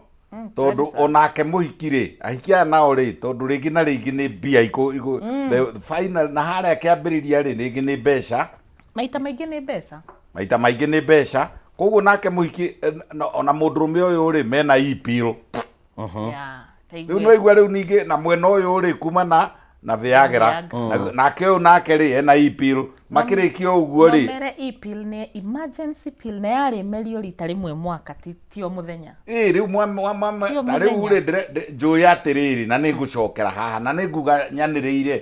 tondũ very sad. onake mũhiki rĩ, ahiki aya nao rĩ, tondũ rĩngĩ na rĩngĩ nĩ mbia ikũ the final na harĩa kĩambĩrĩria rĩ, rĩngĩ nĩ mbeca. Maita maingĩ nĩ mbeca. Maita maingĩ nĩ mbeca. Koguo nake mũhiki, ona mũndũrũme ũyũ rĩ, mena e-pill. Yeah, ta Rĩu igue. nĩ waigua rĩu ningĩ na mwena ũyũ rĩ, kuma na Viagra. Viagra. Nake ũyũ nake rĩ, ena e-pill. Makĩrĩkia ũguo rĩ. No mere e-pill nĩ emergency pill na yarĩ merio rita rĩmwe mwaka, ti o mũthenya. Ĩ, rĩu mwa, mwa, mwa, mwa, Ti o ta rĩu mũthenya. rĩ, njũĩ atĩrĩrĩ, na nĩ ngũcokera haha, na nĩ nguga nyanĩrĩire.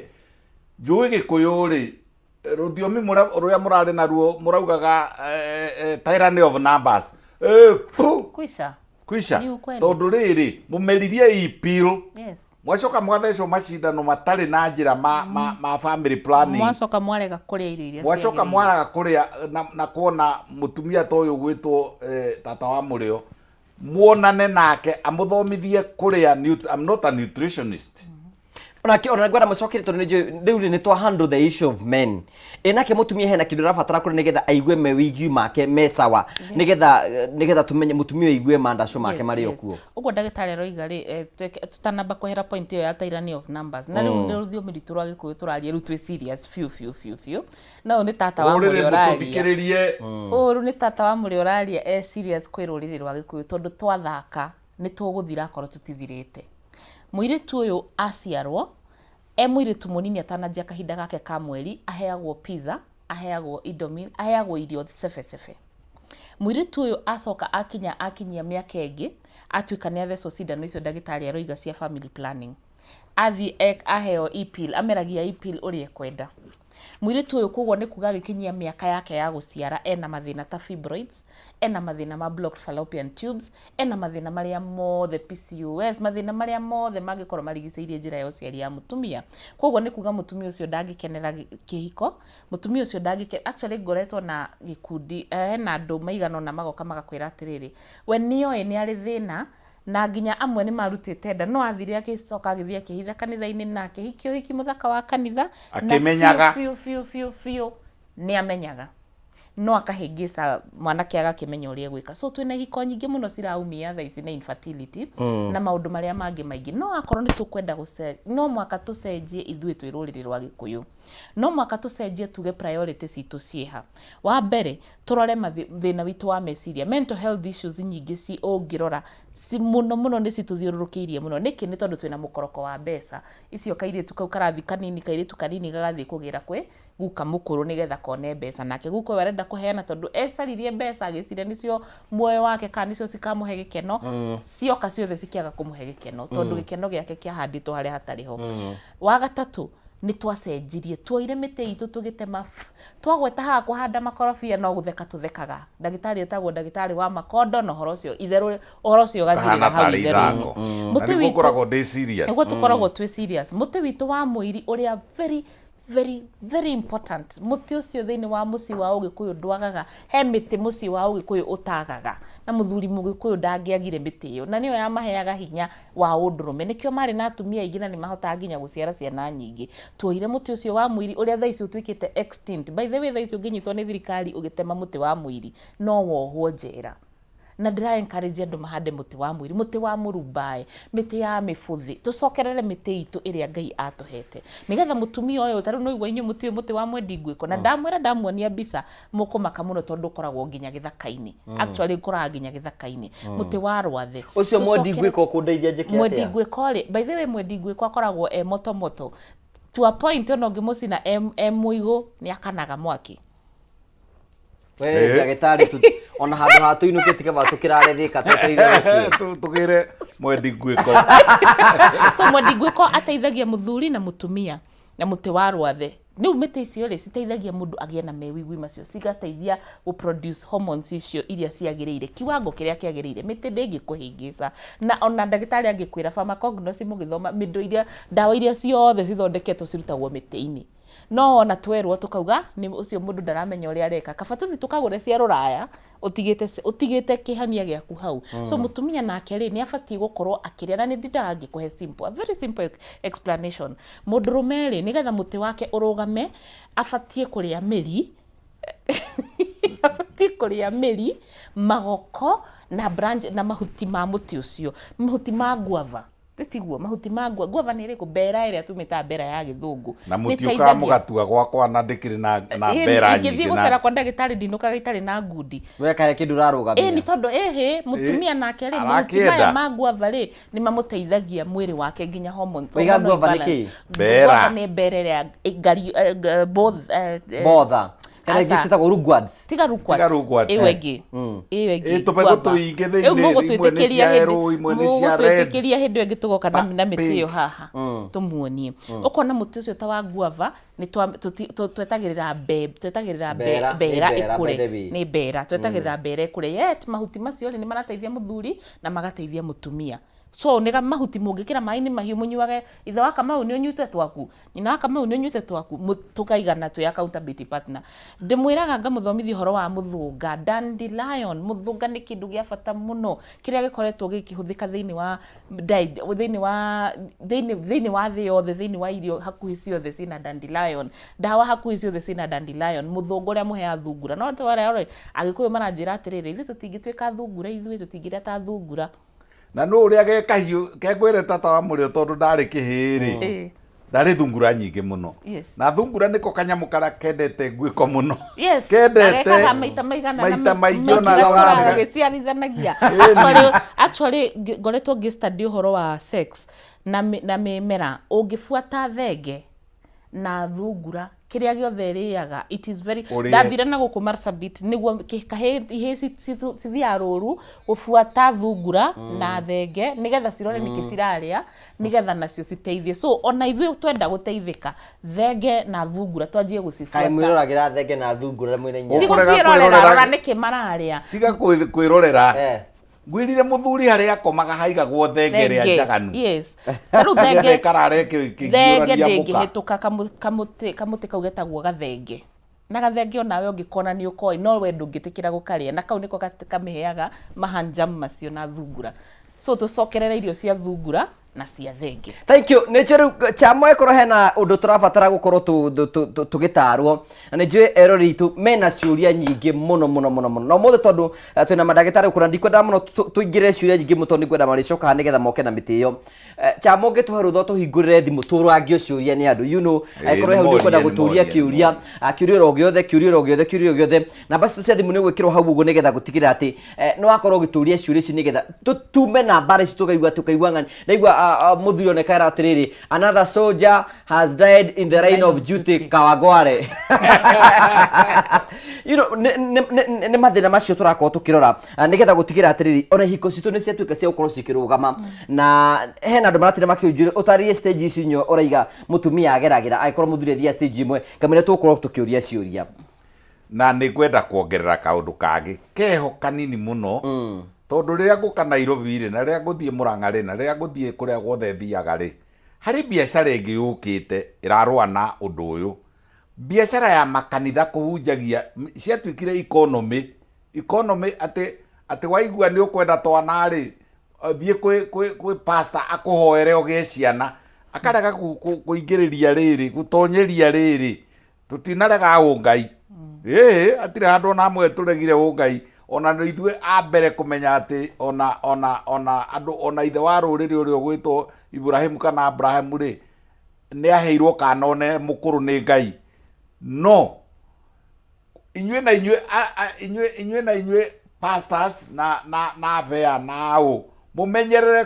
Njũĩ Gĩkũyũ rĩ, rũthiomi rũrĩa mũrarĩ naruo mũraugaga, tyranny of numbers. Pu. Kwisha. Kwisha. Ni ukweli. Tondũ rĩrĩ, mũmeririe e-pill. Yes. Mwacoka mwathecwo macindano matarĩ na njĩra ma family planning. Mwacoka mwarega kũrĩa irio iria Mwacoka ciagĩrĩire. mwaraga kũrĩa na kuona mũtumia ta ũyũ gwĩtwo, tata wa mũrĩo, muonane nake amũthomithie kũrĩa. I'm not a nutritionist. Onake ona ngwenda mũcokere tondũ nĩnjũĩ rĩu rĩ nĩ twa handle the issue of men. Ĩ nake mũtumia hena kĩndũ arabatara kũrĩa nĩgetha aigue mewĩigwi make me sawa nĩgetha nĩgetha tũmenye mũtumia ũyũ aigue mandaco make marĩ o kuo. Ũguo ndagĩtarĩ aroiga rĩ, eh, tũtanamba kwehera point ĩyo ya tyranny of numbers na rĩu nĩ rũthiomi rwitũ rwa gĩkũyũ tũraria rĩu twĩ serious biũ biũ biũ biũ. Na ũyũ nĩ tata wa Rũrĩrĩ mũrĩa ũraria. mũtũthikĩrĩrie. Ũyũ nĩ tata wa mũrĩa ũraria e serious kwĩ rũrĩrĩ rwa gĩkũyũ tondũ twathaka nĩ tũgũthira akorwo tũtithirĩte. Mũirĩtu ũyũ aciarwo, e mũirĩtu mũnini atananjia kahinda gake ka mweri, aheagwo pizza, aheagwo indomie, aheagwo irio cebecebe. Mũirĩtu ũyũ acoka akinya akinyia mĩaka ĩngĩ, atuĩka nĩ athecwo cindano icio ndagĩtarĩ aroiga cia family planning. Athiĩ aheo e-pill, ameragia e-pill ũrĩa ekwenda. Mũirĩtu ũyũ koguo nĩ kuga agĩkinyia mĩaka yake ya gũciara ena mathĩna ta fibroids, ena mathĩna ma blocked fallopian tubes, ena mathĩna marĩa mothe PCOS, mathĩna marĩa mothe mangĩkorwo marigicĩirie njĩra ya ũciari ya mũtumia. Koguo nĩ kuga mũtumia ũcio ndangĩkenera kĩhiko, mũtumia ũcio ndangĩke, actually ngoretwo na gĩkundi, hena andũ maigana ũna magoka magakwĩra atĩrĩrĩ, we nĩoĩ nĩ arĩ thĩna, na nginya amwe nĩ marutĩte nda, no athire agĩcoka agĩthiĩ akĩhitha kanitha-inĩ na akĩhikia ũhiki mũthaka wa kanitha, na Akĩmenyaga. biũ biũ biũ biũ nĩ amenyaga, no akahĩngĩca mwanake agakĩmenya ũrĩa egwĩka. So twĩna ihiko nyingĩ mũno ciraumia thaa ici na infertility na maũndũ marĩa mangĩ maingĩ. No akorwo nĩ tũkwenda gũce, no mũhaka tũcenjie ithuĩ twĩ rũrĩrĩ rwa Gĩkũyũ. No mũhaka tũcenjie tuge priority citũ ciĩha. Wa mbere, tũrore thĩna witũ wa meciria. Mental health issues nyingĩ ci ũngĩrora, ci mũno mũno nĩ citũthiũrũrũkĩirie mũno. Nĩkĩ? Nĩ tondũ twĩna mũkoroko wa mbeca. Icio kairĩtu kau karathiĩ kanini, kairĩtu kanini gagathiĩ kũgĩra kwĩ guka mũkũrũ nĩgetha kone mbeca. Nake guka ũyũ arenda kũheana tondũ ecaririe mbeca agĩciria nĩcio muoyo wake kana nĩcio cikamũhe gĩkeno. Cioka ciothe cikĩaga kũmũhe gĩkeno tondũ gĩkeno gĩake kĩahandĩtwo harĩa hatarĩ ho. Wa gatatũ, nĩ twacenjirie, tuoire mĩtĩ itũ tũgĩtema, twagweta haha kũhanda makorobia no gũtheka tũthekaga. Ndagĩtarĩ etagwo ndagĩtarĩ wa makondo na ũhoro ũcio itherũ, ũhoro ũcio ũgathirĩra Kahana hau tarĩ itherũ-inĩ. ithako. Na Mũtĩ nĩguo witũ ngoragwo ndĩ serious. Nĩguo tũkoragwo twĩ serious. Mũtĩ witũ wa mũiri ũrĩa very very very important, mũtĩ ũcio thĩinĩ wa mũciĩ wa ũgĩkũyũ ndwagaga. He mĩtĩ mũciĩ wa ũgĩkũyũ ũtagaga, na mũthuri mũgĩkũyũ ndangĩagire mĩtĩ ĩyo, na nĩyo yamaheaga hinya wa ũndũrũme. Nĩkĩo marĩ na atumia aingĩ na nĩ mahotaga nginya gũciara ciana nyingĩ. Tuoire mũtĩ ũcio wa mũiri ũrĩa thaa ici ũtuĩkĩte extinct. By the way, thaa ici ũngĩnyitwo nĩ thirikari ũgĩtema mũtĩ wa mũiri no wohwo njera. Na ndĩra encourage andũ mahande mũtĩ wa mũiri, mũtĩ wa mũrumbae, mĩtĩ ya mĩbũthĩ, tũcokerere mĩtĩ itũ ĩrĩa Ngai atũhete. Nĩgetha mũtumia ũyũ, ta rĩu nĩ waigua inyuĩ mũtiũĩ mũtĩ wa mwendi ngwĩko, na ndamwĩra ndamuonia mbica, mũkũmaka mũno tondũ ũkoragwo nginya gĩthaka-inĩ. Actually ũkoraga nginya gĩthaka-inĩ. Mũtĩ wa rwathe. Ũcio mwendi Tũcokere ngwĩko ũkũndeithia njĩke atĩa? Mwendi ngwĩko rĩ, by the way mwendi ngwĩko akoragwo e motomoto. To a point ona ũngĩmũcina e mũigũ nĩ akanaga mwaki. We ndagĩtarĩ tu ona handũ ha tũinũke tiga ba tũkĩrare thĩka twetereire gũkĩe. Tũgĩre mwendi ngwĩko. So mwendi ngwĩko ateithagia mũthuri na mũtumia na mũtĩ wa rwathe. Rĩu mĩtĩ icio rĩ, citeithagia mũndũ agĩe na mewĩigwi macio, cigateithia gũ produce hormones icio iria ciagĩrĩire, kiwango kĩrĩa kĩagĩrĩire. Mĩtĩ ndĩngĩkũhĩngĩca. Na ona ndagĩtarĩ angĩkwĩra pharmacognosy mũgĩthoma, mĩndũ iria, ndawa iria ciothe cithondeketwo cirutagwo mĩtĩ-inĩ. No wona twerwo tũkauga nĩ ũcio mũndũ ndaramenya ũrĩa areka, kaba tũthiĩ tũkagũre cia rũraya ũtigĩte ũtigĩte kĩhonia gĩaku hau. So mũtumia nake rĩ, nĩ abatiĩ gũkorwo akĩrĩa, na nĩ ndindaga ngĩkũhe simple, a very simple explanation. Mũndũrũme rĩ, nĩgetha mũtĩ wake ũrũgame, abatiĩ kũrĩa mĩri, abatiĩ kũrĩa mĩri, magoko, na branch, na mahuti ma mũtĩ ũcio, mahuti ma guava. Tiguo mahuti ma guava nĩ ĩrĩkũ? Mbera ĩrĩa tũmĩtaga mbera ya gĩthũngũ. Na mũtiũkaga mũgatua gwakwa na ndĩkĩrĩ na mbera nyingĩ. Ingĩthiĩ gũcera kwa ndagĩtarĩ ndinũkaga itarĩ na ngundi. We kahe kĩndũ ũrarũgamia. Ĩĩ nĩ tondũ ĩhĩ mũtumia nake rĩ, mahuti maya ma guava rĩ nĩ mamũteithagia mwĩrĩ wake nginya hormones. Waiga guava nĩ kĩ? Mbera. Guava nĩ mbera ĩrĩa ngari both. Botha. Kana ingĩ ciĩtagwo rugwads. Tiga rugwads. Tiga rugwads. Ĩyo ĩngĩ. Ĩyo ĩngĩ. Ĩ tũbegũ tũingĩ thĩinĩ, Rĩu imwe nĩ cia yellow, imwe nĩ cia red. Mũgũtwĩtĩkĩria hĩndĩ ĩyo ĩngĩ tũgoka na mĩtĩ ĩyo haha tũmuonie. Ũkona mũtĩ ũcio ta wa guava nĩ twetagĩrĩra twetagĩrĩra Mbera, nĩ mbera mbera, ĩkũre. by the way. Nĩ mbera, twetagĩrĩra mbera ĩkũre. Yet mahuti macio rĩ nĩ marateithia mũthuri na magateithia mũtumia. So nĩ mahuti mũngĩkĩra maĩ-inĩ mahiũ mũnyuage. Ithe wa Kamau nĩ ũnyuĩte twaku, nyina wa Kamau nĩ ũnyuĩte twaku, tũkaigana twĩ accountability partner. Ndĩmwĩraga ngamũthomithia ũhoro wa mũthũnga, dandelion. Mũthũnga nĩ kĩndũ gĩa bata mũno kĩrĩa gĩkoretwo gĩkĩhũthĩka thĩinĩ wa diet, thĩinĩ wa thĩinĩ thĩinĩ wa thĩ yothe, thĩinĩ wa irio hakuhĩ ciothe ciĩna dandelion, ndawa hakuhĩ ciothe ciĩna dandelion, mũthũnga ũrĩa mũheaga thungura. No twarĩa Agĩkũyũ maranjĩra atĩrĩrĩ, ithuĩ tũtingĩtuĩka thungura, ithuĩ tũtingĩrĩa ta thungura. Na nũ ũrĩa ge kahiũ kengwĩre tata wa mũrĩo tondũ ndarĩ kĩhĩĩ rĩ, ndarĩ thungura nyingĩ mũno. Na thungura nĩko kanyamũ karĩa kendete nguĩko mũno. Kendete Gekaga maita maigana na maita maingĩ ona gatũraga gatũraga. gĩciarithanagia. Ĩni. Actually, ngoretwo ngĩ study ũhoro wa sex na na mĩmera. Ũngĩbuata thenge na thungura kĩrĩa gĩothe ĩrĩaga, it is very Ũrĩe. Ndathire na gũkũ Marsabit nĩguo kahĩ ihĩĩ cithiaga rũru gũbuata thungura na thenge nĩgetha cirore nĩkĩ cirarĩa nĩgetha nacio citeithie. So ona ithuĩ twenda gũteithĩka, thenge na thungura twanjie Kaĩ gũcibuata. Mwĩroragĩra thenge na thungura mwĩna inya? Ti Ũkũrega gũciĩrorera, kwĩrorera- rora nĩkĩ mararĩa. Tiga kwĩrorera. Ngwĩrire mũthuri harĩa akomaga haigagwo thenge ĩrĩa Thenge, njaganu. Yes. Ta rĩu Nĩgetha thenge ĩkarara thenge ĩkĩgiũrania mũka. ndĩngĩhĩtũka kamũtĩ kau getagwo gathenge. Na gathenge onawe ũngĩkona nĩ ũkoĩ, no we ndũngĩtĩkĩra gũkarĩa. Na kau nĩko kamĩheaga mahanjam macio na thungura. So tũcokerere irio cia thungura na cia thenge. Thank you. Nĩ njũĩ rĩu chamo ĩkorwo hena ũndũ tũrabatara gũkorwo tũgĩtarwo, na nĩ njũĩ erori itũ mena ciũria nyingĩ mũno mũno mũno mũno, na ũmũthĩ tondũ twĩna mandagĩtarĩ gũkũ na ndikwendaga mũno tũingĩrĩre ciũria nyingĩ mũno tondũ nĩngwenda marĩcoka haha nĩgetha moke na mĩtĩ ĩyo. Chamo ũngĩtũhe rũtha tũhingũrĩre thimũ tũrangio ciũria nĩ andũ, angĩkorwo Nĩ hau nĩ ũkwenda morie, nĩ gũtũria morie, nĩ kĩũria, morie. Kĩũria oro gĩothe, kĩũria oro gĩothe, kĩũria oro gĩothe. Namba citũ cia thimũ nĩ ũgwĩkĩrwo hau ũguo nĩgetha gũtigĩrĩra atĩ nĩ wakorwo ũgĩtũria ciũria ici nĩgetha tũtume na mbara ici tũkaigua tũkaigua ng'ani. Ndaigua mũthuri oneka era atĩrĩrĩ, another soldier has died in the line of duty Kawangware. Nĩ mathĩna macio tũrakorwo tũkĩrora nĩgetha gũtigĩrĩra atĩrĩrĩ ona ihiko citũ nĩ ciatuĩka cia gũkorwo cikĩrũgama, na hena andũ maratinda makĩnjũria ũtarĩrie stage ici inya ũraiga mũtumia ageragĩra angĩkorwo mũthuri athiaga stage ĩmwe kamũira tũgũkorwo tũkĩũria ciũria. Na nĩ ngwenda kuongerera kaũndũ kangĩ keho kanini mũno, tondũ rĩrĩa ngũka Nairobi rĩ, na rĩrĩa ngũthiĩ Mũrang'a rĩ, na rĩrĩa ngũthiĩ kũrĩa guothe thiaga rĩ, harĩ biacara ĩngĩ yũkĩte ĩrarũa na ũndũ ũyũ. Biacara ya makanitha kũhunjagia ciatuĩkire economy, economy atĩ atĩ waigua nĩ ũkwenda twana rĩ, thiĩ kwĩ kwĩ kwĩ pastor akũhoere ũgĩe ciana, akarega kũingĩrĩria rĩrĩ, gũtonyeria rĩrĩ. Tũtinarega ũngai. Ĩĩ, hatirĩ handũ ona hamwe tũregire ũngai. Ona nĩ ithuĩ a mbere kũmenya atĩ ona ona ona andũ ona ithe wa rũrĩrĩ ũrĩa ũgwĩtwo Iburahĩmu kana Abrahamu rĩ, nĩ aheirwo kana one mũkũrũ nĩ Ngai. No inyuĩ na inyuĩ inyuĩ inyuĩ na inyuĩ pastors na na na bea na ũ mũmenyerere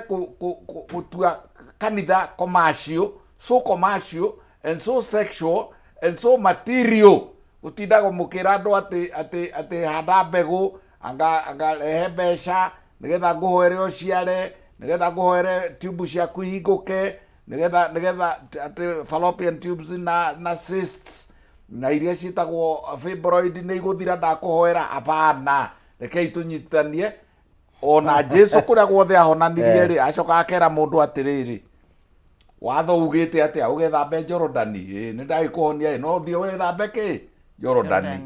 gũtua kanitha commercial, so commercial and so sexual and so material, gũtindaga mũkĩra andũ atĩ atĩ atĩ handa mbegũ anga anga rehe mbeca nĩgetha ngũhoere ũciare, nĩgetha ngũhoere tube ciaku ihingũke, nĩgetha nĩgetha atĩ fallopian tubes na na cysts na iria ciĩtagwo fibroid nĩ igũthira ndakũhoera. Hapana, rekei tũnyitithanie. Ona Jesu kũrĩa guothe ahonanirie rĩ, acoka akera mũndũ atĩrĩrĩ, watho ugĩte atĩa? Ũgethambe Jorodani? Ĩĩ, nĩ ndagĩkũhonia ĩ, no thiĩ wĩthambe kĩ Jorodani.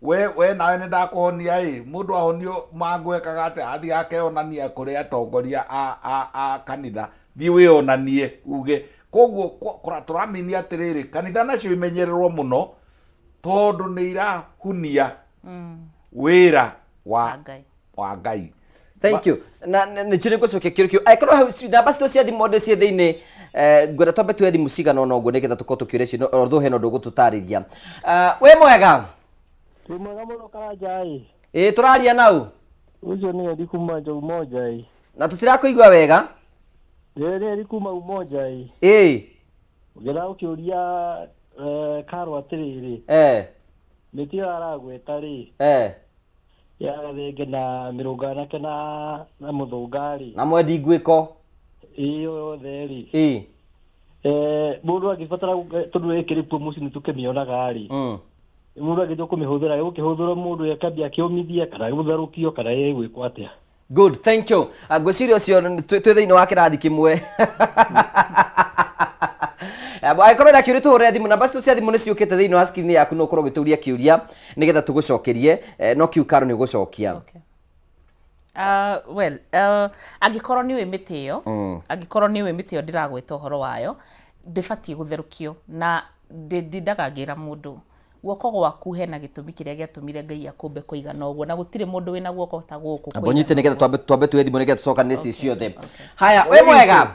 We nawe nĩ ndakũhonia ĩ. Mũndũ ahonio mangũ ekaga atĩa? Athiĩ akeyonania kũrĩ atongoria a kanitha. Thiĩ wĩyonanie uge. Koguo tũramini atĩrĩrĩ, kanitha nacio imenyererwo mũno tondũ nĩ irahunia wĩra wa wa Ngai. Thank you. Na nĩ njũrĩ ngũcokia kĩũria kĩu. Angĩkorwo hau namba citũ cia thimũ ndĩ ciĩ thĩinĩ, ngwenda twambe tuoye thimũ cigana ũna ũguo nĩgetha tũkorwo tũkĩũria ciũria, although hena ũndũ ũgũtũtarĩria. Wĩ mwega? Wĩ mwega mũno Karanja ĩ. Ĩĩ, tũraria nau? Ũcio nĩ Eri kuma Njogu Moja ĩ. Na tũtirakũigua wega. Ĩĩ, nĩ Eri kuma Umoja ĩ. Ĩĩ. Ngĩra ũkĩũria Karo atĩrĩrĩ. Mĩtĩ ĩyo aragweta rĩ. Ya gathenge na mĩrũnganake na mũthũnga rĩ. Na mwendi ngwĩko. Ĩĩ, ĩyo yothe rĩ. Ĩĩ. Mũndũ angĩbatara tondũ ĩkĩrĩ kuo mũciĩ nĩ tũkĩmĩonaga rĩ. Mũndũ angĩtua kũmĩhũthĩra, ĩgũkĩhũthĩrwo mũndũ akambia akĩũmithia kana ĩgũtherũkio kana ĩgwĩkwo atĩa? Good, thank you. Ah, Ngwĩciria ũcio twĩ thĩinĩ wa kĩrathi kĩmwe. Angĩkorwo wĩna kĩũria tũhũrĩre thimũ, namba citũ cia thimũ nĩ ciũkĩte thĩinĩ wa screen yaku, no ũkorwo ũgĩtũria kĩũria nĩgetha tũgũcokerie, no kĩu Karo nĩ ũgũcokia. Okay. Well, angĩkorwo nĩ ũĩ mĩtĩ ĩyo, angĩkorwo nĩ ũĩ mĩtĩ ĩyo ndĩragweta ũhoro wayo, ndĩbatiĩ gũtherũkio na ndindaga ngĩra mũndũ guoko gwaku hena gĩtũmi kĩrĩa gĩatũmire Ngai akũmbe kũigana ũguo na gũtirĩ mũndũ wĩna guoko ta gũkũ Amba ũnyite kũigana nĩgetha ũguo. twambe tuoe thimũ nĩgetha tũcokanĩrie ciĩ ciothe. Haya, wĩ mwega?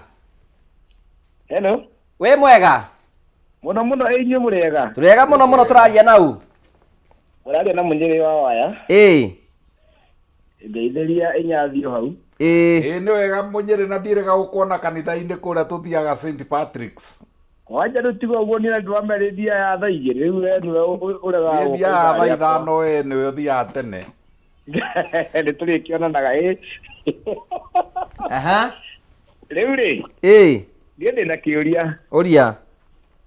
Hello. Wĩ mwega? Mũno mũno ĩ inyuĩ mũrĩega. Tũrĩega mũno mũno tũraria nau. Mũraria na Mũnyĩrĩ wa Waya. Ĩĩ. Ngeithĩria inyathiũ hau. Ĩĩ. Ĩĩ nĩ wega Mũnyĩrĩ na ndiĩrĩga gũkuona kanitha-inĩ kũrĩa tũthiaga St Patrick's. Kwanja rĩu tiga ũguo niĩ na ndĩramerĩ thiaga thaa igĩrĩ rĩu we nĩwe ũregaga Niĩ gũka thiaga ithaa thaa rĩakwa. ithano we nĩwe ũthiaga tene. Nĩ tũrĩkĩonanaga ĩ. Aha. Rĩu rĩ. Ĩĩ. Niĩ ndĩna kĩũria. Ũria.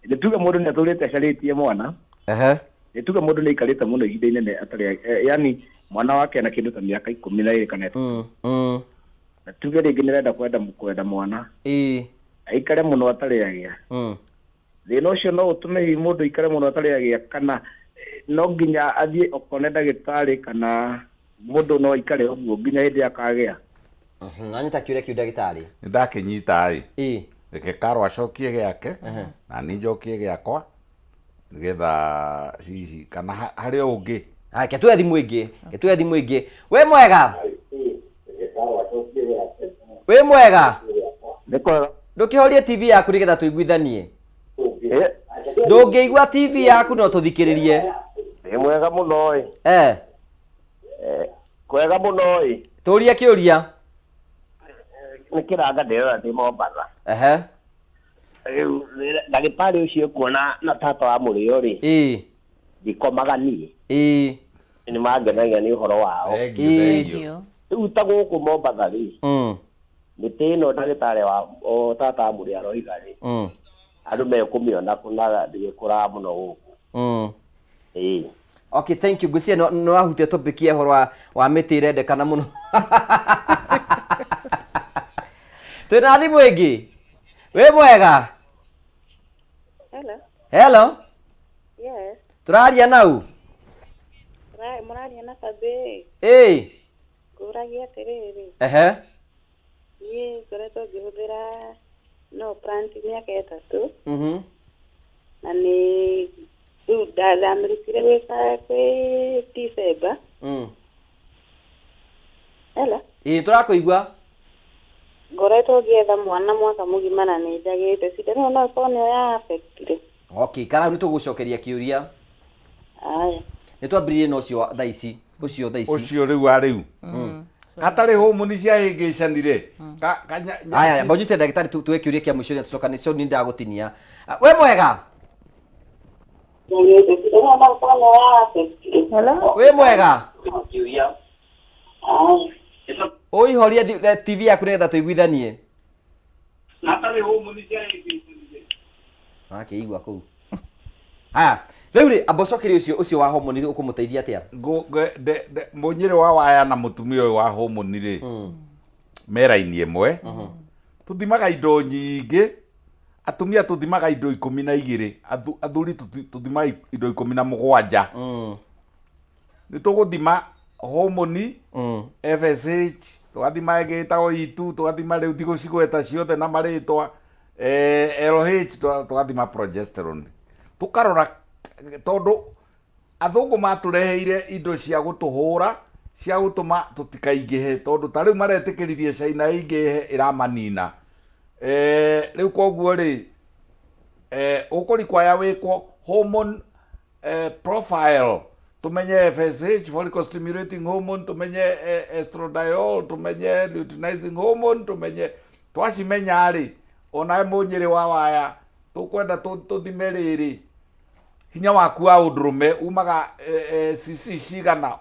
Nĩ tuge mũndũ nĩ atũrĩte acarĩtie mwana. Ehe. Nĩ tuge mũndũ nĩ aikarĩte mũno ihinda inene atarĩ yani mwana wake ena kĩndũ ta mĩaka 12 kana 3. Na tuge rĩngĩ nĩ arenda kwenda mwana. Ĩĩ. Aikare mũno atarĩ agĩa. Thĩna ũcio no ũtũme hihi mũndũ aikare mũno atarĩ agĩa kana no nginya athiĩ okone ndagĩtarĩ kana mũndũ no aikare ũguo nginya hĩndĩ akagĩa. Nanyita kĩũria kĩu ndagĩtarĩ. Nĩ ndakĩnyita ĩ. Ĩĩ. Reke Karo acokie gĩake na niĩ njokie gĩakwa nĩgetha hihi kana harĩ o ũngĩ. Haya, reke tuoe thimũ ĩngĩ. Reke tuoe thimũ ĩngĩ. Wĩ mwega? Wĩ mwega? Nĩ kwega. Ndũkĩhorie TV yaku nĩgetha tũiguithanie. Ndũngĩigua TV yaku no tũthikĩrĩrie. Nĩ mwega mũno ĩ. Kwega mũno ĩ. Tũrie kĩũria. Nĩ kĩranga ndĩrora ndĩ Mombatha. Ehe. Rĩu ndagĩtarĩ ũcio kuona na tata wa mũrĩo rĩ. Ĩĩ. Ndikomaga niĩ. Ĩĩ. Nĩ mangenagia nĩ ũhoro wao. Thank you, thank you. Rĩu ta gũkũ Mombatha rĩ. Mĩtĩ ĩno ndagĩtarĩ wa o tata wa mũrĩo aroiga rĩ. Andũ mekũmĩona kũ na ndĩgĩkũraga mũno gũkũ. Ĩĩ. Okay, thank you. Ngwĩciria nĩ wahutia topic ya ũhoro wa mĩtĩ ĩrendekana mũno. Twĩna thimũ ĩngĩ. Wĩ mwega? Hello. Hello. Yes. Tũraria nau? Mũraria na Babe. Ĩĩ. Ngũragia atĩrĩrĩ. Ehe. Niĩ ngoretwo ngĩhũthĩra no plant mĩaka 3. Na nĩ rĩu ndamĩrutire gwĩ December. Hello. Ĩĩ tũrakũigua. Ngoretwo ngĩetha mwana mwaka mũgima na nĩ njagĩte cindano no ĩkorwo nĩyo ya affect-ire. Okay, kara hau nĩ tũgũcokeria kĩũria. Aya. Nĩ twambĩrĩrie na ũcio thaa ici. Ũcio thaa ici. Ũcio rĩu wa rĩu. Hatarĩ homoni ciahĩngĩcanire. Aya, amba ũnyite ndagĩtarĩ tuwe kĩũria kĩa mũico nĩ tũcokane cio nĩ ndagũtinia. We mwega? Hello. Wĩ mwega? Ũihorie TV yaku nĩgetha tũiguithanie. Akĩigua kũu. Haya, rĩu rĩ amba ũcokerie ũcio ũcio wa homoni ũkũmũteithia atĩa? Mũnyĩrĩ wa waya na mũtumia ũyũ wa homoni rĩ, me raini ĩmwe. Tũthimaga indo nyingĩ, atumia tũthimaga indo 12, athuri tũthimaga indo 17. Nĩ tũgũthima homoni, FSH, tũgathima ĩngĩ ĩtagwo E2, tũgathima rĩu ndigũcigweta ciothe na marĩtwa, LH, tũgathima progesterone. Tũkarora tondũ athũngũ matũreheire indo cia gũtũhũra, cia gũtũma tũtikaingĩhe, tondũ ta rĩu maretĩkĩririe China ĩingĩhe ĩramanina. Rĩu koguo rĩ, ũkũrikwaya wĩkwo hormone profile, tumenye FSH, follicle stimulating hormone, tumenye estradiol, tumenye luteinizing hormone, tumenye twacimenya rĩ, onawe mũnyĩrĩ wa waya tũkwenda tũthime rĩrĩ hinya waku wa ũndũrũme umaga cc cigana,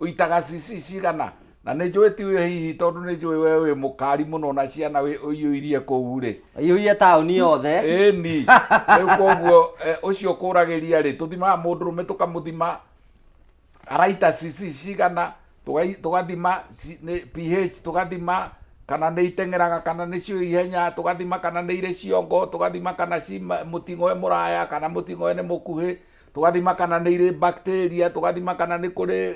ũitaga cc cigana, na nĩ njũĩ ti we hihi tondũ nĩ njũĩ we wĩ mũkari mũno na ciana ũiyũirie kũu rĩ. Ũiyũirie taũni yothe. Ĩni. Rĩu koguo ũcio ũkũragĩria rĩ, tũthimaga mũndũrũme tũkamũthima araita cc cigana, Tũgathima nĩ pH, tũgathima kana nĩ iteng'eraga kana nĩ cio ihenya, tũgathima kana nĩ irĩ ciongo, tũgathima kana ci mũting'oe mũraya kana mũting'oe nĩ mũkuhĩ, tũgathima kana nĩ irĩ bacteria, tũgathima kana nĩ kũrĩ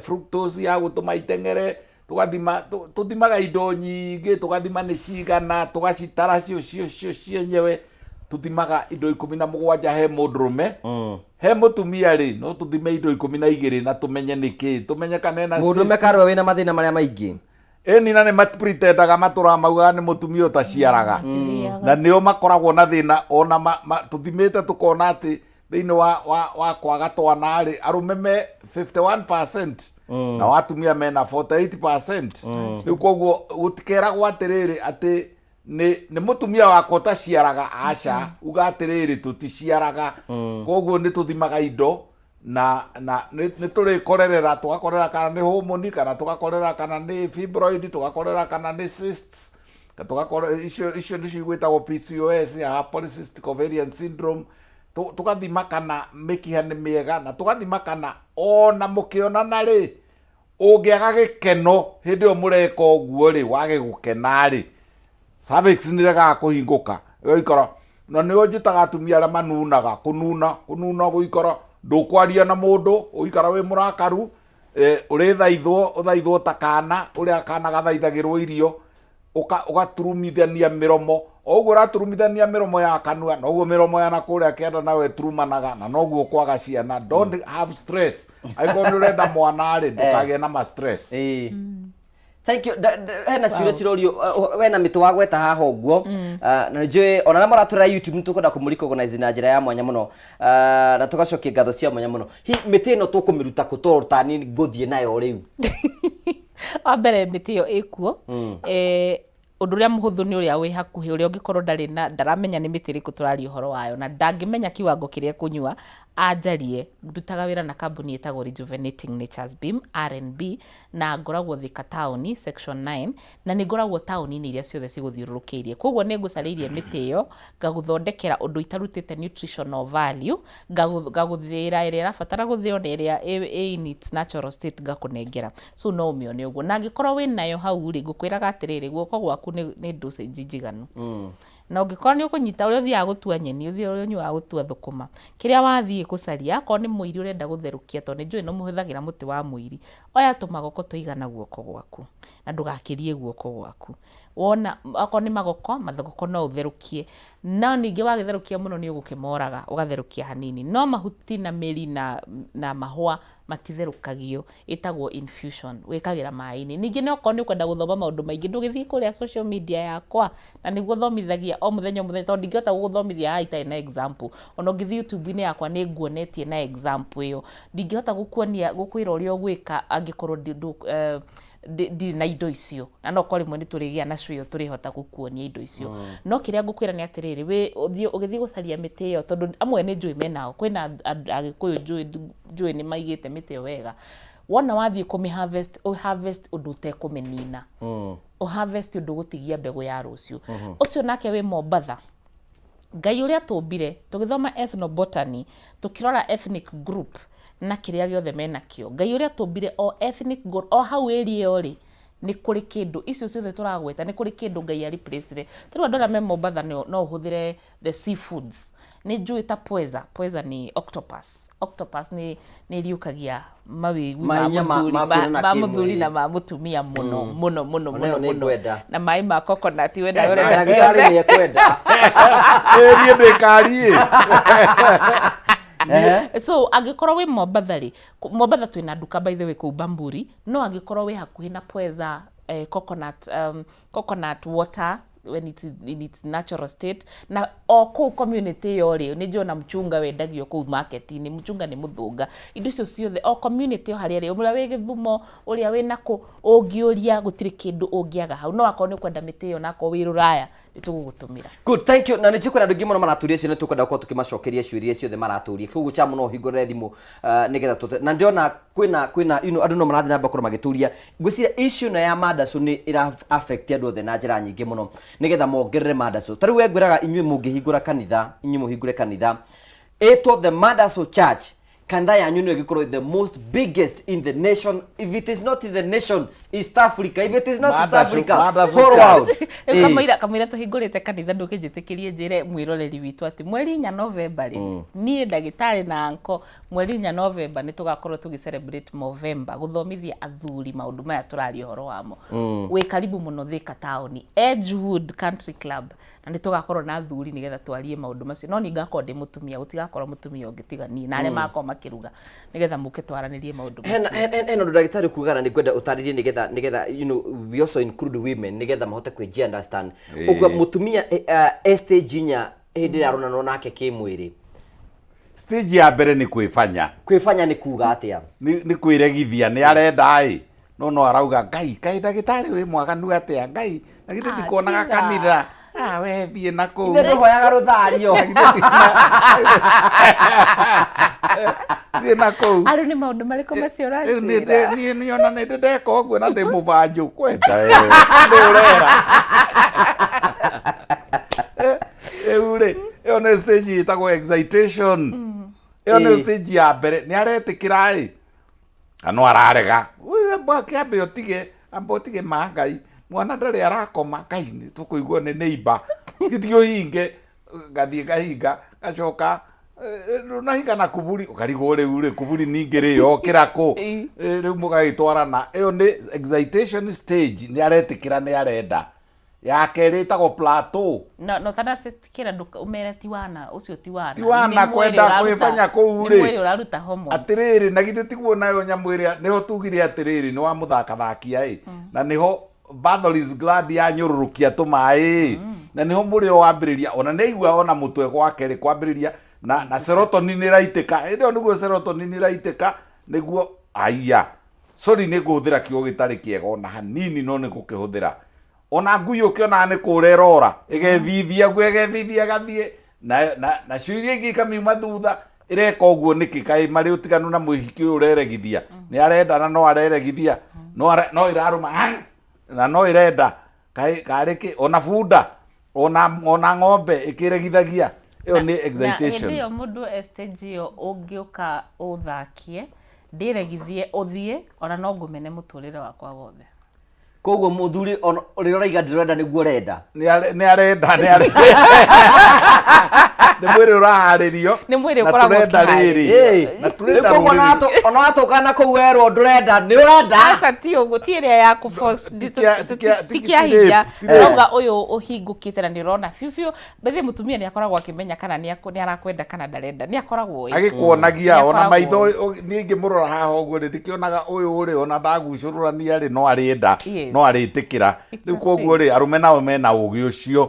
fructose ya gũtũma iteng'ere, tũgathima tũthimaga indo nyingĩ, tũgathima nĩ cigana, tũgacitara cio cio cio cienyewe. Tũthimaga indo 17 he mũndũrũme. He mũtumia rĩ, no tũthime indo 12 na tũmenye nĩkĩ, tũmenye kana ena Mũndũrũme cyst. karũe wĩna mathĩna marĩa maingĩ. Ĩni, na nĩ mapretendaga matũraga maugaga nĩ mũtumia ũtaciaraga. Na nĩo makoragwo na thĩna ona tũthimĩte tũkona atĩ thĩinĩ wa kwaga twana rĩ, arũme me 51% nao atumia mena 48%. Rĩu koguo gũtikeragwo atĩrĩrĩ atĩ nĩ mũtumia wakwa ũtaciaraga, aca, uga atĩrĩrĩ tũticiaraga. Koguo nĩ tũthimaga indo na nĩ tũrĩkorerera, tũgakorera kana nĩ hormone, kana tũgakorera kana nĩ fibroid, tũgakorera kana nĩ cysts, tũgakora icio nĩcio igwĩtagwo PCOS ya polycystic ovarian syndrome. Tũgathima kana mĩkiha nĩ mĩega, na tũgathima kana ona mũkĩonana rĩ, ũngĩaga gĩkeno hĩndĩ ĩyo mũreka ũguo rĩ, wage gũkena rĩ, cervix nĩ ĩregaga kũhingũka ĩgaikara. Na nĩo njĩtaga atumia arĩa manunaga, kũnuna kũnuna gũikara ndũkwaria na mũndũ, ũikara wĩ mũrakaru, ũrĩthaithwo ũthaithwo ta kana ũrĩa kana gathaithagĩrwo irio, ũgaturumithania mĩromo. O ũguo ũraturumithania mĩromo ya kanua, noguo mĩromo ya nakũrĩa kĩanda nayo ĩturumanaga, na noguo kwaga ciana. Don't have stress. Angĩkorwo nĩ ũrenda mwana rĩ, ndũkagĩe na ma stress. Thank you. Hena ciũria cirorio, wena mĩtĩ wagweta haha ũguo. Ah, na nĩnjũĩ ona arĩa maratũrora YouTube nĩ tũkwenda kũmũ-recognize na njĩra ya mwanya mũno. Ah, na tũgacokia ngatho cia mwanya mũno. Hi mĩtĩ ĩno tũkũmĩruta kũ tondũ tani ngũthiĩ nayo rĩu? Wa mbere mĩtĩ ĩyo ĩkuo. Ũndũ ũrĩa mũhũthũ nĩ ũrĩa wĩ hakuhĩ, ũrĩa ũngĩkorwo ndarĩ na ndaramenya nĩ mĩtĩ ĩrĩkũ tũraria ũhoro wayo na ndangĩmenya kiwango kĩrĩa ekũnyua, anjarie. Ndutaga wĩra na kambuni ĩtagwo Rejuvenating Nature's Beam, RNB, na ngoragwo Thika taũni section 9, na nĩ ngoragwo taũni-inĩ iria ciothe cigũthiũrũrũkĩirie. Koguo nĩ ngũcarĩirie mĩtĩ ĩyo, ngagũthondekera ũndũ itarutĩte nutritional value, ngagũthĩĩra ĩrĩa ĩrabatara gũthĩo na ĩrĩa ĩ in its natural state ngakũnengera. So no ũmĩone ũguo. Na angĩkorwo wĩnayo hau rĩ, ngũkwĩraga atĩrĩrĩ, guoko gwaku nĩ dosage njiganu. Na ũngĩkorwo nĩ ũkũnyita ũrĩa ũthiaga gũtua nyeni, ũthiĩ ũrĩa ũnyuaga gũtua thũkũma, kĩrĩa wathiĩ gũcaria, akorwo nĩ mũiri ũrenda gũtherũkia, tondũ nĩ njũĩ nĩ mũhũthagĩra mũtĩ wa mũiri, oya tũmagoko tũigana guoko gwaku, na ndũgakĩrie guoko gwaku. Wona, akorwo nĩ magoko, magoko no ũtherũkie, no ningĩ wagĩtherũkia mũno nĩ ũgũkĩmoraga, ũgatherũkia hanini. No mahuti na mĩri na mahũa matitherũkagio, ĩtagwo infusion, wĩkagĩra maĩ-inĩ. Ningĩ no okorwo nĩ ũkwenda gũthoma maũndũ maingĩ, ndũgĩthiĩ kũrĩa social media yakwa, na nĩguo thomithagia o mũthenya o mũthenya, tondũ ndingĩhota gũgũthomithia haha itarĩ na example. Ona ũngĩthiĩ YouTube-inĩ yakwa nĩ nguonetie na example ĩyo. Ndingĩhota gũkuonia, gũkwĩra ũrĩa ũgwĩka angĩkorwo ndirĩ na indo icio. Na no korwo rĩmwe nĩ tũrĩgĩa na show ĩyo tũrĩhota gũkuonia indo icio. No kĩrĩa ngũkwĩra nĩ atĩrĩrĩ, wĩ ũthiĩ ũgĩthiĩ gũcaria mĩtĩ ĩyo, tondũ amwe nĩ njũĩ menao, kwĩna Agĩkũyũ njũĩ nĩ maigĩte mĩtĩ ĩyo wega. Wona wathiĩ kũmĩ harvest, ũ harvest ũndũ ũtekũmĩnina. Ũ harvest ũndũ ũgũtigia mbegũ ya rũciũ. Ũcio nake wĩ Mombatha, Ngai ũrĩa atũmbire, tũgĩthoma ethnobotany, tũkĩrora ethnic group na kĩrĩa gĩothe menakĩo, Ngai ũrĩa atũmbire o ethnic group, o hau area ĩyo rĩ, nĩ kũrĩ kĩndũ, icio ciothe tũragweta, nĩ kũrĩ kĩndũ Ngai a replace ire. Ta rĩu andũ arĩa me Mombatha no ũhũthĩre the seafoods. Nĩ njũĩ ta pweza, pweza nĩ octopus. Octopus nĩ ĩriũkagia mawĩgwi ma Mahinya mũthuri, ma kuonana ma mũthuri kĩmwĩrĩ. na ma mũtumia mũno, mũno, mũno, Ona ĩyo mũno, nĩ mũno. ngwenda. Na maĩ ma coconut we nawe ũrenda Ndagĩtarĩ ciothe. nĩ ekwenda. Ĩ niĩ ndĩ kari ĩ. So angĩkorwo wĩ Mombatha rĩ, Mombatha twĩna nduka by the way kũu Bamburi, no angĩkorwo wĩ hakuhĩ na pweza, coconut water when it's in its natural state, na o kũu community ĩyo rĩ, nĩ njũĩ ona mchunga wendagio kũu market-inĩ, mchunga nĩ mũthũnga, indo icio ciothe o community o harĩa ĩrĩ, ũrĩa wĩ Gĩthumo, ũrĩa wĩ nakũ, ũngĩũria gũtirĩ kĩndũ ũngĩaga hau, no akorwo nĩ ũkwenda mĩtĩ ĩyo na akorwo wĩ rũraya, nĩ tũgũgũtũmĩra. Good, thank you. Na nĩ njũĩ kwĩna andũ aingĩ mũno maratũria cio, nĩ tũkwenda gũkorwo tũkĩmacokeria ciũria ciothe maratũria. Koguo cha mũno ũhingũrĩre thimũ nĩgetha tũte. Na ndĩrona kwĩna andũ no marathiĩ na mbere gũkorwo magĩtũria. Ngwĩciria issue ĩno ya mandacu nĩ ĩra affect andũ othe na njĩra nyingĩ mũno, nĩgetha mongerere mandacu. Ta rĩu we ngwĩraga inyuĩ mũngĩhingũra kanitha, inyuĩ mũhingũre kanitha ĩtwo The Mandacu Church. Kanitha yanyu nĩyo ĩgĩkorwo the most biggest in the nation. If it is not in the nation, East Africa. If it is not East Africa, whole world. Rĩu kamũira kamũira tũhingũrĩte kanitha ndũkĩnjĩtĩkĩrie njĩre mwĩroreri witũ atĩ mweri inya Novemba rĩ, niĩ ndagĩtarĩ na anko mweri inya Novemba nĩ tũgakorwo tũgĩ celebrate Movember, gũthomithia athuri maũndũ maya tũraria ũhoro wamo. Wĩ karibu mũno Thika taũni, Edgewood Country Club, na nĩ tũgakorwo na athuri nĩgetha twarie maũndũ macio. No niĩ ngakorwo ndĩ mũtumia, gũtigakorwo mũtumia ũngĩ tiga niĩ na arĩa magakorwo makĩruga nĩgetha mũke twaranĩrie maũndũ Hena macio. hena hena ũndũ ndagĩtarĩ kuga na nĩngwenda ũtarĩrie nĩgetha nĩgetha we also include women nĩgetha mahote kwĩji understand. Ũguo mũtumia e stage inya hĩndĩ ĩrĩa aronanwo nake kĩmwĩrĩ. Stage ya mbere nĩ kwĩbanya. Kwĩbanya nĩ kuga atĩa? Nĩ kwĩregithia, nĩ arenda ĩ, no no arauga Ngai, kaĩ ndagĩtarĩ wĩ mwaganu atĩa, Ngai, na githĩ Ah, ndikuonaga tiga. kanitha, ah, we thiĩ na kũu. Ithe ndũhoyaga rũthario. Thiĩ na kũu. Arũ nĩ maũndũ marĩkũ macio Rĩu nĩ ũranjĩra? niĩ niĩ ona nĩ ndĩ ndeka ũguo na ndĩ mũbanjũ kwenda we. Nĩ ũrera. Rĩu rĩ, ĩyo nĩ stage ĩtagwo excitation. Ĩyo nĩ stage ya mbere, nĩ aretĩkĩra ĩ, na no ararega. Kĩambe ũtige, amba ũtige ma Ngai, mwana ndarĩ arakoma, Ngai nĩ tũkũigua nĩ neighbor, gĩthiĩ ũhinge, ngathiĩ ngahinga, ngacoka ndũnahinga na kuburi, ũkarigwo rĩu rĩ, kuburi ningĩ rĩ, yokĩra kũ? Rĩu mũgagĩtwarana, ĩyo nĩ excitation stage, nĩ aretĩkĩra nĩ arenda. Ya kerĩ ĩtagwo plateau. Na na ũtanacitikĩra ũmere ti wana, ũcio ti wana. Ti wana Nĩ mwĩrĩ kwenda ũraruta- kwĩbanya kũu nĩ rĩ. mwĩrĩ ũraruta hormones. Atĩrĩrĩ, na githĩ tiguo nayo nyamũ ĩrĩa nĩho tugire atĩrĩrĩ nĩ wamũthakathakia ĩ, na nĩho Bartholin's gland yanyũrũrũkia tũmaĩ ĩ, na nĩho mũrĩo wambĩrĩria ona nĩ aigua ona mũtwe gwake rĩ kwambĩrĩria na, na serotonin ĩraitĩka. Hĩndĩ ĩyo nĩguo serotonin ĩraitĩka nĩguo aya sorry nĩ ngũhũthĩra kiugo gĩtarĩ kĩega ona hanini no nĩ ngũkĩhũthĩra. Ona ngui ũkĩonaga nĩ kũra ĩrora, ĩgethithia guo ĩgethithia ĩgathiĩ, na, na, nacio iria ingĩ ikamiuma thutha, ĩreka ũguo nĩkĩ? Kaĩ marĩ ũtiganu na mũhiki ũyũ ũreregithia? Nĩ arenda na no areregithia, no, are, no ĩrarũma hang, na no ĩrenda. Kaĩ karĩ kĩ? Ona bunda, ona, ona ng'ombe ĩkĩregithagia. Ĩyo nĩ Na hĩndĩ excitation. ĩyo mũndũ e stage ĩyo ũngĩũka ũthakie, ndĩregithie ũthiĩ, ona no ngũmene mũtũrĩre wakwa wothe. Koguo mũthuri ona- ũrĩa ũraiga ndĩrenda nĩguo ũrenda. Nĩ arenda, nĩ arenda. Nĩ mwĩrĩ ũraharĩrio. Nĩ mwĩrĩ na ũkoragwo tũrenda rĩrĩ. Ĩĩ. Na tũrenda Rĩu koguo ona rũrĩrĩ. ona watũka na kũu werwo ndũrenda, nĩ ũrenda. Aca ti ũguo, ti ĩrĩa ya kũ force, Ti kĩa- ti kĩa hinya. ti rape. Ũrauga ũyũ ũhingũkĩte na nĩ ũrona biũ biũ. Bethe mũtumia nĩ akoragwo akĩmenya kana nĩ arakwenda kana ndarenda. Nĩ akoragwo oĩ. Agĩkuonagia Nĩ ona akoragwo maitho oĩ. niĩ ingĩmũrora haha ũguo rĩ, ndĩkĩonaga ũyũ rĩ, ona ndagucũrũrania rĩ, no arĩenda, Yes. no arĩtĩkĩra. It's Rĩu a koguo stage. rĩ, arũme nao mena ũgĩ ũcio.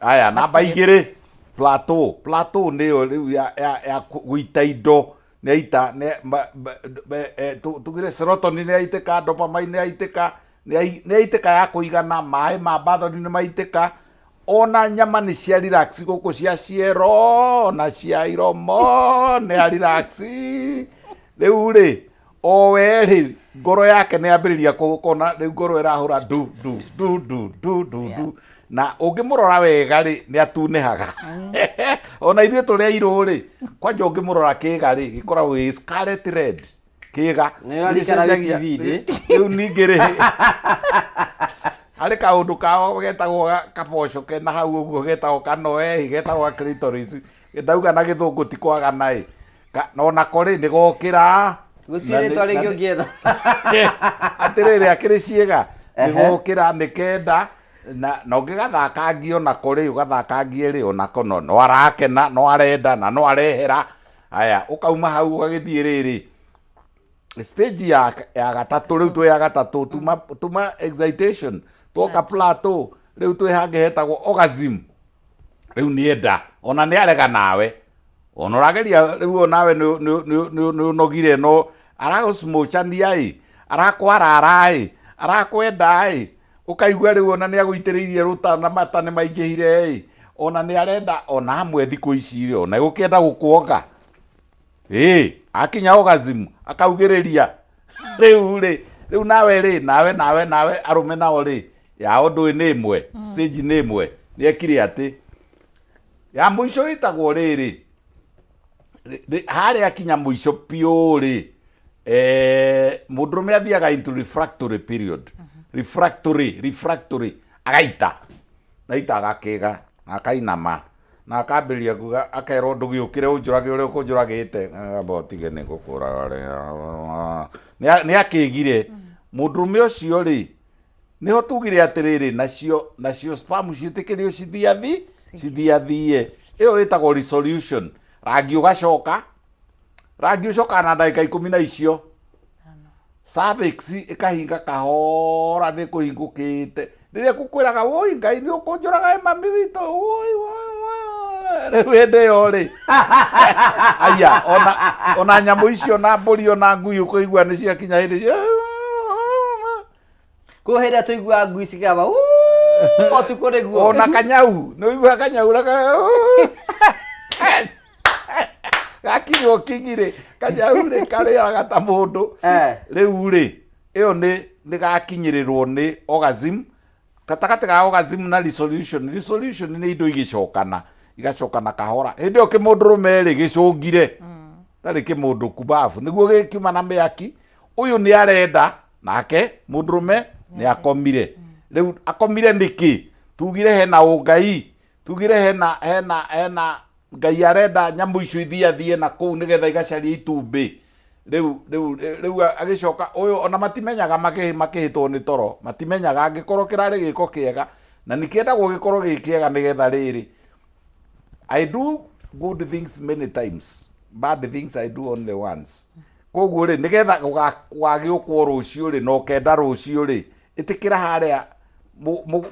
Aya, namba igĩrĩ, plateau. Plateau nĩyo rĩu ya, ya, ya gũita indo, nĩ aita, nĩ, ma, ma, eh, tugire serotonin nĩ yaitĩka, dopamine nĩ yaitĩka, nĩ yaitĩka ya kũigana, maĩ ma bathoni nĩ maitĩka, ona nyama nĩ cia relax gũkũ cia ciero na cia iromo nĩ a relax. Rĩu rĩ, o we rĩ, ngoro yake nĩ yambĩrĩria kũna, rĩu ngoro ĩrahũra ndu ndu ndu ndu ndu ndu ndu, na ũngĩmũrora wega rĩ, nĩ atunĩhaga. Ona ithuĩ tũrĩ airũ rĩ, kwanja ũngĩmũrora kĩga rĩ, gĩkoragwo gĩ scarlet red. Kĩga. Nĩ ũrarikara Nĩcenjagia. TV-inĩ. Rĩu ningĩ rĩ, harĩ kaũndũ kao getagwo kaboco kena hau ũguo getagwo kanoe, getagwo ga clitoris. Ndauga na gĩthũngũ ti kwagana ĩ. Na onako rĩ, nĩ gokĩra. Gũtirĩ Na rĩtwa nĩ- rĩngĩ na nĩ- ũngĩetha. Atĩrĩrĩ, akĩrĩ ciĩga. Nĩ Ehe. gokĩra, nĩ kenda. Na, na ũngĩgathakangia onako rĩ, ũgathakangie rĩ, onako no, no arakena, no arenda, na no arehera. Aya, ũkauma hau ũgagĩthiĩ rĩrĩ stage ya, ya gatatũ. Rĩu twĩ ya gatatũ, tuma, tuma excitation, twoka plateau, rĩu twĩ hangĩ hetagwo orgasm. Rĩu nĩ enda, ona nĩ arega nawe, ona ũrageria rĩu onawe nĩ nĩ- nĩ- nĩ- nĩ ũnogire, no aragũcimũcania ĩ, arakwarara ĩ, arakwenda ĩ, ũkaigua rĩu ona nĩ agũitĩrĩirie rũta na mata nĩ maingĩhire ĩ, ona nĩ arenda ona amwe thikũ ici rĩ, ona gũkĩenda gũkuonga ĩ, akinya orgasm akaugĩrĩria. Rĩu rĩ, rĩu nawe rĩ, nawe nawe nawe arũme nao rĩ, yao ndũĩ nĩ ĩmwe, stage nĩ ĩmwe, nĩ ekire atĩ ya mũico ĩtagwo rĩrĩ Harĩa kinya mũico piũ rĩ, mũndũrũme athiaga into refractory period, refractory agaita naita, agakĩga na akainama na akambĩrĩria kuga, akerwo ndũgĩũkĩre ũnjũrage ũrĩa ũkũnjũragĩte. Amba ũtige nĩ ngũkũraga rĩ. Nĩ akĩgire mũndũrũme ũcio rĩ, nĩho tugire atĩrĩrĩ, nacio sperm ciĩtĩkĩrio cithiathie. Ĩyo ĩtagwo resolution. Rangi ũgacoka, rangi ũcokaga na ndagĩka 10 na icio cervix ĩkahinga kahora, nĩ kũhingũkĩte. Rĩrĩa ngũkwĩraga, woi Ngai, nĩ ũkũnjũraga ĩ mami witũ, woi woi woi. Rĩu hĩndĩ ĩyo rĩ, aya ona nyamũ icio na mbũri ona ngui ũkũigua nĩ ciakinya hĩndĩ cio. Koguo hĩndĩ ĩrĩa tũiguaga ngui cikĩgamba ũtukũ nĩguo. Ona kanyau nĩ ũiguaga kanyau gakinywo kinyi-rĩ, kanyau rĩ karĩaga ta mũndũ. Rĩu rĩ, ĩyo nĩ gakinyĩrĩrwo nĩ orgasm. Gatagatĩ ga orgasm na resolution, resolution nĩ indo igĩcokana, igacokana kahora. Hĩndĩ ĩyo kĩmũndũrũme rĩ gĩcũngire tarĩ kĩmũndũ kubabu nĩguo gĩkiuma na mĩaki. Ũyũ nĩ arenda, nake mũndũrũme nĩ akomire. Rĩu akomire nĩkĩ? Tugire hena ũngai, tugire hena Ngai arenda nyamũ icio ithiathie na kũu nĩgetha igacarie itumbĩ. Rĩu agĩcoka ũyũ ona matimenyaga makĩhĩtwo nĩ toro, matimenyaga angĩkorwo kĩrarĩ gĩko kĩega, na nĩkĩendagwo gĩkorwo gĩ kĩega nĩgetha rĩrĩ. I do good things many times, bad things I do only once. Koguo rĩ, nĩgetha gũgagĩũkwo rũciũ rĩ, na ũkenda rũciũ rĩ, ĩtĩkĩra harĩa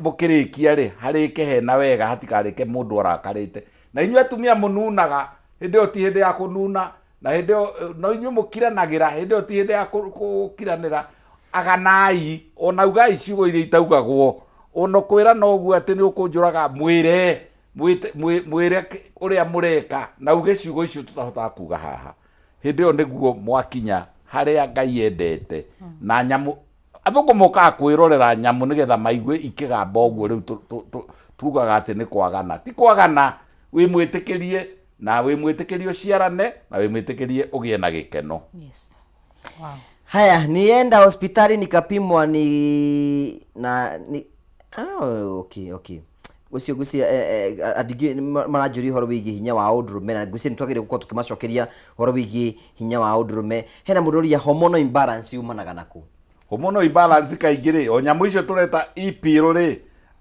mũkĩrĩkia rĩ, harĩke hena wega, hatikarĩke mũndũ arakarĩte. Na inyuĩ atumia mũnunaga, hĩndĩ ĩyo ti hĩndĩ ya kũnuna, na hĩndĩ ĩyo no inyuĩ mũkiranagĩra, hĩndĩ ĩyo ti hĩndĩ ya gũkiranĩra. Aganai, ona ugai ciugo iria itaugagwo, ona kwĩra no ũguo atĩ nĩ ũkũnjũraga, mwĩre, mwĩre ũrĩa mũreka, na uge ciugo icio tũtahotaga kuga haha. Hĩndĩ ĩyo nĩguo mwakinya harĩa Ngai endete. Na nyamũ, athũngũ mokaga kwĩrorera nyamũ nĩgetha maigue ikĩgamba ũguo. Rĩu tugaga atĩ nĩ kwagana. Ti kwagana, wĩ mwĩtĩkĩrie, na wĩ mwĩtĩkĩrie ũciarane, na wĩ mwĩtĩkĩrie ũgĩe na gĩkeno. Yes. Wow. Haya, nienda hospitali nikapimwa ni na ni ah, okay. Ũcio ngwĩciria andũ aingĩ maranjũria ũhoro wĩgiĩ hinya wa ũndũrũme, na ngwĩciria nĩ twagĩrĩire gũkorwo tũkĩmacokeria ũhoro wĩgiĩ hinya wa ũndũrũme. Hena mũndũ ũria hormonal imbalance yumanaga na kũ? Hormonal imbalance kaingĩ rĩ, o nyamũ icio tũreta e-pill rĩ,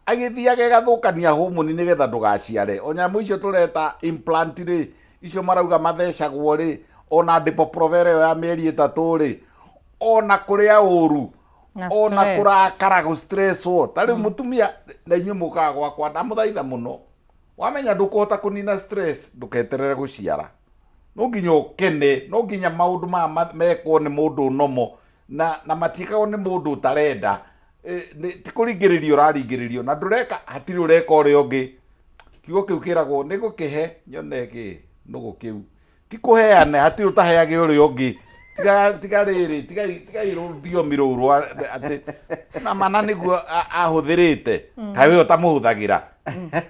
agĩthiaga ĩgathũkania hormone nĩgetha ndũgaciare. O nyamũ icio tũreta implant rĩ, icio marauga mathecagwo rĩ, ona Depo-Provera ĩyo ya mĩeri 3 rĩ, ona kũrĩa ũru, Na ona stress. kũrakara, gũ-stresswo. Ta rĩu mũtumia, na inyuĩ mũkaga gwakwa, ndamũthaitha mũno, wamenya ndũkũhota kũnina stress, ndũketerere gũciara. No nginya ũkene, no nginya maũndũ maya mekwo nĩ mũndũ nomo, na matiĩkagwo nĩ mũndũ ũtarenda. Ti kũringĩrĩrio ũraringĩrĩrio, na ndũreka, hatirĩ ũreka ũrĩa ũngĩ. Kiugo kĩu kĩragwo nĩ gũkĩhe nyone kĩ nũgũ kĩu, ti kũheana, hatirĩ ũtaheage ũrĩa ũngĩ. Tiga rĩrĩ, tiga rũthiomi rũu rwa atĩ na mana nĩguo ahũthĩrĩte, kaĩ we ũtamũhũthagĩra?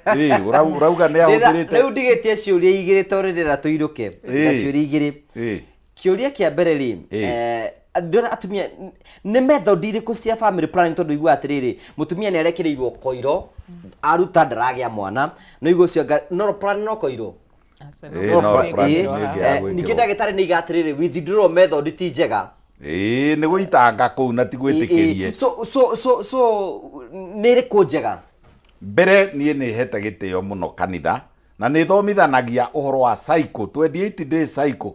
Ĩ, ũrauga nĩ ahũthĩrĩte. Rĩu ndigĩtie ciũria igĩrĩ tondũ ndĩrenda tũirũke na ciũria igĩrĩ. Kĩũria kĩa mbere rĩ, ndĩrona atumia nĩ method irĩkũ cia family planning, tondũ iguaga atĩrĩrĩ, mũtumia nĩ arekereirwo koiro aruta ndaragĩa mwana, no igua ũcio no plan no koiro. Ĩĩ, no plan nĩ ĩngĩ ya gwĩkĩrwo. Ningĩ ndagĩtarĩ nĩ iga atĩrĩrĩ, withdrawal method ti njega. Ĩĩ, nĩ gũitanga kũu na ti gwĩtĩkĩrie. So nĩ ĩrĩkũ njega? Mbere niĩ nĩ hete gĩtĩo mũno kanitha, na nĩ thomithanagia ũhoro wa cycle, 28 day cycle,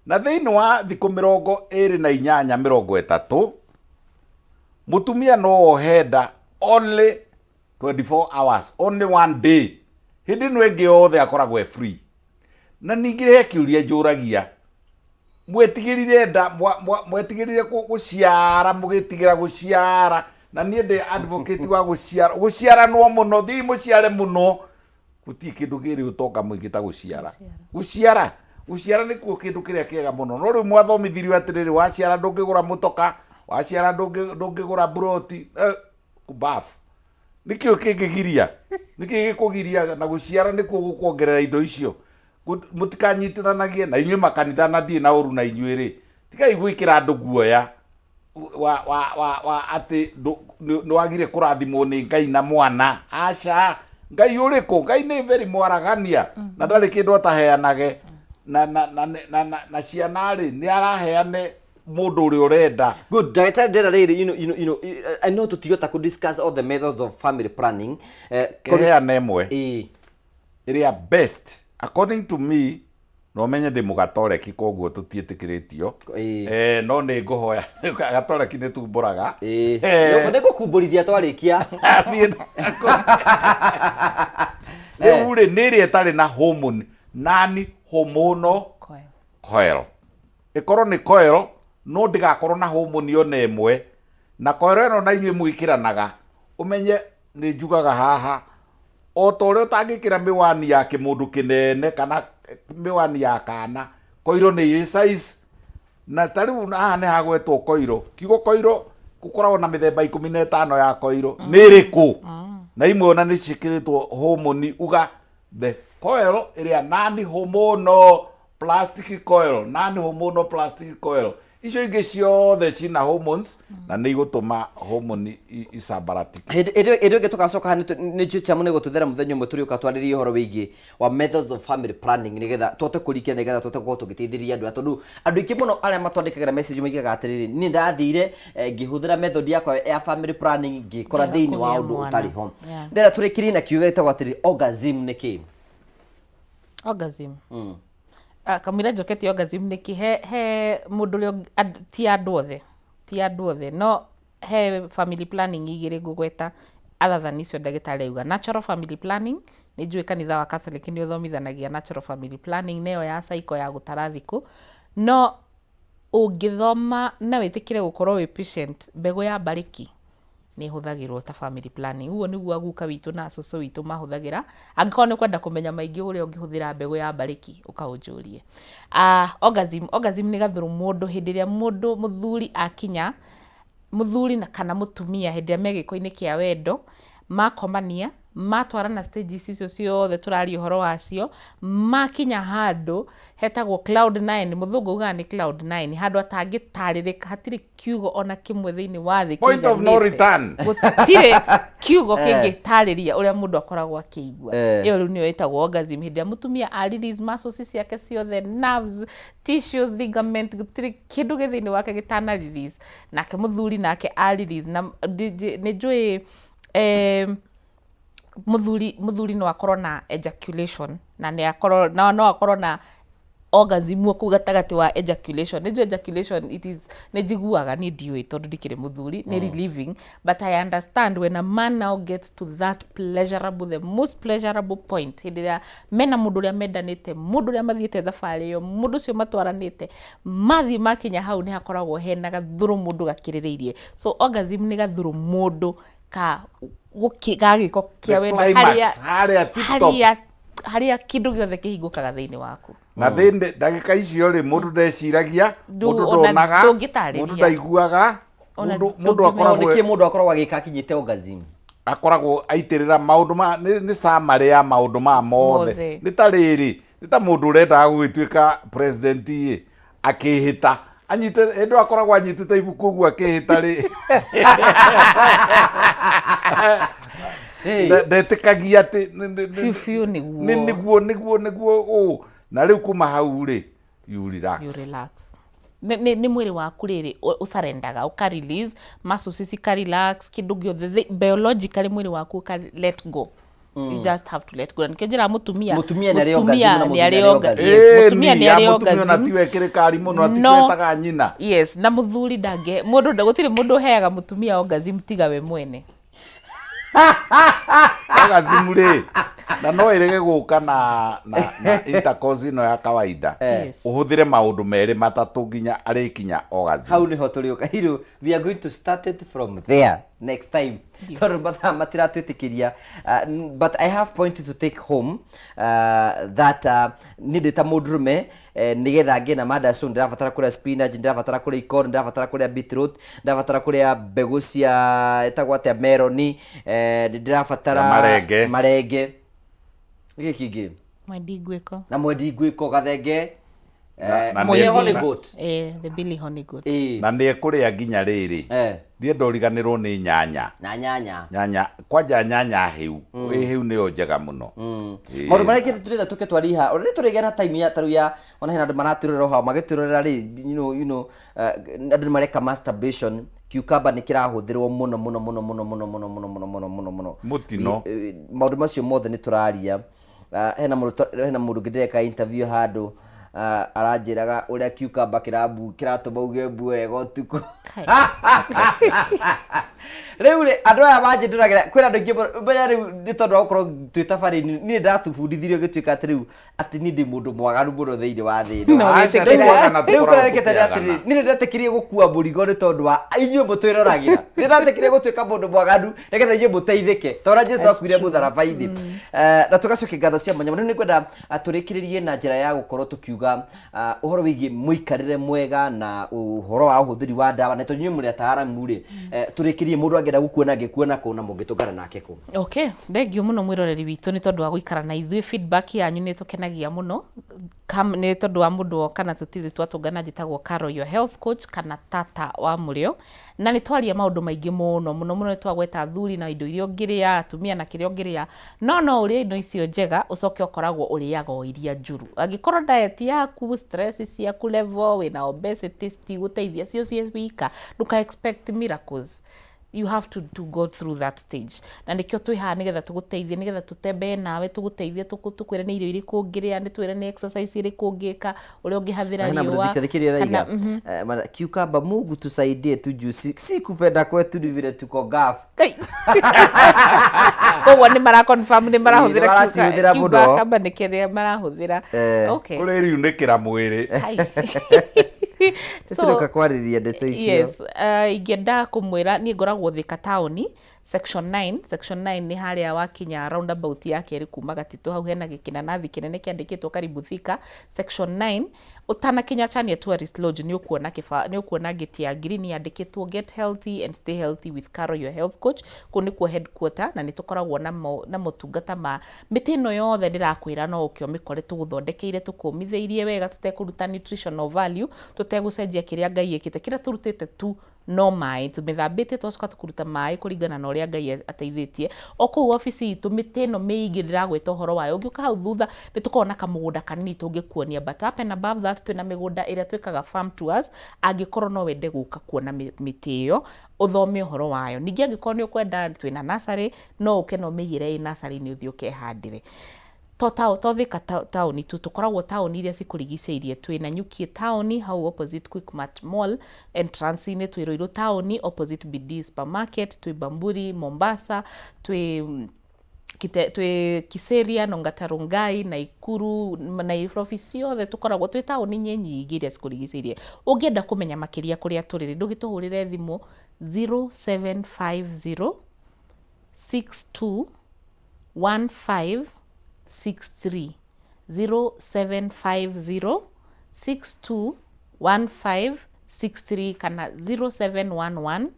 na thĩinĩ wa thikũ 28, 30, mũtumia no ohe nda only 24 hours, only one day. Hĩndĩ ĩno ĩngĩ yothe akoragwo e free. Na ningĩ he kĩũria njũragia, mwetigĩrire nda, mwetigĩrire gũciara, mũgĩtigĩra gũciara? Na niĩ ndĩ advocate wa gũciara, gũciaranwo mũno, thiĩi mũciare mũno. Gũtirĩ kĩndũ kĩrĩ ũtonga mũingĩ ta gũciara. Gũciara nĩkuo kĩndũ kĩrĩa kĩega mũno. No rĩu mwathomithirio atĩrĩrĩ, waciara ndũngĩgũra mũtoka, waciara ndũngĩgũra mburoti. Kumbafu. Nĩkĩo kĩngĩgiria, nĩkĩ gĩkũgiria? Na gũciara nĩkuo gũkuongerera indo icio. Mũtikanyitithanagie na inyuĩ makanitha na ndirĩ na ũru na inyuĩ rĩ, tigai gwĩkĩra andũ guoya wa wa wa wa atĩ nĩ wagire kũrathimwo nĩ Ngai na mwana. Aca, Ngai ũrĩkũ? Ngai nĩ very mwaragania na ndarĩ kĩndũ ataheanage na na na na na, na ciana rĩ nĩ araheane mũndũ ũrĩa ũrenda. Good. Ndagĩtarĩ ndĩrenda rĩrĩ, I know tũtigota kũ discuss all the methods of family planning. Kĩheane ĩmwe ĩrĩa best according to me, na ũmenye ndĩ mũgatoreki koguo tũtiĩtĩkĩrĩtio. No nĩ ngũhoya gatoreki nĩ tumbũraga. Nĩ ngũkumbũrithia twarĩkia. Rĩu rĩ, nĩ ĩrĩa ĩtarĩ na hormone, non hormonal coil. Ĩkorwo nĩ coil no ndĩgakorwo na hormone ona ĩmwe. Na coil ĩno na inyuĩ mwĩkĩranaga, ũmenye nĩ njugaga haha, o ta ũrĩa ũtangĩkĩra mĩwani ya kĩmũndũ kĩnene kana mĩwani ya kana, koiro nĩ ĩrĩ size. Na ta rĩu haha nĩ hagwetwo koiro, kiugo koiro gũkoragwo na mĩthemba 15 ya koiro, nĩ ĩrĩkũ? Na imwe ona nĩ ciĩkĩrĩtwo hormone, uga the coil ĩrĩa non hormonal plastic coil, non hormonal plastic coil. Icio ingĩ ciothe cina hormones na nĩ igũtũma hormone icambaratike. Hĩndĩ ĩrĩa ĩngĩ tũgacoka haha nĩ njũĩ chamu nĩ gũtũthera mũthenya ũmwe tũrĩũka twarĩrie ũhoro wĩgiĩ wa methods of family planning nĩgetha tũhote kũrikĩra nĩgetha tũhote gũkorwo tũgĩteithĩrĩria andũ aya, tondũ andũ aingĩ mũno arĩa matwandĩkagĩra message moigaga atĩrĩrĩ, niĩ ndathire ngĩhũthĩra method yakwa ya family planning ngĩkora Ngĩaga thĩinĩ wa kũgĩa ũndũ mwana. ũtarĩ ho. Yeah. Ndĩrenda tũrĩkĩrie na kiugo gĩtagwo atĩrĩrĩ, orgasm nĩ kĩĩ? Orgasm. Ah, kamũira njoketie orgasm nĩkĩ, he mũndũ ũrĩa ti andũ othe, ti andũ othe, no he family planning igĩrĩ ngũgweta other than icio ndagĩtarĩ auga. Natural family planning, nĩ njũĩ kanitha wa Catholic nĩ ũthomithanagia natural family planning, nĩyo ya cycle ya gũtara thikũ. No ũngĩthoma na wĩtĩkĩre gũkorwo wĩ patient, mbegũ ya mbarĩki nĩ ĩhũthagĩrwo ta family planning. Ũguo nĩguo aguka witũ na cũcũ witũ mahũthagĩra. Angĩkorwo nĩ ũkwenda kũmenya maingĩ ũrĩa ũngĩhũthĩra mbegũ ya mbarĩki, ũka ũnjũrie. Orgasm, orgasm nĩ gathũrũ mũndũ hĩndĩ ĩrĩa mũndũ mũthuri akinya, mũthuri na kana mũtumia hĩndĩ ĩrĩa me gĩko-inĩ kĩa wendo, makomania, matwarana stages icio ciothe tũraria ũhoro wacio, makinya handũ hetagwo cloud nine, mũthũngũ augaga nĩ cloud nine, handũ atangĩtarĩrĩka, hatirĩ kiugo ona kĩmwe thĩinĩ wa thĩ Point of no kĩiganĩte. return. Gũtirĩ kiugo kĩngĩtarĩria ũrĩa mũndũ akoragwo akĩigua. Ĩyo rĩu nĩyo ĩtagwo orgasm, hĩndĩ ĩrĩa mũtumia a release muscles ciake ciothe, nerves, tissues, ligament, gũtirĩ kĩndũ gĩ thĩinĩ wake gĩtana release, nake mũthuri nake a release. Na nĩ njũĩ mũthuri no akorwo na ejaculation na nĩ akorwo na no akorwo na orgasm kũu gatagatĩ wa ejaculation. Nĩ njũĩ ejaculation it is, nĩ njiguaga, niĩ ndiũĩ tondũ ndikĩrĩ mũthuri, nĩ relieving, but I understand when a man now gets to that pleasurable, the most pleasurable point, hĩndĩ ĩrĩa mena mũndũ ũrĩa mendanĩte, mũndũ ũrĩa mathiĩte thabarĩ ĩyo, mũndũ ũcio matwaranĩte, mathiĩ makinya hau nĩ hakoragwo hena gathũrũ mũndũ gakĩrĩrĩirie. So orgasm nĩ gathũrũ mũndũ ka ga gĩko kĩa The wendo, climax, harĩa harĩa tip top. Harĩa kĩndũ gĩothe kĩhingũkaga thĩinĩ waku. Na thĩinĩ ndagĩka icio rĩ, mũndũ ndeciragia, mũndũ ona ndonaga, ndũngĩtarĩria. Mũndũ ndaiguaga, Ona mũndũ ndũngĩmenya. akoragwo Nĩkĩ mũndũ akoragwo agĩka akinyĩte orgasm? Akoragwo aitĩrĩra maũndũ ma nĩ summary ya maũndũ ma mothe. Mothe. Nĩ ta rĩrĩ, nĩ ta mũndũ ũrendaga gũgĩtuĩka president ĩ, akĩhĩta anyite hĩndĩ ĩyo akoragwo anyitĩte ibuku ũguo akĩhĩta rĩ, ndetĩkagia atĩ Biũ biũ nĩguo. Nĩguo ũũ na rĩu kuma hau rĩ, you relax. You relax. Nĩ mwĩrĩ waku rĩrĩ ũcarendaga, ũka release muscles, cika relax, kĩndũ gĩothe biologically mwĩrĩ waku ũka let go. You just have to let go. Na nĩkĩo njĩraga mũtumia, Mũtumia nĩ arĩ mũtumia orgasm na nĩ mũthuri arĩ nĩ arĩ orgasm. yes, mũtumia Ĩni, nĩ ya arĩ mũtumia ona orgasm. tiwe kĩrĩkari mũno No. atikwetaga nyina. Yes, na mũthuri ndangĩ, mũndũ gũtirĩ mũndũ ũheaga mũtumia orgasm tiga we mwene. Orgasm rĩ, na no ĩrege gũka na intercourse ĩno ya kawaida. Ũhũthĩre maũndũ merĩ matatũ nginya arĩkinya orgasm. Hau nĩho tũrĩũka hiru, we are going to start it from there next time, tondũ mathaa matiratwĩtĩkĩria. But I have point to take home that niĩ ndĩ ta mũndũrũme, nĩgetha ngĩe na mandacu, ndĩrabatara kũrĩa spinach, ndĩrabatara kũrĩa ikoro, ndĩrabatara kũrĩa beetroot, ndĩrabatara kũrĩa mbegũ cia ĩtagwo atĩa, meroni, ndĩrabatara Marenge. Marenge, gĩkĩ kĩngĩ. Mwendi Ngwĩko. Na Mwendi Ngwĩko Gathenge. Na Mũhĩ nĩ- Holy Goat. The Billy Honey Goat. Na nĩ ekũrĩa nginya rĩrĩ, ndienda ũriganĩrwo nĩ nyanya. Na nyanya. Nyanya kwanja, nyanya hĩu ĩ hĩu nĩyo njega mũno. Ĩĩ. Maũndũ marĩa ingĩ tũrenda tũke twariha ũrĩa tũrĩgĩa na time ya tarĩu ya ona hena andũ maratwĩrorera hau magĩtwĩrorera rĩ, andũ nĩ mareka masturbation. Cucumber nĩ kĩrahũthĩrwo mũno mũno mũno mũno mũno mũno mũno mũno mũno mũno mũno. Mũtino. Maũndũ macio mothe nĩ tũraria. Hena mũndũ ũngĩ ndĩreka interview handũ, aranjĩraga ũrĩa cucumber kĩrambu kĩratũma uge mbu wega ũtukũ. Rĩu rĩ, andũ aya manjĩndũragĩra kwĩna andũ aingĩ mũno menya rĩu nĩ tondũ wa gũkorwo twĩ tabarĩinĩ niĩ ndatubundithirio gĩtuĩka atĩ rĩu atĩ niĩ ndĩ mũndũ mwaganu mũno thĩinĩ wa thĩ ĩno. No Aca, wĩtĩkĩre. twagana Rĩu tũkoragwo kũrĩa wĩkĩte nĩ tũkĩagana. atĩrĩrĩ, niĩ nĩndetĩkirie gũkua mũrigo nĩ tondũ wa inyuĩ mũtwĩroragĩra. Nĩndetĩkirie gũtuĩka mũndũ mwaganu nĩgetha inyuĩ mũteithĩke ta ũrĩa Jesu That's akuire true. mũtharaba-inĩ. Na tũgacokia ngatho cia mwanya mũno. Rĩu nĩngwenda tũrĩkĩrĩrie na njĩra ya gũkorwo tũkiuga ũhoro wĩgiĩ mũikarĩre mwega na ũhoro wa ũhũthĩri wa ndawa, na tondũ inyuĩ mũrĩ ataaramu rĩ, tũrĩkĩrie mũndũ angĩenda gũkuona angĩkuona kũ na mũngĩtũngana nake kũ? Okay, thengio mũno mwĩroreri witũ nĩ tondũ wa gũikara na ithuĩ. Feedback yanyu nĩ tũkenagia mũno. Nĩ tondũ wa mũndũ woka na tũtirĩ twatũngana. Njĩtagwo Carol, your health coach, kana tata wa mũrĩo, na nĩ twaria maũndũ maingĩ mũno mũno mũno. Nĩ twagweta athuri na indo iria ũngĩrĩa, atumia na kĩrĩa ũngĩrĩa, no ũrĩe indo icio njega, ũcoke ũkoragwo ũrĩaga o iria njũru. Angĩkorwo diet yaku, stress ciaku level, wĩna obesity, citigũteithia cio ciĩ wika. Ndũka expect miracles, you have to go through that stage, na nĩkĩo twĩ haha nĩgetha tũgũteithie, nĩgetha tũtembee nawe, tũgũteithie, tũkwĩre nĩ irio irĩkũ ũngĩrĩa, nĩ twĩre nĩ exercise irĩkũ ũngĩka, ũrĩa ũngĩhathĩra Hena riũa. mũndũ thikĩrĩria kana raiga cucumber, Mungu tusaidie tu juu si kupenda kwetu, ni vile tuko gafu. Koguo nĩ mara confirm nĩ marahũthĩra. Nĩ maracihũthĩra mũno. Cucumber nĩ kĩrĩa marahũthĩra. Okay. Kũrĩ riunĩkĩra mwĩrĩ. Hai. Tũtiroka kwarĩrĩria ndeto icio. Yes, ingĩenda kũmwĩra niĩ ngoragwo Thika taũni, section 9. Section 9 nĩ harĩa wakinya roundabout ya kerĩ kuma Gatitũ, hau hena gĩkinanathi kĩnene kĩandĩkĩtwo "Karibu Thika". Section 9, ũtanakinya Chania Tourist Lodge, nĩ ũkuona kĩba, nĩ ũkuona gate ya green yandĩkĩtwo "Get healthy and stay healthy with Carol, your health coach". Kũu nĩkuo headquarter, na nĩ tũkoragwo na motungata ma mĩtĩ ĩno yothe ndĩrakwĩra. No ũke ũmĩkore tũgũthondekeire, tũkũmithĩirie wega, tũtekũruta nutritional value, tũtegũcenjia kĩrĩa Ngai ĩkĩte. Kĩrĩa tũrutĩte tu no maĩ, tũmĩthambĩtie, twacoka tũkũruta maĩ kũringana na ũrĩa Ngai ateithĩtie. O kũu obici itũ, mĩtĩ ĩno mĩingĩ ndĩragwĩta ũhoro wayo, ũngĩũka hau thutha nĩ tũkoragwo na kamũgũnda kanini tũngĩkuonia. But up and above that, twĩna mĩgũnda ĩrĩa twĩkaga farm tours. Angĩkorwo no wende gũka kuona mĩtĩ ĩyo, ũthome ũhoro wayo. Ningĩ angĩkorwo nĩ ũkwenda, twĩna nursery, no ũke na ũmĩigĩre ĩ nursery-inĩ, ũthiĩ ũkehandĩre. To Thika taũni tu, tũkoragwo taũni iria cikũrigicĩirie. Twĩ Nanyuki taũni, hau opposite Quickmart Mall entrance-inĩ, twĩ Ruiru taũni opposite BD Supermarket, twĩ Bamburi Mombasa, twĩ Kiseria, Nongata, Rongai, Naikuru, Nairobi ciothe tũkoragwo twĩ taũni nyingĩ iria cikũrigicĩirie. Ũngĩenda kũmenya makĩria kũrĩa tũrĩ rĩ, ndũgĩtũhũrĩre thimũ 0750 62 1563, 0750 62 1563 kana 0711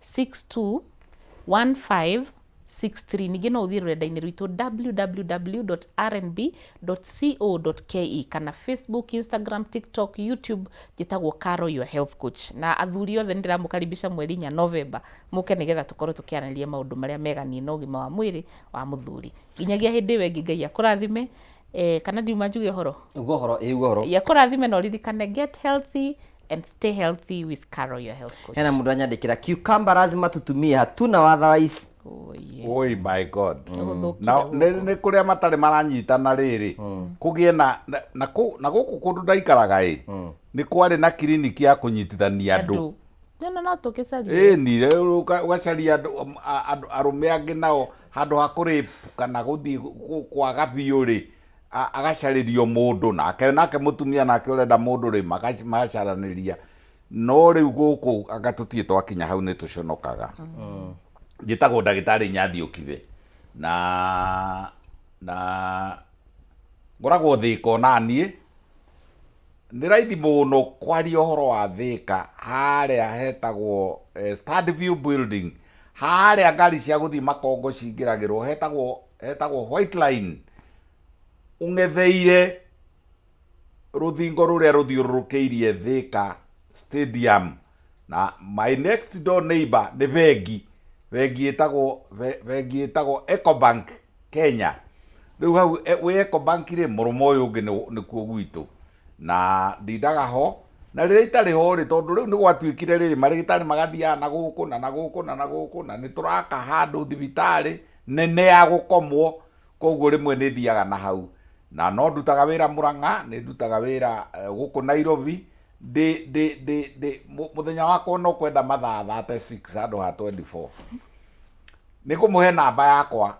62 1563. Ningĩ no ũthiĩ rũrenda-inĩ rwitũ www.rnb.co.ke kana Facebook, Instagram, TikTok, YouTube, njĩtagwo Caro, your health coach. Na athuri othe nĩ ndĩramũkaribisha mweri 4 November, mũke nĩgetha tũkorwo tũkĩaranĩria maũndũ marĩa meganiĩ na ũgima wa mwĩrĩ wa mũthuri. Nginyagia hĩndĩ ĩyo ĩngĩ, Ngai akũrathime. Kana ndiuma njuge ũhoro? Uga ũhoro, ĩ uga ũhoro. Akũrathime na ũririkane, get healthy and stay healthy with Carol, your health coach. Hena mũndũ anyandĩkĩra, "Cucumber lazima tutumie, hatuna otherwise." Oi my God. Ũgũthũkire. Na nĩ kũrĩa matarĩ maranyitana rĩrĩ, kũgĩe na gũkũ kũndũ ndaikaraga ĩ, nĩ kwarĩ na kiriniki ya kũnyitithania andũ. Nĩ no tũgĩcarie. Ĩni rĩu ũgacaria andũ arũme angĩ nao handũ ha kũrĩpu kana gũthiĩ kwaga biũ rĩ, agacarĩrio mũndũ nake mũtumia nake ũrenda mũndũ rĩ, magacaranĩria. No rĩu gũkũ anga tũtirĩ twakinya hau, nĩ tũconokaga. Njĩtagwo ndagĩtarĩ Nyathi Ũkibe na ngoragwo Thĩka. Onaniĩ nĩ raithi mũno kwaria ũhoro wa Thĩka, harĩa hetagwo Standview Building, harĩa ngari cia gũthiĩ Makongo cingĩragĩrwo, hetagwo White Line. Ũng'etheire rũthingo rũrĩa rũthiũrũrũkĩirie Thika Stadium, na my next door neighbor nĩ bengi, bengi ĩtagwo bengi ĩtagwo Ecobank Kenya. Rĩu hau wĩ Ecobank rĩ, mũrũmo ũyũ ũngĩ nĩkuo gwitũ, na ndindaga ho. Na rĩrĩa itarĩ ho rĩ, tondũ rĩu nĩ gwatuĩkire rĩrĩ, marĩgĩtarĩ magathiaga na gũkũ na na gũkũ na na gũkũ, na nĩ tũraka handũ thibitarĩ nene ya gũkomwo, koguo rĩmwe nĩ thiaga na hau. Na no ndutaga wĩra Murang'a, nĩ ndutaga wĩra gũkũ Nairobi, ndĩ ndĩ ndĩ ndĩ mũthenya wakwa no kwenda mathaa 36 handũ ha 24. Nĩ ngũmũhe namba yakwa,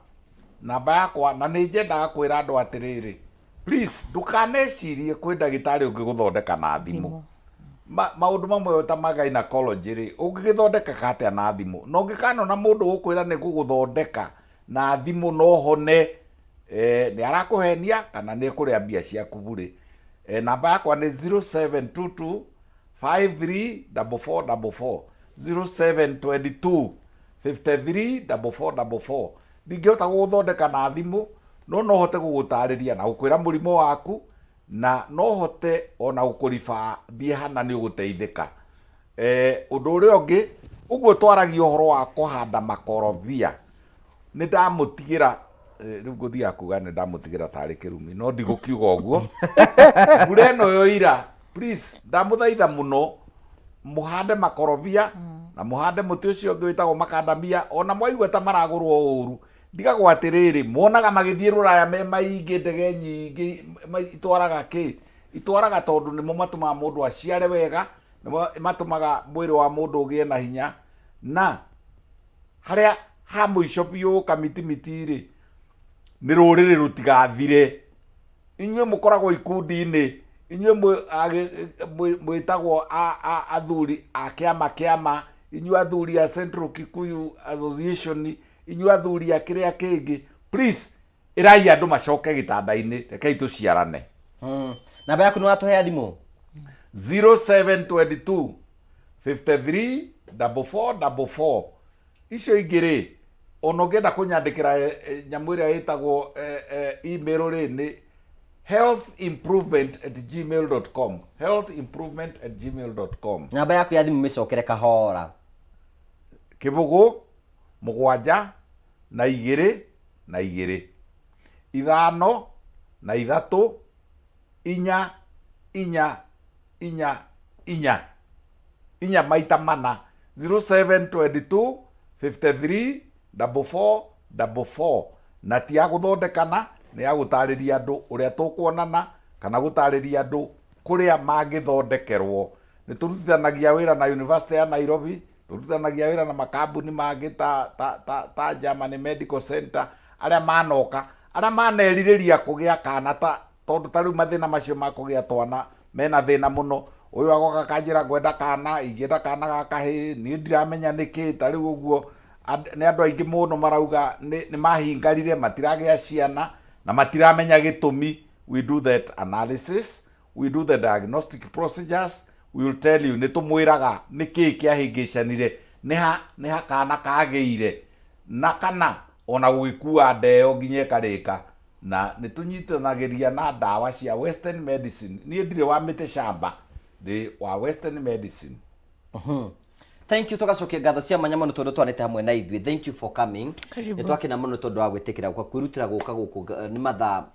namba yakwa, na nĩ nyendaga kwĩra andũ atĩrĩrĩ, please ndũkanecirie kwĩ ndagĩtarĩ ũngĩgũthondeka na thimũ. Maũndũ mamwe ta ma gynecology rĩ, ũngĩgĩthondekeka atĩa na thimũ? Na ũngĩkanona mũndũ ũgũkwĩra nĩ ngũgũthondeka na thimũ na ũhone, nĩ arakũhenia kana nĩ ekũrĩa mbia ciaku burĩ. Namba yakwa nĩ 0722 534444, 0722 534444. Ndingĩhota gũgũthondeka na thimũ, no no hote gũgũtarĩria na gũkwĩra mũrimũ waku, na no hote ona gũkũribaa thiĩ hana nĩ ũgũteithĩka. Ũndũ ũrĩa ũngĩ, ũguo twaragia ũhoro wa kũhanda makorobia, nĩ ndamũtigĩra, rĩu ngũthiaga kuga nĩ ndamũtigĩra tarĩ kĩrumi, no ndigũkiuga ũguo. Mbura ĩno yoira, please, ndamũthaitha mũno, mũhande makorobia, na mũhande mũtĩ ũcio ũngĩ wĩtagwo makandamia, ona mwaigua ta maragũrwo ũru, ndigagwo atĩrĩrĩ, muonaga magĩthiĩ rũraya me maingĩ, ndege nyingĩ, itwaraga kĩ? Itwaraga tondũ nĩmo matũmaga mũndũ aciare wega, nĩmo matũmaga mwĩrĩ wa mũndũ ũgĩe na hinya. Na harĩa ha mũico biũ kamitimiti rĩ, nĩ rũrĩrĩ rũtigathire. Inyuĩ mũkoragwo ikundi-inĩ, inyuĩ mwĩtagwo athuri a kĩama kĩama, inyuĩ athuri a Central Kikuyu Association, inyuĩ athuri a kĩrĩa kĩngĩ, please ĩrai andũ macoke gĩtanda-inĩ, rekei tũciarane. Namba yaku nĩ watũhe thimũ? 0722 53 4444. Icio ingĩ rĩ, ona ũngĩenda kũnyandĩkĩra nyamũ ĩrĩa ĩtagwo email rĩ, nĩ healthimprovement@gmail.com, healthimprovement@gmail.com. Namba yaku ya thimũ mĩcokere kahora. Kĩbũgũ mũgwanja na igĩrĩ na igĩrĩ ithano na ithatũ inya inya inya inya inya maita mana, 0722 53 44 44. Na ti ya gũthondekana, nĩ ya gũtarĩria andũ ũrĩa tũkuonana kana gũtarĩria andũ kũrĩa mangĩthondekerwo. Nĩ tũrutithanagia wĩra na University ya Nairobi, tũrutithanagia wĩra na makambuni mangĩ ta, ta, ta, ta Germany Medical Center, arĩa manoka, arĩa manerirĩria kũgĩa kana, ta tondũ ta rĩu mathĩna macio ma kũgĩa twana mena thĩna mũno. Ũyũ agoka akanjĩra ngwenda kana, ingĩenda kana ga kahĩĩ, niĩ ndiramenya nĩkĩ. Ta rĩu ũguo nĩ andũ aingĩ mũno marauga nĩ mahingarire, matiragĩa ciana na matiramenya gĩtũmi. We do that analysis, we do the diagnostic procedures, we will tell you, nĩ tũmwĩraga nĩ kĩĩ kĩahĩngĩcanire, nĩ ha nĩ ha kana kagĩire, na kana ona gũgĩkua ndeo nginya ĩkarĩka. Na nĩ tũnyitanagĩria na ndawa cia western medicine. Niĩ ndirĩ wa mĩtĩ shamba, ndĩ wa western medicine. Thank you, tugacokia ngatho cia mwanya mũno tondũ twanĩte hamwe na ithuĩ. Thank you for coming. Karibu. Nĩ twakena mũno tondũ wa gwĩtĩkĩra gũka kwĩrutĩra gũka gũkũ, nĩ mathaa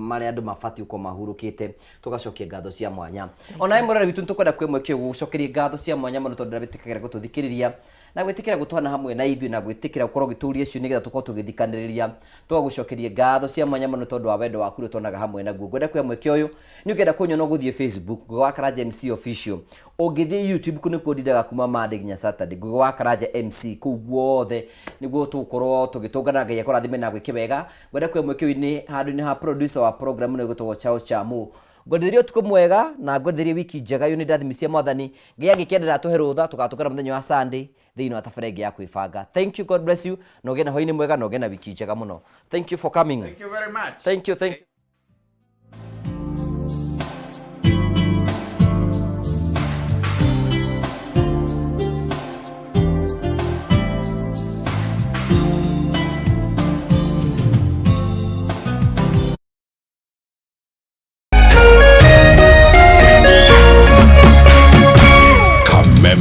marĩa andũ mabatiĩ gũkorwo mahurũkĩte. Tugacokia ngatho cia mwanya. Onawe mũrore witũ, nĩ tũkwenda kwĩ mweke ũyũ gũcokeria ngatho cia mwanya mũno tondũ ndĩrawĩtĩkagĩra gũtũthikĩrĩria na gwĩtĩkĩra gũtwana hamwe na ithuĩ na gwĩtĩkĩra gũkorwo ũgĩtũria cio nĩgetha tũkorwo tũgĩthikanĩrĩria. Tũgagũcokeria ngatho cia mwanya mũno tondũ wa wendo waku ũrĩa tuonaga hamwe naguo. Ngwenda kuoya mweke ũyũ, nĩ ũngĩenda kũnyona ũgũthiĩ Facebook Ngugi wa Karanja MC Official, ũngĩthiĩ YouTube kũ nĩkuo ndindaga kuma Monday nginya Saturday, Ngugi wa Karanja MC, kũu guothe nĩguo tũgũkorwo tũgĩtũngana. Ngai akũrathime na gwĩke wega. Ngwenda kuoya mweke ũyũ nĩ handũ-inĩ ha producer wa program ĩno ĩgwĩtwo Charles Chamu, ngwenderie ũtukũ mwega na ngwenderie wiki njega. Yũ nĩ ndathimi cia Mwathani. Ngai angĩkĩenderera atũhe rũtha, tũgatũngana mũthenya wa Sunday thĩinĩ wa tabarĩra ĩngĩ ya kwĩbanga. Thank you, God bless you, na ũgĩe na hwaĩ-inĩ mwega na ũgĩe na wiki njega mũno. Thank you for coming. Thank you very much. Thank you, thank you.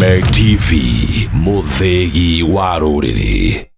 Kameme TV, mũthĩgi wa rũrĩrĩ.